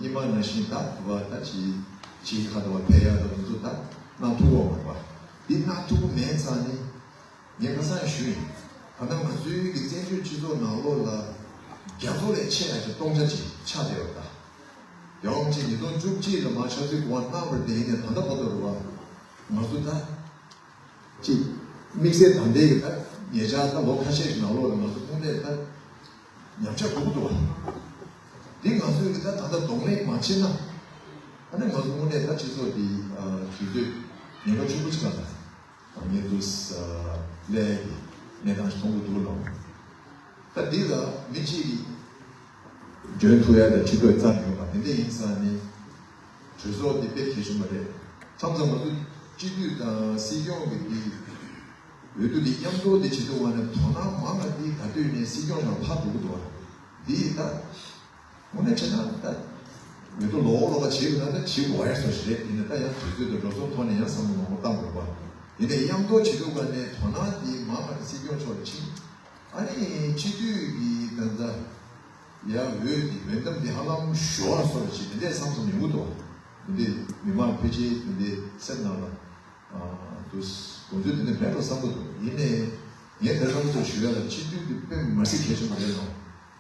སྔོན་མ་ནང་བཞིན་ད་བ་ད་ཅི་ཅི་ཁ་ད་བ་ཕེབས་ཡ་ད་དུང་ཚོ་ད་གནང་ཐུབ་ཀྱི་ཡོད་མ་རེད་པ། འདི་གནང་ཐུབ་ཀྱི་མེད་ཙང་ནི། ངས་ཁ་སང་ཞུས་ཡིན། ད་ལྟ་ང་ཚོའི་གི་བཙན་བྱོལ་སྤྱི་ཚོགས་ནང་ལོགས་ལ་རྒྱ་མཚོ་ལས་ཆེ་ཡ་གི་སྟོང་ཆ་ཅིག་ཆགས་བསྡད་ཡོད་ད། ཡང་ཅིག་ཉིས་སྟོང་བཅུ་གཅིག་ལ་མར་ཆབ་སྲིད་གོ་བ་གནང་བར་དེ་ཡིན་ནས་ད་ལྟ་བར་དུ་རེད་བ། ང་ཚོ་ད་ཅིག་དམིགས་བསལ་ད་ལྟའི་གི་ད་ཉེ་ཆར་ད་ལོ་ཁ་ཤས་ཀྱི་ནང་ལོགས་ལ་ང་ཚོ་དངོས་གནས་ད་ཉམས་ཆག་འགྲོ་གི་འདུག་བ། འདི་ང་ཚོས་གི་ད་ད་ལྟ་གདོང་ལེན་མ་བྱས་ན། ཨ་ནི་ང་ཚོ་དངོས་གནས་ད་སྤྱི་ཚོགས་འདི་དུས་ཚོད་ཉེན་ཁ་ཆེན་པོ་ཅིག་ལ་ད། ངས་འདུག་ལས་ཀྱི་གནས་སྟངས་ཤིག་མཐོང་གི་འདུག་ལ། ད་འདི་ལ་མི་གཅིག་གིས་འཇོན་ཐུབ་ཡ་དང་ཁྲི་ཐོག་རྩ་མི་ཡོང་བ་དེ་འདྲ་ཡིན་ཙང་ནི། གྲོས་ཚོགས་འདི་དཔེ་གལ་ཆེན་པོ་རེད། མཚམས་མཚམས་ང་ཚོ་སྤྱི་འཐུས་དང་སྲིད་སྐྱོང་གི་འདི་འོས་བསྡུ་འདི་མཉམ་དུ་འདི་བྱེད་དུས་བ་ནས་དོ་སྣང་མང་ང་འདི་ག་དུས་ནས་སྲིད་སྐྱོང་ནང་ཕར་འགྲོ་གི་འདུག་བ། འདི་ད་དངོས་གནས་བྱས་ན་ད་འོས་བསྡུ་ལོག་ལོག་བྱེད་དགོས་ན་ད་བྱེད་དགོས་ཡ་སོ་ཞིག་རེད། ཡིན་ན་ད་ཡང་དུས་ཚོད་དང་འགྲོ་སོང་ཐོག་ནས་ཡང་བསམ་བློ་མང་པོ་བཏང་དགོས་པ། ཡིན་ནའི་མཉམ་དུ་བྱེད་དུས་བ་ནས་དོ་སྣང་འདི་མང་ང་འདི་སྲིད་སྐྱོང་མཆོག་ལ་ཕྱིན། ཨ་ནི་སྤྱི་འཐུས་ཀྱི་ད་ལྟ་ཡ་འོས་ཀྱི་འོས་འདེམས་འདི་ཧ་ལམ་ཞུ་བ་སོགས་ཀྱི་འདི་འདྲའི་བསམ་བསམ་ཡོང་གི་འདུག་འདི་འདྲའི་མི་མང་ཕལ་ཆེར་འདི་འདྲའི་སེམས་ནང་ལ་ཨ་འདུག་དགོངས་ཚུལ་འདི་འདྲ་མེད་འགྲོ་བསམ་གྱི་འདུག་ཡིན་ནའི་ངས་དེ་ལྟ་བུ་ཞུ་ཡ་ལ་སྤྱི་འཐུས་འདི་དཔེ་མ་སྲིད་གལ་ཆེན་པོ་རེད་ལ།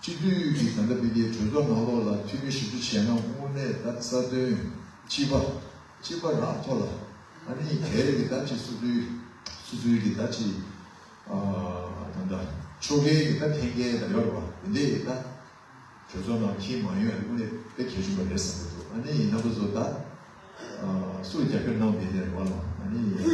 སྤྱི་འཐུས་ཀྱི་ད་ལྟ་ཕལ་ཆེར་གྲོས་ཚོགས་ནང་ལོགས་ལ་འཐུས་མི་བཞི་བཅུ་བྱས་ན་དངོས་གནས་ད་རྩ་དོན་སྤྱི་པ་སྤྱི་པ་རང་ཐོག་ལ་ཨ་ནི་གལ་གྱི་ད་ཅིག་སོ་སོའི་སོ་སོའི་གི་ད་ཅིག་ད་ལྟ་ཆོལ་ཁའི་གི་ད་འཐེན་འཁྱེར་ད་ཡོད་རེད་བ། འདི་འདྲའི་གི་ད་གྲོས་ཚོགས་ནང་འཁྱེར་མ་ཡོང་ཡ་དངོས་གནས་དཔེ་གལ་ཆེན་པོ་རེད་བསམ་གྱི་འདུག་ཨ་ནི་ཡིན་ན་ཁོ་ཚོ་ད་སུར་རྒྱབ་སྐྱོར་གནང་བསྡད་ནས་རེད་བ་ལ། ཨ་ནི་བོད་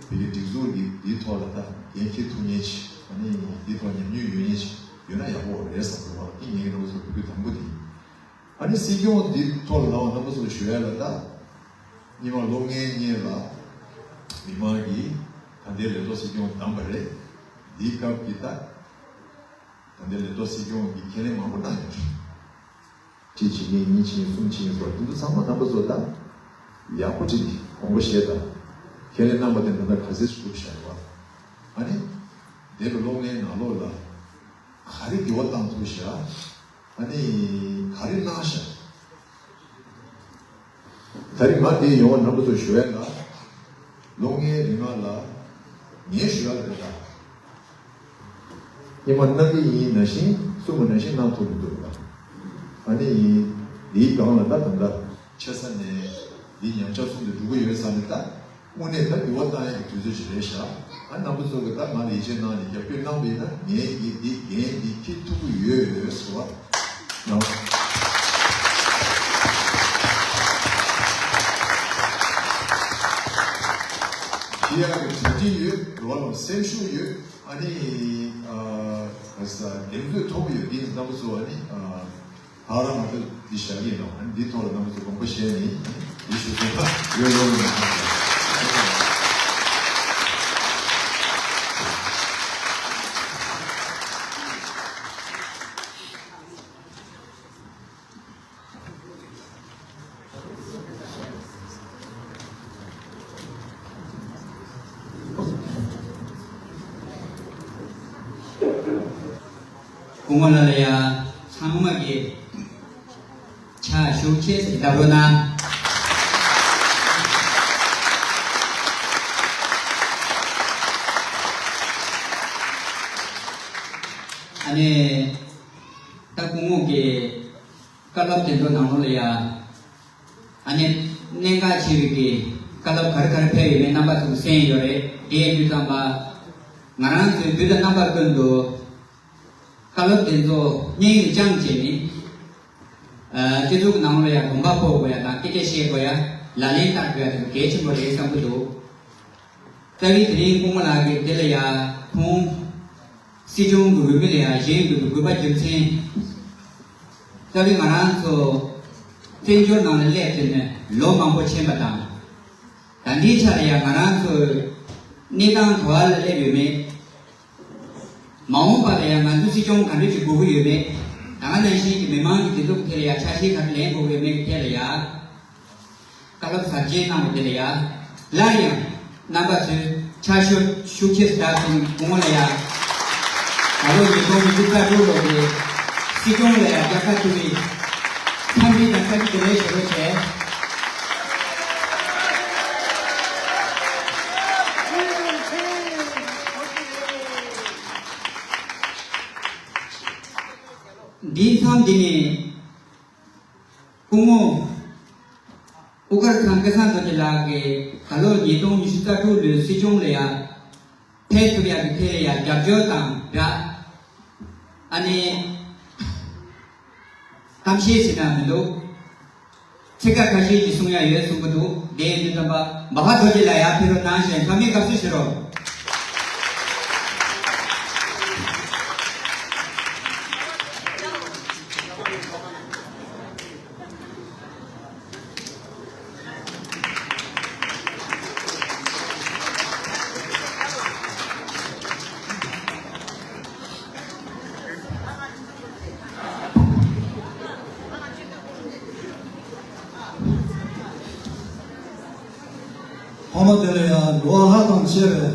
ཀྱི་སྒྲིག་འཛུགས་ཀྱི་འདིའི་ཐོག་ལ་ད་འགན་འཁྱེར་ཐུབ་མཁན་ཅིག་ཨ་ནི་འདིའི་ཐོག་ཉམས་མྱོང་ཡོད་མཁན་ཅིག་ཡོད་ན་ཡག་པོ་རེད་བསམ་གྱི་འདུག་ཨ་ནི་ངས་ཁོ་ཚོ་བོད་སྐུ་དང་པོ་དེ་ཡིན། ཨ་ནི་སྲིད་སྐྱོང་འདི་ཐོག་ལ་ལངས་པ་རྣམ་པ་ཚོར་ཞུ་ཡ་ལ་ད། སྔོན་མ་ལོ་ལྔའི་སྔོན་ལ་མི་མང་གིས་ད་ལྟའི་ལས་ཐོག་སྲིད་སྐྱོང་བདམས་པ་རེད། འདིའི་སྐབས་ཀྱི་ད་ད་ལྟའི་ལས་ཐོག་སྲིད་སྐྱོང་གི་ཁས་ལེན་མང་པོ་གནང་ཡོད་རེད། གཅིག་བྱེད་མཁན་གཉིས་བྱེད་མཁན་གསུམ་བྱེད་མཁན་སོགས་འདི་ཚོ་ཚང་མ་རྣམ་པ་ཚོ་ད་ཡག་པོ་ཅིག་དགོངས་པ་བཞེས་དང་། ཁས་ལེན་གནང་པ་དེ་ད་ལྟ་ག་ཚོད་ཞིག་བསྒྲུབས་བཞག་ཡོད་པ། ཨ་ནི་འདས་པའི་ལོ་ལྔའི་ནང་ལོགས་ལ་ག་རེ་འགྱུར་བ་བཏང་ཐུབ་བཞག་ཨ་ནི་ག་རེ་གནང་ཤག་ད་རིང་ང་འདིར་ཡོང་བ་རྣམ་པ་ཚོར་ཞུ་ཡ་ལ། ལོ་ལྔའི་རིང་ལ་ངས་ཞུ་ཡ་རེད་ད། སྔོན་མ་གནང་གི་ཡིན་ན་བཞིན་གསུངས་པ་ནང་བཞིན་གནང་ཐུབ་མི་འདུག་ལ། ཨ་ནི་འདིའི་སྒང་ལ་ད་ད་ལྟ་ཆེ་ས་ནས་འདི་ཉམས་ཆག་སོང་དུ་འགྲོ་གི་ཡོད་ས་ནས་ད། དངོས་གནས་ད་འགྱུར་བ་བཏང་ཡག་གི་དུས་ཚོད་ཅིག་རེད་ཤག་ཨ་རྣམ་པ་ཚོ་གི་ད་ང་ལ་ཡིད་ཆེས་གནང་ནས་རྒྱབ་སྐྱོར་གནང་བ་ཡིན་ན་ངས་ཀྱིས་འདི་འགན་འདི་འཁྱེར་ཐུབ་ཀྱི་ཡོད་ཟེར་བ་གནང་། འཁྱེར་ཡག་གི་གྲ་སྒྲིག་ཡོད། རོགས་ལ་སེམས་ཤུགས་ཡོད། ཨ་ནི་ཨ་ས་གདེང་ཚོད་མཐོ་པོ་ཡོད། འདི་རྣམ་པ་ཚོ་ཨ་ནི་ཨ། ད་རང་ང་ཚོ་འདི་བཞག་གི་ཡིན་ནོ། འདི་ཐོག་ལ་རྣམ་པ་ཚོ་དགོངས་པ་བཞེས་ནས་འདི་ཞུ་ཐུབ་པ་ཡོད་ལོ་ལོ། སྐུ་ངོ་ལགས་ལ་ཡ་ཚང་མ་གི་ཕྱག་ཤུགས་ཆེ་ཙམ་བརྡབ་རོགས་གནང་། ཨ་ནི་ད་སྐུ་ངོ་གི་བཀའ་སློབ་དེ་ཚོ་ནང་ལོགས་ལ་ཡ། ཨ་ནི་གནད་འགག་ཆེ་བའི་གི་བཀའ་སློབ་ག་རེ་ག་རེ་ཕེབས་ཡོད་མེད་རྣམ་པ་ཚོས་གསན་ཡོད་རེད། དེ་ཡིན་དུས་ཙམ་པ་ང་རང་ཚོའི་དུས་དང་རྣམ་པ་ཀུན་ཏུ་བཀའ་སློབ་དེ་ཚོ་སྙིང་ལ་བཅངས་བྱས་ནས་ཨ་སྤྱི་ཚོགས་ཀྱི་ནང་ལ་ཡང་དགོངས་པ་ཕོག་དགོས་ཡ་དང་སྐད་ཆ་བཤད་དགོས་ཡ་ལག་ལེན་བསྟར་དགོས་ཡ་དེ་ཚོ་གལ་ཆེན་པོ་རེད་བསམ་གྱི་འདུག་རྩ་བའི་དེ་རིང་སྐུ་ངོ་ལགས་ཀྱིས་དེ་ལ་ཡ་ཁོང་སྲིད་སྐྱོང་གི་འོས་མི་ལ་ཡ་བཞེངས་དགོས་པའི་དགོས་པ་རྒྱུ་མཚན། རྩ་བའི་ང་རང་ཚོ་བཙན་བྱོལ་ནང་ལ་སླེབས་ཏེ་ནས་ལོ་མང་པོ་ཕྱིན་པ་དང་། ད་ལྟའི་ཆ་ལ་ཡང་ང་རང་ཚོ་གནས་སྟངས་ག་བ་ལ་སླེབས་ཡོད་མེད། མ་འོངས་པ་ལ་ཡང་ང་ཚོའི་སྲིད་སྐྱོང་ག་འདྲ་ཞིག་དགོས་ཀྱི་ཡོད་མེད། ད་ག་ནང་བཞིན་གྱི་མི་མང་གི་བདེ་སྡུག་ཐད་ལ་ཡང་ཆ་ཤས་ག་རེ་ལེན་དགོས་ཀྱི་ཡོད་མེད་ཀྱི་ཐད་ལ་ཡང་། བཀའ་སློབ་ཟབ་རྒྱས་གནང་བ་དེ་ལ་ཡ། སླར་ཡང་རྣམ་པ་ཚོས་ཕྱག་ཤུགས་ཤུགས་ཆེ་བརྡབས་ཤིང་སྐུ་ངོ་ལ་ཡ། ད་ལོ་ཉིས་སྟོང་ཉི་ཤུ་རྩ་དྲུག་ལོ་དེ་སྲིད་སྐྱོང་ལ་ཡ་རྒྱལ་ཁ་ཐུབ་པའི་འཚམས་འདྲི་དང་བཀྲ་ཤིས་བདེ་ལེགས་ཞུ་རོགས་བྱས། འདིའི་མཚམས་འདི་ནས་སྐུ་ངོ་དབུ་དཀར་ཚང་སྐལ་བཟང་རྡོ་རྗེ་ལགས་ཀྱིས་ད་ལོ་ཉིས་སྟོང་ཉི་ཤུ་རྩ་དྲུག་ལོའི་སྲིད་སྐྱོང་ལ་ཡ་ཕེབས་ཐུབ་ཡག་གི་ཐད་ལ་ཡ་རྒྱབ་སྐྱོར་དང་སྦྲགས་ཨ་ནི་གཏམ་བཤད་ཟེར་ན་མི་འདུག་ཚིག་ཁ་ཁ་ཤས་ཀྱིས་གསུང་ཡ་ཡོད་གསུང་གི་འདུག་དེ་ཡིན་དུས་ཙམ་པ་འབའ་ཁ་རྡོ་རྗེ་ལགས་ཡར་ཕེབས་རོགས་གནང་ཞེས་ཚང་མས་དགའ་བསུ་ཞུ་རོགས། དེ་ལ་ཡང་འགྲོ་བ་ལྷ་དང་བཅས་པའི་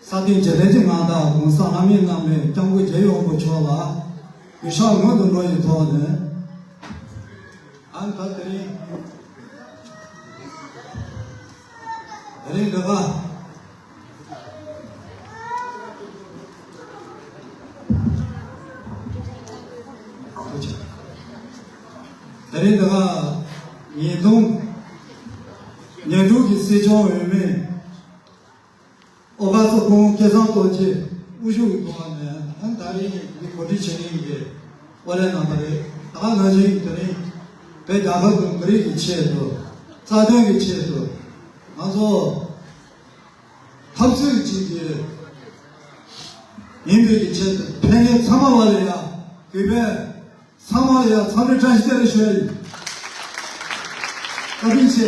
ས་སྟེང་འཇིག་རྟེན་གྱི་མངའ་བདག་གོང་ས་ལྷ་མིའི་རྣམ་སྨིན་སྐྱབས་མགོན་རྒྱལ་བའི་དབང་པོ་མཆོག་ལ་གུས་ཕྱག་སྔོན་དུ་འགྲོ་བའི་ཐོག་ནས། ཨ་ནི་ད་དེ་རིང་དེ་རིང་འདི་ག་དེ་རིང་འདི་ག་ཉིས་སྟོང་ཉེར་དྲུག་གི་སྲིད་སྐྱོང་འོས་མི། ཨོ་དཀར་ཚོ་སྐུ་ངོ་སྐལ་བཟང་རྡོ་རྗེ་དབུ་བཞུགས་ཀྱི་ཐོག་ནས་ཨ་ནི་ད་རེས་ཀྱི་འདི་གོ་སྒྲིག་བྱེད་མཁན་གྱི་ཨོ་ལས་རྣམ་པ་རེད། ད་ག་ནང་བཞིན་དེ་རིང་བོད་རྒྱལ་ཁབ་ཀྱི་མི་རིགས་ཀྱི་ཆེད་དུ། རྩ་དོན་གྱི་ཆེད་དུ། ང་ཚོ་འཐབ་རྩོད་ཅིག་གི་ཡིན་པའི་གི་ཆེད་དུ་ཕེབས་མཁན་ཚང་མ་བ་ལ་ཡ་གུས་པས་ཚང་མ་ལ་ཡ་འཚམས་འདྲི་བཀྲ་ཤིས་བདེ་ལེགས་ཞུ་ཡ་ཡིན། བཀའ་དྲིན་ཆེ།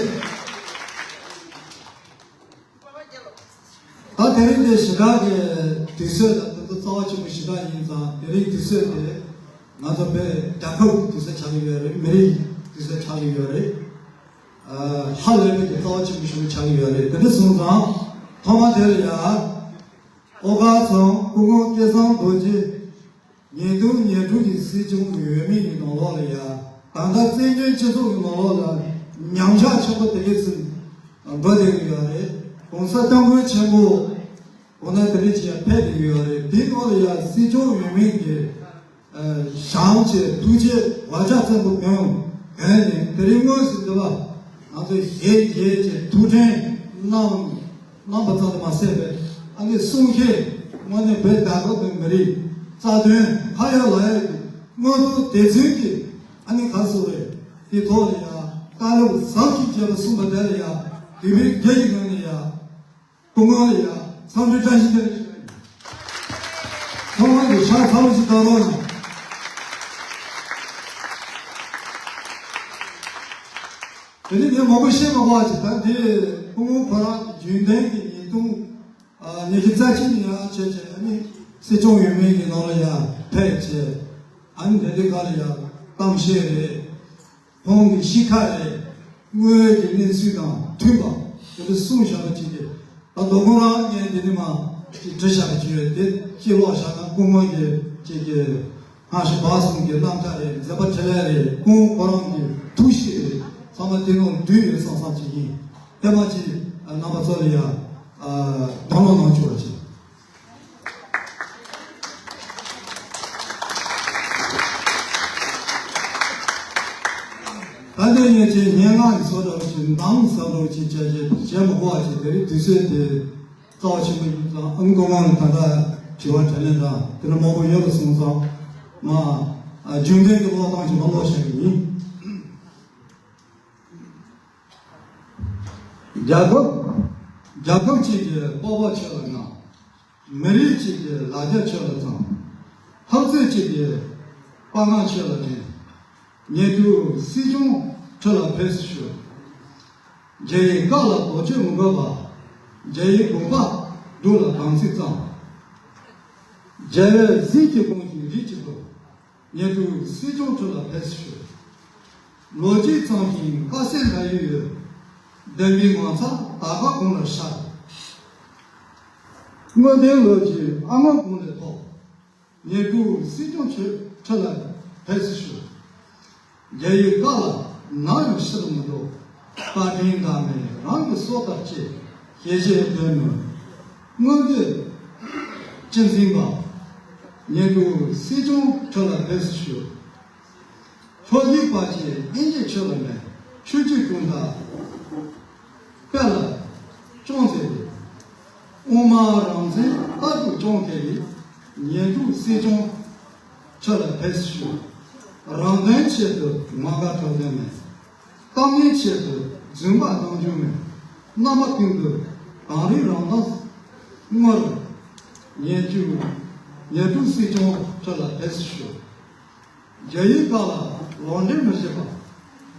ད་དེ་རིང་འདི་ཞི་དྲག་གི་དུས་ཚོད་ལ་དེ་ཚོ་རྩ་བ་ཆེན་པོ་ཞི་དྲག་ཡིན་ཙང་དེ་རིང་དུས་ཚོད་དེ་ང་ཚོ་བོད་རྒྱལ་ཁབ་ཀྱི་དུས་ཚོད་ཆགས་ཀྱི་ཡོད་རེད། མི་རིགས་ཀྱི་དུས་ཚོད་ཆགས་ཀྱི་ཡོད་རེད། ཨ་ཧ་ལས་པའི་གི་རྩ་བ་ཆེན་པོ་ཞིག་ཆགས་ཀྱི་ཡོད་རེད། དེ་འདྲ་སོང་ཙང་ཐོག་མ་དེ་ལ་ཡ་ཨོ་དཀར་ཚང་སྐུ་ངོ་སྐལ་བཟང་རྡོ་རྗེ་ཉིས་སྟོང་ཉེར་དྲུག་གི་སྲིད་སྐྱོང་འོས་མི་གི་ནང་ལོགས་ལ་ཡ་ད་ལྟ་བཙན་བྱོལ་སྤྱི་ཚོགས་ཀྱི་ནང་ལོགས་ལ་ཉམས་ཆག་ཆེན་པོ་དེ་གའི་ཚུལ་འགྲོ་བསྡད་ཀྱི་ཡོད་རེད། གོང་ས་སྐྱབས་མགོན་ཆེན་པོ་གོང་ན་དེ་རིང་ཅིག་ཡང་ཕེབས་བསྡད་ཀྱི་ཡོད་རེད། དེའི་ནང་ལ་ཡང་སྲིད་སྐྱོང་འོས་མི་གི་ཨ་བྱམས་བརྩེ་ཐུགས་རྗེ་བག་ཆགས་བཙན་པོ་གྱོན་གྱོན་ནས་དེ་རིང་དངོས་སུ་འདི་ལ་ང་ཚོས་ཞལ་གྱེས་ཀྱི་ཐུགས་དྲན་གནང་གནང་བ་ཙམ་དུ་མ་ཟད་པའི་ཨ་ནི་གསུང་བཤད་དངོས་གནས་བོད་རྒྱལ་ཁབ་ཀྱི་མི་རིགས་རྩ་དོན་ཕ་ཡུལ་ལ་ཡ་གི་མངོན་མཐོ་དད་བརྩོན་གྱི་ཨ་ནི་ག་ཟེར་རེད། དེ་ཐོག་ལ་ཡ་བཀའ་སློབ་ཟབ་ཅིང་རྒྱས་པ་གསུངས་པ་དེ་ལ་ཡ་གུས་པས་རྒྱ་ཡི་ངང་ནས་ཡ། སྐུ་ངོ་ལ་ཡ་འཚམས་འདྲི་བཀྲ་ཤིས་བདེ་ལེགས་ཞུ། ཚང་མ་གི་ཕྱག་འཚལ་ལོ་ཞིག་བཏང་རོགས་གནང་། དེ་ནི་ངས་མང་པོ་བཤད་མ་དགོས་པ་ཅིག་ད་འདི་སྐུ་ངོ་ཁོ་རང་གི་རྒྱུན་ལྡན་གྱི་ཉིས་སྟོང་ཉི་ཤུ་རྩ་གཅིག་ནས་ཡང་བྱས་བྱས་ཨ་ནི་སྲིད་སྐྱོང་འོས་མི་གི་ནང་ལ་ཡ་ཕེབས་བྱས་ཨ་ནི་དེ་དུས་ག་ལ་ཡ་གཏམ་བཤད་རེད། ཁོང་གི་གཤིས་ཀ་རེད། དངོས་ཡོད་ཀྱི་གནས་ཚུལ་དང་མཐུན་པ་དེ་འདྲ་གསུངས་བཞག་པ་ཅིག་གིས་ད་དོ་དགོང་རང་ངས་འདི་ནས་མ་ཅིག་བྲིས་བཞག་པ་ཅིག་ཡོད་དེ་ཅིག་ཀློག་བཞག་ན་སྐུ་ངོ་གི་ཅིག་གི་སྔ་ཕྱི་བར་གསུམ་གྱི་རྣམ་ཐར་རེད། མཛད་པ་འཕྲིན་ལས་རེད། སྐུ་ངོ་ཁོ་རང་གི་ཐུགས་གཤིས་རེད། ཚང་མ་དེ་ནང་འདུས་ཡོད་བསམ་བསམ་ཅིག་ཡིན། དེ་མ་ཅིག་རྣམ་པ་ཚོ་ལ་ཡང་དང་བླངས་གནང་བཅུག་པ་ཅིག་ད་ལྟའི་ངས་ཀྱི་སྙན་ངག་གི་བཟོ་འདྲ་བོ་ཅིག་འདམ་བཟོ་འདྲ་བོ་ཅིག་བྱས་བྱས་བྱས་མ་དགོས་པ་ཅིག་དེ་རིང་དུས་ཚོད་དེ་རྩ་བ་ཆེན་པོ་ཡིན་ཙང་ཨང་ཀོ་མང་ལ་ད་ལྟ་དྲི་བ་དྲིས་ལན་དང་དེ་འདྲ་མང་པོ་ཡོད་པ་སོང་ཙང་མ་རྒྱུན་ལྡན་གྱི་ཀློག་སྟངས་ཅིག་མ་ཀློག་བཞག་གི་ཡིན། རྒྱལ་ཁབ་རྒྱལ་ཁབ་ཅིག་གི་སྤོབས་པ་ཁྱོད་ལ་གནང་། མི་རིགས་གཅིག་གི་ལ་རྒྱ་ཁྱོད་ལ་བཅངས། འཐབ་རྩོད་གཅིག་གི་དཔའ་ངར་ཁྱོད་ལ་དྲན། ཉེར་དྲུག་སྲིད་སྐྱོང་ཁྱོད་ལ་ཕེབས་བསུ་ཞུ། རྒྱལ་བའི་བཀའ་ལ་དོགས་གཅོད་མི་དགོས་པ། རྒྱལ་བའི་དགོངས་པ་སྒྲུབ་ལ་དམ་ཚིག་གཙང་། རྒྱལ་བའི་གཟིགས་ཀྱི་དགོངས་ཀྱི་རིགས་ཀྱི་བུ། ཉེར་དྲུག་སྲིད་སྐྱོང་ཁྱོད་ལ་ཕེབས་བསུ་ཞུ། ལོ་རྒྱུས་གཙང་ཞིང་དཀའ་སེལ་ལྷ་ཡུལ་ཡོད། བདེན་པའི་ངོ་མཚར་དག་པ་དགུང་ལ་ཤར། དངོས་བདེན་ལོ་རྒྱུས་ཨ་སྔོན་དགུང་ལས་ཐོག་ཉེར་དྲུག་སྲིད་སྐྱོང་ཁྱོད་ཁྲི་ལ་ཕེབས་བསུ་ཞུ། རྒྱལ་བའི་བཀའ་ལ་ནམ་ཡང་ཕྱིར་མི་འགྲོ། བཀའ་དྲིན་འདག་མེད་རང་གི་སྲོག་ལྟར་གཅེས། ཞེས་བཤད་དོན་ནི། དངོས་འདོད་སྤྱི་འཛིན་པ། ཉེར་དྲུག་སྲིད་སྐྱོང་ཁྲི་ལ་ཕེབས་བསུ་ཞུ། ལྷོ་ཡི་བར་ཆད་ཨིན་ཇི་ཆོས་ལ་མེད། ཆོས་ཀྱི་ཀུན་ད་དཔེ་ལ་སྐྱོང་མཛད་པའི། དབུ་མ་རང་བཙན་ལྟ་སྡུག་སྐྱོང་མཁན་ཡིན། ཉེར་དྲུག་སྲིད་སྐྱོང་ཁྲི་ལ་ཕེབས་བསུ་ཞུ། རང་དོན་ཆེད་དུ་ངོ་དགའ་གྲགས་དོན་མེད། གཏམ་ངན་ཆེད་དུ་རྫུན་པ་གཏམ་རྒྱུ་མེད། རྣམ་པ་ཀུན་ཏུ་དེང་རིང་རང་དོན་དངོས། ཉེར་དྲུག་ཉེར་དྲུག་སྲིད་སྐྱོང་ཁྲི་ལ་ཕེབས་བསུ་ཞུ། རྒྱ་ཡིག་ཁག་ལ་ལོག་འགྲེལ་མི་བྱེད་པ།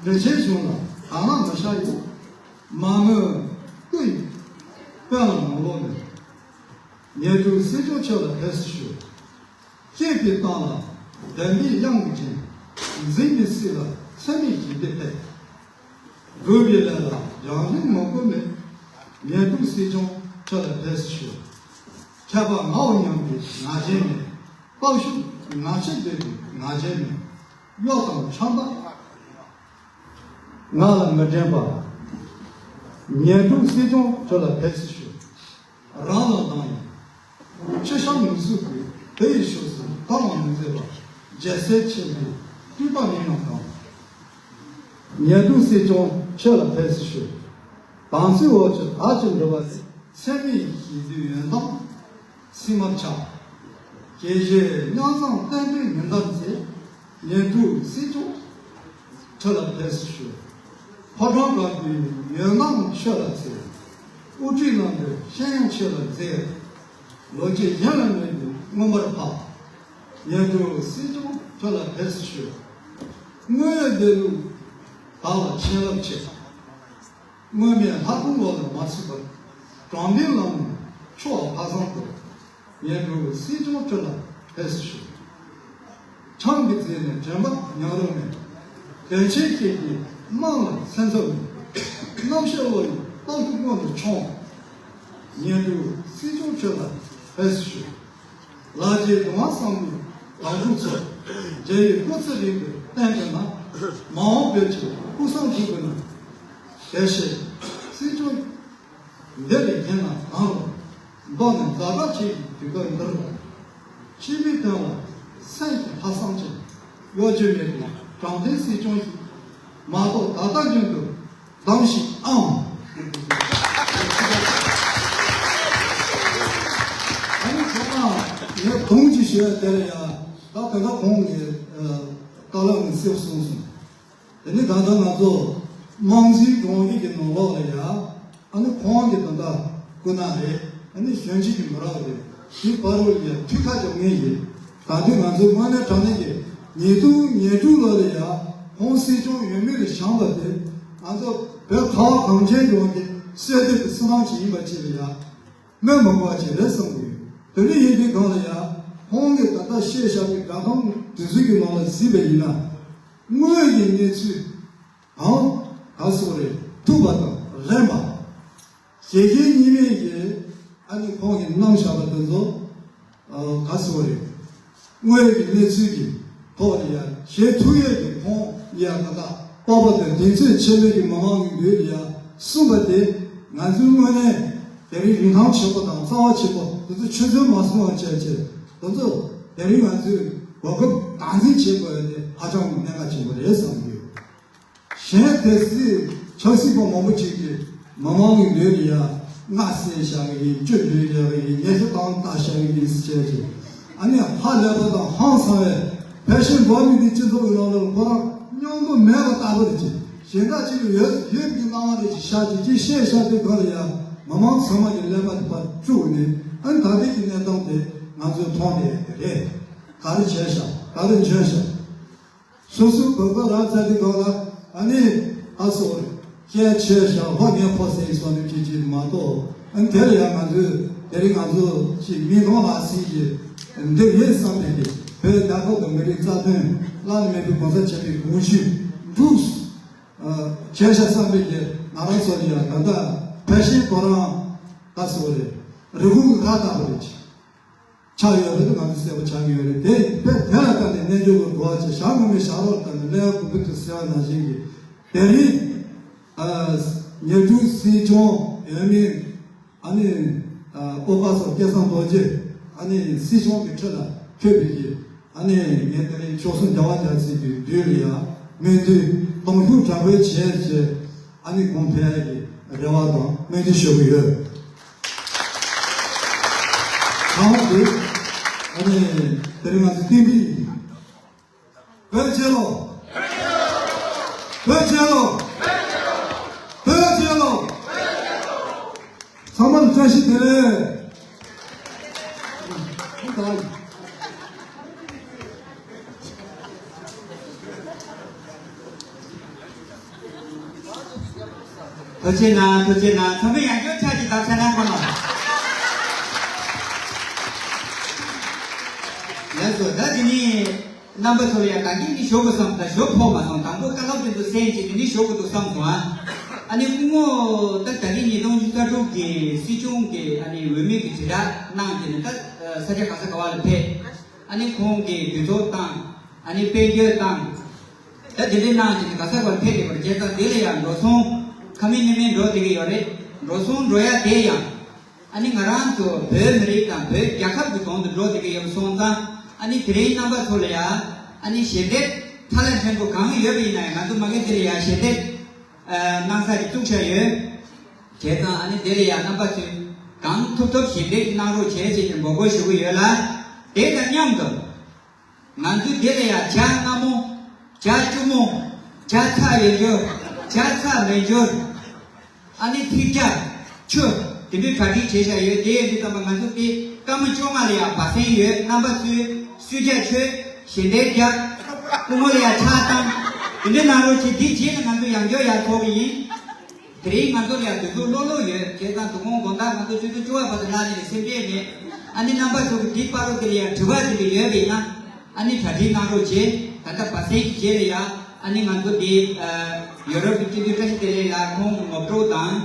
དྲིན་ཆེན་གཞུང་ལ་དག་སྣང་མི་བྱ་ཡི། མ་དངུལ་སྐུ་ཡི་དཔོན་ལ་ངོ་ལོག་མེད། ཉེར་དྲུག་སྲིད་སྐྱོང་ཁྱོད་ལ་ཕེབས་བསུ་ཞུ། གཅེས་པའི་གཏམ་ལ་བདེན་པའི་གཡང་གི་སྦྱིན། འཛིན་པའི་སྲིད་ལ་ཚད་མེད་ཞི་བདེ་ཕེབས། དགོས་པའི་ལས་ལ་རྒྱང་རིང་མི་དགོས་མེད། ཉན་སྟག་སྲིད་སྐྱོང་ཁྱོད་ལ་ཕེབས་བསུ་ཞུ། མཁས་པ་ངའོ་སྙམ་པའི་ང་རྒྱལ་མེད། དཔའ་ཤོད་ང་ཆེ་འདོད་པའི་ང་རྒྱལ་མེད། གཡོ་དང་ཁྲམ་པ་ང་ལ་མི་འགྲན་པ། ཉན་སྟག་སྲིད་སྐྱོང་ཁྱོད་ལ་ཕེབས་བསུ་ཞུ། རང་ལ་སྡང་ཡང་། ཕྱི་བཤམས་མི་བཟོད་པའི་དེ་ཡི་ཕྱོགས་སུ་ད་ལམ་མི་མཛད་པ། རྒྱལ་སྲས་ཆེན་པོའི་སྤྲུལ་པ་མིན་ནམ་གང་། ཉན་སྟག་སྲིད་སྐྱོང་ཁྱོད་ལ་ཕེབས་བསུ་ཞུ། དམ་ཚིག་འོག་གི་དར་གྱི་འགྲོ་བ་ཚེ་ཚད་མེད་ཞི་བདེའི་ཡོན་ཏན་སིལ་མར་ཆགས། དགེ་བཤེས་མཉམ་བཟང་བསྟན་པའི་ཉི་ཟླ་མཛེས། ཉན་སྟག་སྲིད་སྐྱོང་ཁྱོད་ལ་ཕེབས་བསུ་ཞུ། ཕོ་བྲང་དཀར་པོའི་ཡོན་ཏན་ཁྱོད་ལ་འཚལ། དབུ་ཁྲིད་རྣམ་པའི་སྤྱན་ཡང་ཁྱོད་ལ་མཛེས། ལོ་རྒྱུས་གཞན་ལ་མེད་པའི་མངོན་པར་འཕགས། ཉན་སྟག་སྲིད་སྐྱོང་ཁྱོད་ལ་ཕེབས་བསུ་ཞུ། དངོས་ཡོད་བདེ་ལུགས་བདག་ལ་བྱིན་རླབས་ཆེ། དངོས་མེད་ལྷ་སྐུ་ངོ་ལ་མ་ཚུད་པར། དྲང་བདེན་ལམ་ནས་ཕྱོགས་ཕ་བཟང་དུ། ཉན་སྟག་སྲིད་སྐྱོང་ཁྱོད་ལ་ཕེབས་བསུ་ཞུ། ཆང་གི་རྩེ་ནས་དྲན་པ་ཉམས་རུང་མེད། དོན་ཆེན་སྐྱེས་ཀྱི་དམངས་ལ་སེམས་འཚབ་མེད། རྣམ་ཤེས་བློ་ཡི་སྟོབས་ཤུགས་མངོན་དུ་མཆོང་། ཉན་སྟག་སྲིད་སྐྱོང་ཁྱོད་ལ་ཕེབས་བསུ་ཞུ། ལ་རྒྱའི་གདུང་བ་བསམ་པའི་ལམ་འགྲོ་ཚོ། རྒྱལ་བའི་སྐུ་ཚེ་རིང་པོར་བརྟན་དགོས་ན། མ་འོངས་བོད་ཀྱི་སྐུ་བསང་སྒྲུབ་དགོས་ན། དེ་ཕྱིར་སྲིད་སྐྱོང་འདི་ལས་ཡིན་ན་གང་རུང་། མདོ་ནས་ཛ་དྲག་ཆེ་ཡི་དུས་སྐབས་འདིར། སྤྱི་པའི་དོན་ལ་སེམས་ཀྱི་ལྷག་བསམ་ཅན། གཡོ་སྒྱུ་མེད་པའི་དྲང་བདེན་སྲིད་སྐྱོང་ཞིག་མ་གཏོགས་ད་ལྟ་རྒྱུན་དུ་གདམ་ཞིག་ཨང་། ཨ་ནི་ཚང་མ་ངས་དུང་ཅིག་ཞུ་ཡ་དེ་ལ་ཡ། ད་དེ་འདྲ་གོང་གི་བཀའ་སློབ་ནས་གསལ་པོ་གསུངས་སོང་། དེ་ནི་ད་ལྟ་ང་ཚོ་དམངས་གཙོའི་གྲོང་ཁྱེར་གྱི་ནང་ལོགས་ལ་ཡ། ཨ་ནི་ཁོང་གི་ད་ལྟ་སྐུ་ན་རེད། ཨ་ནི་གཞོན་སྐྱེས་ཀྱི་མི་རབས་རེད། དེ་བར་དུ་ཡ་འཐུས་ཁ་རྒྱབ་མཁན་ཡིན། ད་དུང་ང་ཚོའི་དངོས་གནས་དྲང་གནས་ཀྱི་ཉིས་སྟོང་ཉེར་དྲུག་ལོ་ལ་ཡ། ཁོང་སྲིད་སྐྱོང་འོས་མི་ལ་བཞེངས་པ་དེ། ང་ཚོ་བོད་ཁ་བ་གངས་ཅན་ལྗོངས་ཀྱི་གསོལ་འདེབས་ཀྱི་བསོད་ནམས་ཅིག་ཡིན་པ་ཅིག་ལ་ཡ། སྨོས་མ་དགོས་པ་ཅིག་རེད་བསམ་གྱི་ཡོད། དེ་འདྲ་ཡིན་དུས་སྒང་ལ་ཡ། ཁོང་གིས་ད་ལྟ་བཤད་བཞག་པའི་བརྡ་དོན་དེ་ཚོ་གི་ནང་ལ་གཟིགས་པ་ཡིན་ན། དངོས་ཀྱི་གནས་ཚུལ་གང་ག་སོགས་རེད། ཐུབ་པ་དང་རན་པ། གཞི་གཞན་གཉིས་མེད་ཀྱི་ཨ་ནི་ཁོང་གིས་གནང་བཞག་པ་དེ་ཚོ་ག་སོགས་རེད། དངོས་ཀྱི་གནས་ཚུལ་གྱི་ཐོག་ལ་ཡ་བྱེད་ཐུབ་ཡས་ཀྱི་ཁོང་ཡ་ད་ལྟ་སྤོབས་པ་དང་གདེང་ཚོད་ཆེན་པོས་ཀྱི་མི་མང་གི་མདུན་ལ་ཡ་གསུངས་པ་དེ། ང་ཚོའི་དངོས་གནས་དེ་རིང་རིན་ཐང་ཆེན་པོ་དང་རྩ་བ་ཆེན་པོ་དེ་ཚོ་ཆུད་ཟོས་མ་སོང་བ་བྱས་བྱས། དེ་ཚོ་དེ་རིང་ང་ཚོས་གོ་སྐབས་དམ་འཛིན་བྱེད་དགོས་ཡ་དེ་ཧ་ཅང་གནད་འགག་ཆེན་པོ་རེད་བསམ་གྱི་ཡོད། གཞན་དེ་སྲིད་ཆབ་སྲིད་པ་མང་པོ་ཅིག་གིས་མི་མང་གི་ལུས་ལ་ཡ་སྔགས་གསད་བཞག་གི་ཡིན། བཅུད་ལུས་བཞག་གི་ཡིན། ཉེས་ཆད་བཏང་བཏང་བཞག་གི་ཡིན་ཟེར་བྱས་ཀྱི། ཨ་ནི་ཧ་ལས་པ་དང་ཧང་སང་བའི་ཕལ་ཆེར་འགྲོ་བ་མི་འདི་སྤྱི་ཚོགས་ཀྱི་ནང་ལ་ཁོ་རང་སྙིང་པོ་མེད་པ་ལྟ་བུ་རེད་ཅེས། གཞན་དག་ཅིག་ལ་ཡོད་ཡོད་ཀྱི་སྣང་བ་རེ་ཅིག་ཤར་ཅིག་ཅིག་བཤད་བཞག་དུས་སྒང་ལ་ཡ་མི་མང་ཚང་མ་གི་ཀླད་པ་དེ་ཕར་དཀྲུགས་ནས། ཨ་ནི་ད་ལྟའི་གི་གནས་སྟངས་དེ་ང་ཚོས་མཐོང་བསྡད་ཡ་དེ་རེད། ག་རེ་བྱས་བཞག་ག་རེ་འཇོན་བཞག་སོ་སོའི་བོད་པ་རང་བཙན་དེ་གང་ལ་ཨ་ནི་ཨ་སོ་སྐད་ཆེ་བཞག་ཧོ་ངས་ཕོ་སེ་སོ་ནི་ཅི་ཅི་མ་གཏོགས། ཨ་ནི་དེ་ལ་ཡང་ང་ཚོས་དེ་རིང་ང་ཚོ་ཅིག་མིག་མཐོང་ལག་ཟིན་གྱི་འདི་ཡིན་བསམ་པའི་གི་བོད་རྒྱལ་ཁབ་དང་མི་རིགས་རྩ་དོན་བླ་ན་མེད་པའི་གོང་ས་ཆེན་པོའི་དགོངས་གཞི་འགྲུབ་བྱས་ཤག་བསམ་པའི་གི་ང་རང་ཚོ་ལ་ཡང་ད་ལྟ་ཕལ་ཆེར་ཁོ་རང་ཨ་སོ་རེད། རི་ཁུག་གི་ཁ་བཏགས་པ་རེད། ཆགས་ཡོད་རེད། ང་ཚོ་གསལ་པོ་ཆགས་ཀྱི་ཡོད་རེད། དེ་དཔེ་དེ་ལ་ལྟ་ནས་རྣལ་འབྱོར་པ་འགྲོ་བ་ཆེ་ཞག་ངོ་མའི་ཞག་རོགས་ལྟ་ནས་ཀླད་ཡག་གུ་བུ་དུ་ཟེར་བ་ནང་བཞིན་གྱི་དེ་རིང་ཉེར་དྲུག་སྲིད་སྐྱོང་འོས་མི་ཨ་ནི་ཨོ་ཀ་སོ་སྐལ་བཟང་རྡོ་རྗེ་ཨ་ནི་སྲིད་སྐྱོང་གི་ཁྲི་ལ་འཁོད་པའི་གི་ཨ་ནི་ངས་དེ་རིང་མཆོག་གསུམ་རྒྱལ་བ་རྒྱལ་སྲས་ཀྱི་མདུན་ལ་ཡང་སྨོན་འདུན་གཏོང་ཞུ་དྲག་པོའི་བྱས་བྱས། ཨ་ནི་གོང་འཕེལ་གྱི་རེ་བ་དང་སྨོན་འདུན་ཞུ་གི་ཡོད། ཚང་མ་དེ་ཨ་ནི་དེ་རིང་ང་ཚོ་བསྟན་པའི་ཡིན། བོད་རྒྱལ་ལོ། བོད་རྒྱལ་ལོ། བོད་རྒྱལ་ལོ། ཚང་མར་བཀྲ་ཤིས་བདེ་ལེགས། ཐུགས་རྗེ་གནང་། ཐུགས་རྗེ་གནང་། ཚང་མས་ཡང་བསྐྱར་ཕྱག་ཅིག་བརྡབས་ཤག་ན་ཁོ་ལ། ལགས་སོ། ད་དེ་ནས་རྣམ་པ་ཚོ་ལ་ཡང་ད་གིན་ནི་ཞོག་གི་བསམ། ད་ཞོག་ཕོག་མ་སོང་། དང་པོ་བཀའ་སློབ་དེ་ཚོ་གསན་བྱས་དེ་ནས་ཞོག་གི་འདུག་བསམ་སོང་ཨ། ཨ་ནི་སྐུ་ངོ་ད་ད་གིན་ཉིས་སྟོང་ཉི་ཤུ་རྩ་དྲུག་གི་སྲིད་སྐྱོང་གི་ཨ་ནི་འོས་མི་གི་དྲིལ་བསྒྲགས་གནང་དེ་ནི་ད་ས་ཆ་ག་ས་ག་བ་ལ་ཕེབས། ཨ་ནི་ཁོང་གི་གདུས་ཚོགས་དང་ཨ་ནི་དཔལ་འབྱོར་དང་། ད་དེ་འདྲའི་ནང་བཞིན་ག་ས་ག་ལ་ཕེབས་ཡོད་པར་བྱས་ཙང་དེ་ལ་ཡང་འགྲོ་སོང་ཁ་མིན་ནི་མིན་འགྲོ་བསྡད་ཀྱི་ཡོད་རེད། འགྲོ་སོང་འགྲོ་ཡ་དེ་ཡང་ཨ་ནི་ང་རང་ཚོ་བོད་མི་རིགས་དང་བོད་རྒྱལ་ཁབ་ཀྱི་དོན་དུ་འགྲོ་བསྡད་ཀྱི་ཡོད་པ་སོང་ཙང་ཨ་ནི་དེ་རིང་རྣམ་པ་ཚོ་ལ་ཡང་ཨ་ནི་ཞལ་འདེབས་ཐ་ལ་ཕྲན་བུ་གང་ཡོད་པ་ཡིན་ན་ཡང་ང་ཚོ་མ་གི་དེ་ལ་ཡང་ཞལ་འདེབས་གནང་ས་ཅིག་བཙུགས་བཞག་ཡོད། བྱས་ཙང་ཨ་ནི་དེ་ལ་ཡང་རྣམ་པ་ཚོས་གང་ཐུབ་ཐུབ་ཞལ་འདེབས་གནང་རོགས་བྱེད་ཅེས་ཀྱི་འབོད་སྐུལ་ཞུ་གི་ཡོད་ལ། དེ་དང་མཉམ་དུ་ང་ཚོས་དེ་ལ་ཡང་ཇ་མངར་མོ། ཇ་སྐྱུར་མོ། ཇ་ཚྭ་ཡོད་འབྱོར། ཇ་ཚྭ་མེད་འབྱོར། ཨ་ནི་ཐིག་ཇ། ཆུ། དེ་འདྲའི་གྲ་སྒྲིག་བྱས་བཞག་ཡོད། དེ་ཡིན་དུས་ཙམ་པ་ང་ཚོ་དེ་སྐར་མ་བཅོ་ལྔ་ལ་ཡང་བ་སེང་ཡོད། རྣམ་པ་ཚོས་གསོལ་ཇ་མཆོད། ཞལ་འདེབས་རྒྱག་སྐུ་ངོ་ལ་ཡང་ཕྱག་བཏང་། དེ་འདྲ་གནང་རོགས་བྱེད། དེ་རྗེས་ལ་ང་ཚོ་ཡང་བསྐྱར་ཡར་འཚོགས་ཀྱི་ཡིན། དེ་རིང་ང་ཚོ་ལ་ཡང་དུས་ཚོད་ལྷོད་ལྷོད་ཡོད། བྱས་ཙང་དུས་ཁོང་དགོང་དག་ང་ཚོ་ཆུ་ཚོད་བཅུ་པ་བར་དུ་གནང་ནས་སེམས་ཁྲལ་མེད། ཨ་ནི་རྣམ་པ་ཚོ་གི་དེ་བར་དུ་དེ་ལ་ཡང་དྲི་བ་དེ་འདྲ་ཡོད་པ་ཡིན་ན་ཨ་ནི་གྲ་སྒྲིག་གནང་རོགས་བྱེད། ད་ལྟ་བ་སེང་གི་རྗེས་ལ་ཡང་ཨ་ནི་ང་ཚོ་དེ་ཡོ་རོབ་ཀྱི་སྤྱི་འཐུས་བཀྲ་ཤིས་བདེ་ལེགས་ལགས་ཁོང་གི་ངོ་སྤྲོད་དང་།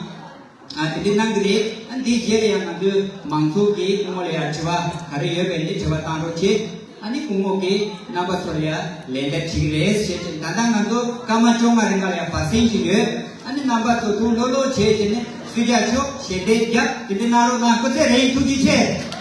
ཨ་དེ་འདྲ་གནང་གི་རེད། ཨ་འདིའི་རྗེས་ལ་ཡང་ང་ཚོའི་མང་ཚོགས་ཀྱིས་སྐུ་ངོ་ལ་ཡང་དྲི་བ་ག་རེ་ཡོད་པའི་ནི་དྲི་བ་བཏང་རོགས་བྱེད། ཨ་ནི་སྐུ་ངོ་གིས་རྣམ་པ་ཚོར་ཡང་ལན་འདེབས་བྱེད་ཀྱི་རེད་ཞེས་བྱས། ད་ལྟ་ང་ཚོ་སྐར་མ་བཅོ་ལྔ་རིང་ག་ལ་ཡང་བ་སེང་ཞིག་ཡོད། ཨ་ནི་རྣམ་པ་ཚོ་ཐུགས་ལྷོད་ལྷོད་བྱས་བྱས་ནས་གསོལ་ཇ་མཆོད། ཞལ་འདེབས་རྒྱབ། དེ་འདྲ་གནང་རོགས་གནང་། སྐུ་ཚེ་རིང་། ཐུགས་རྗེ་ཆེ།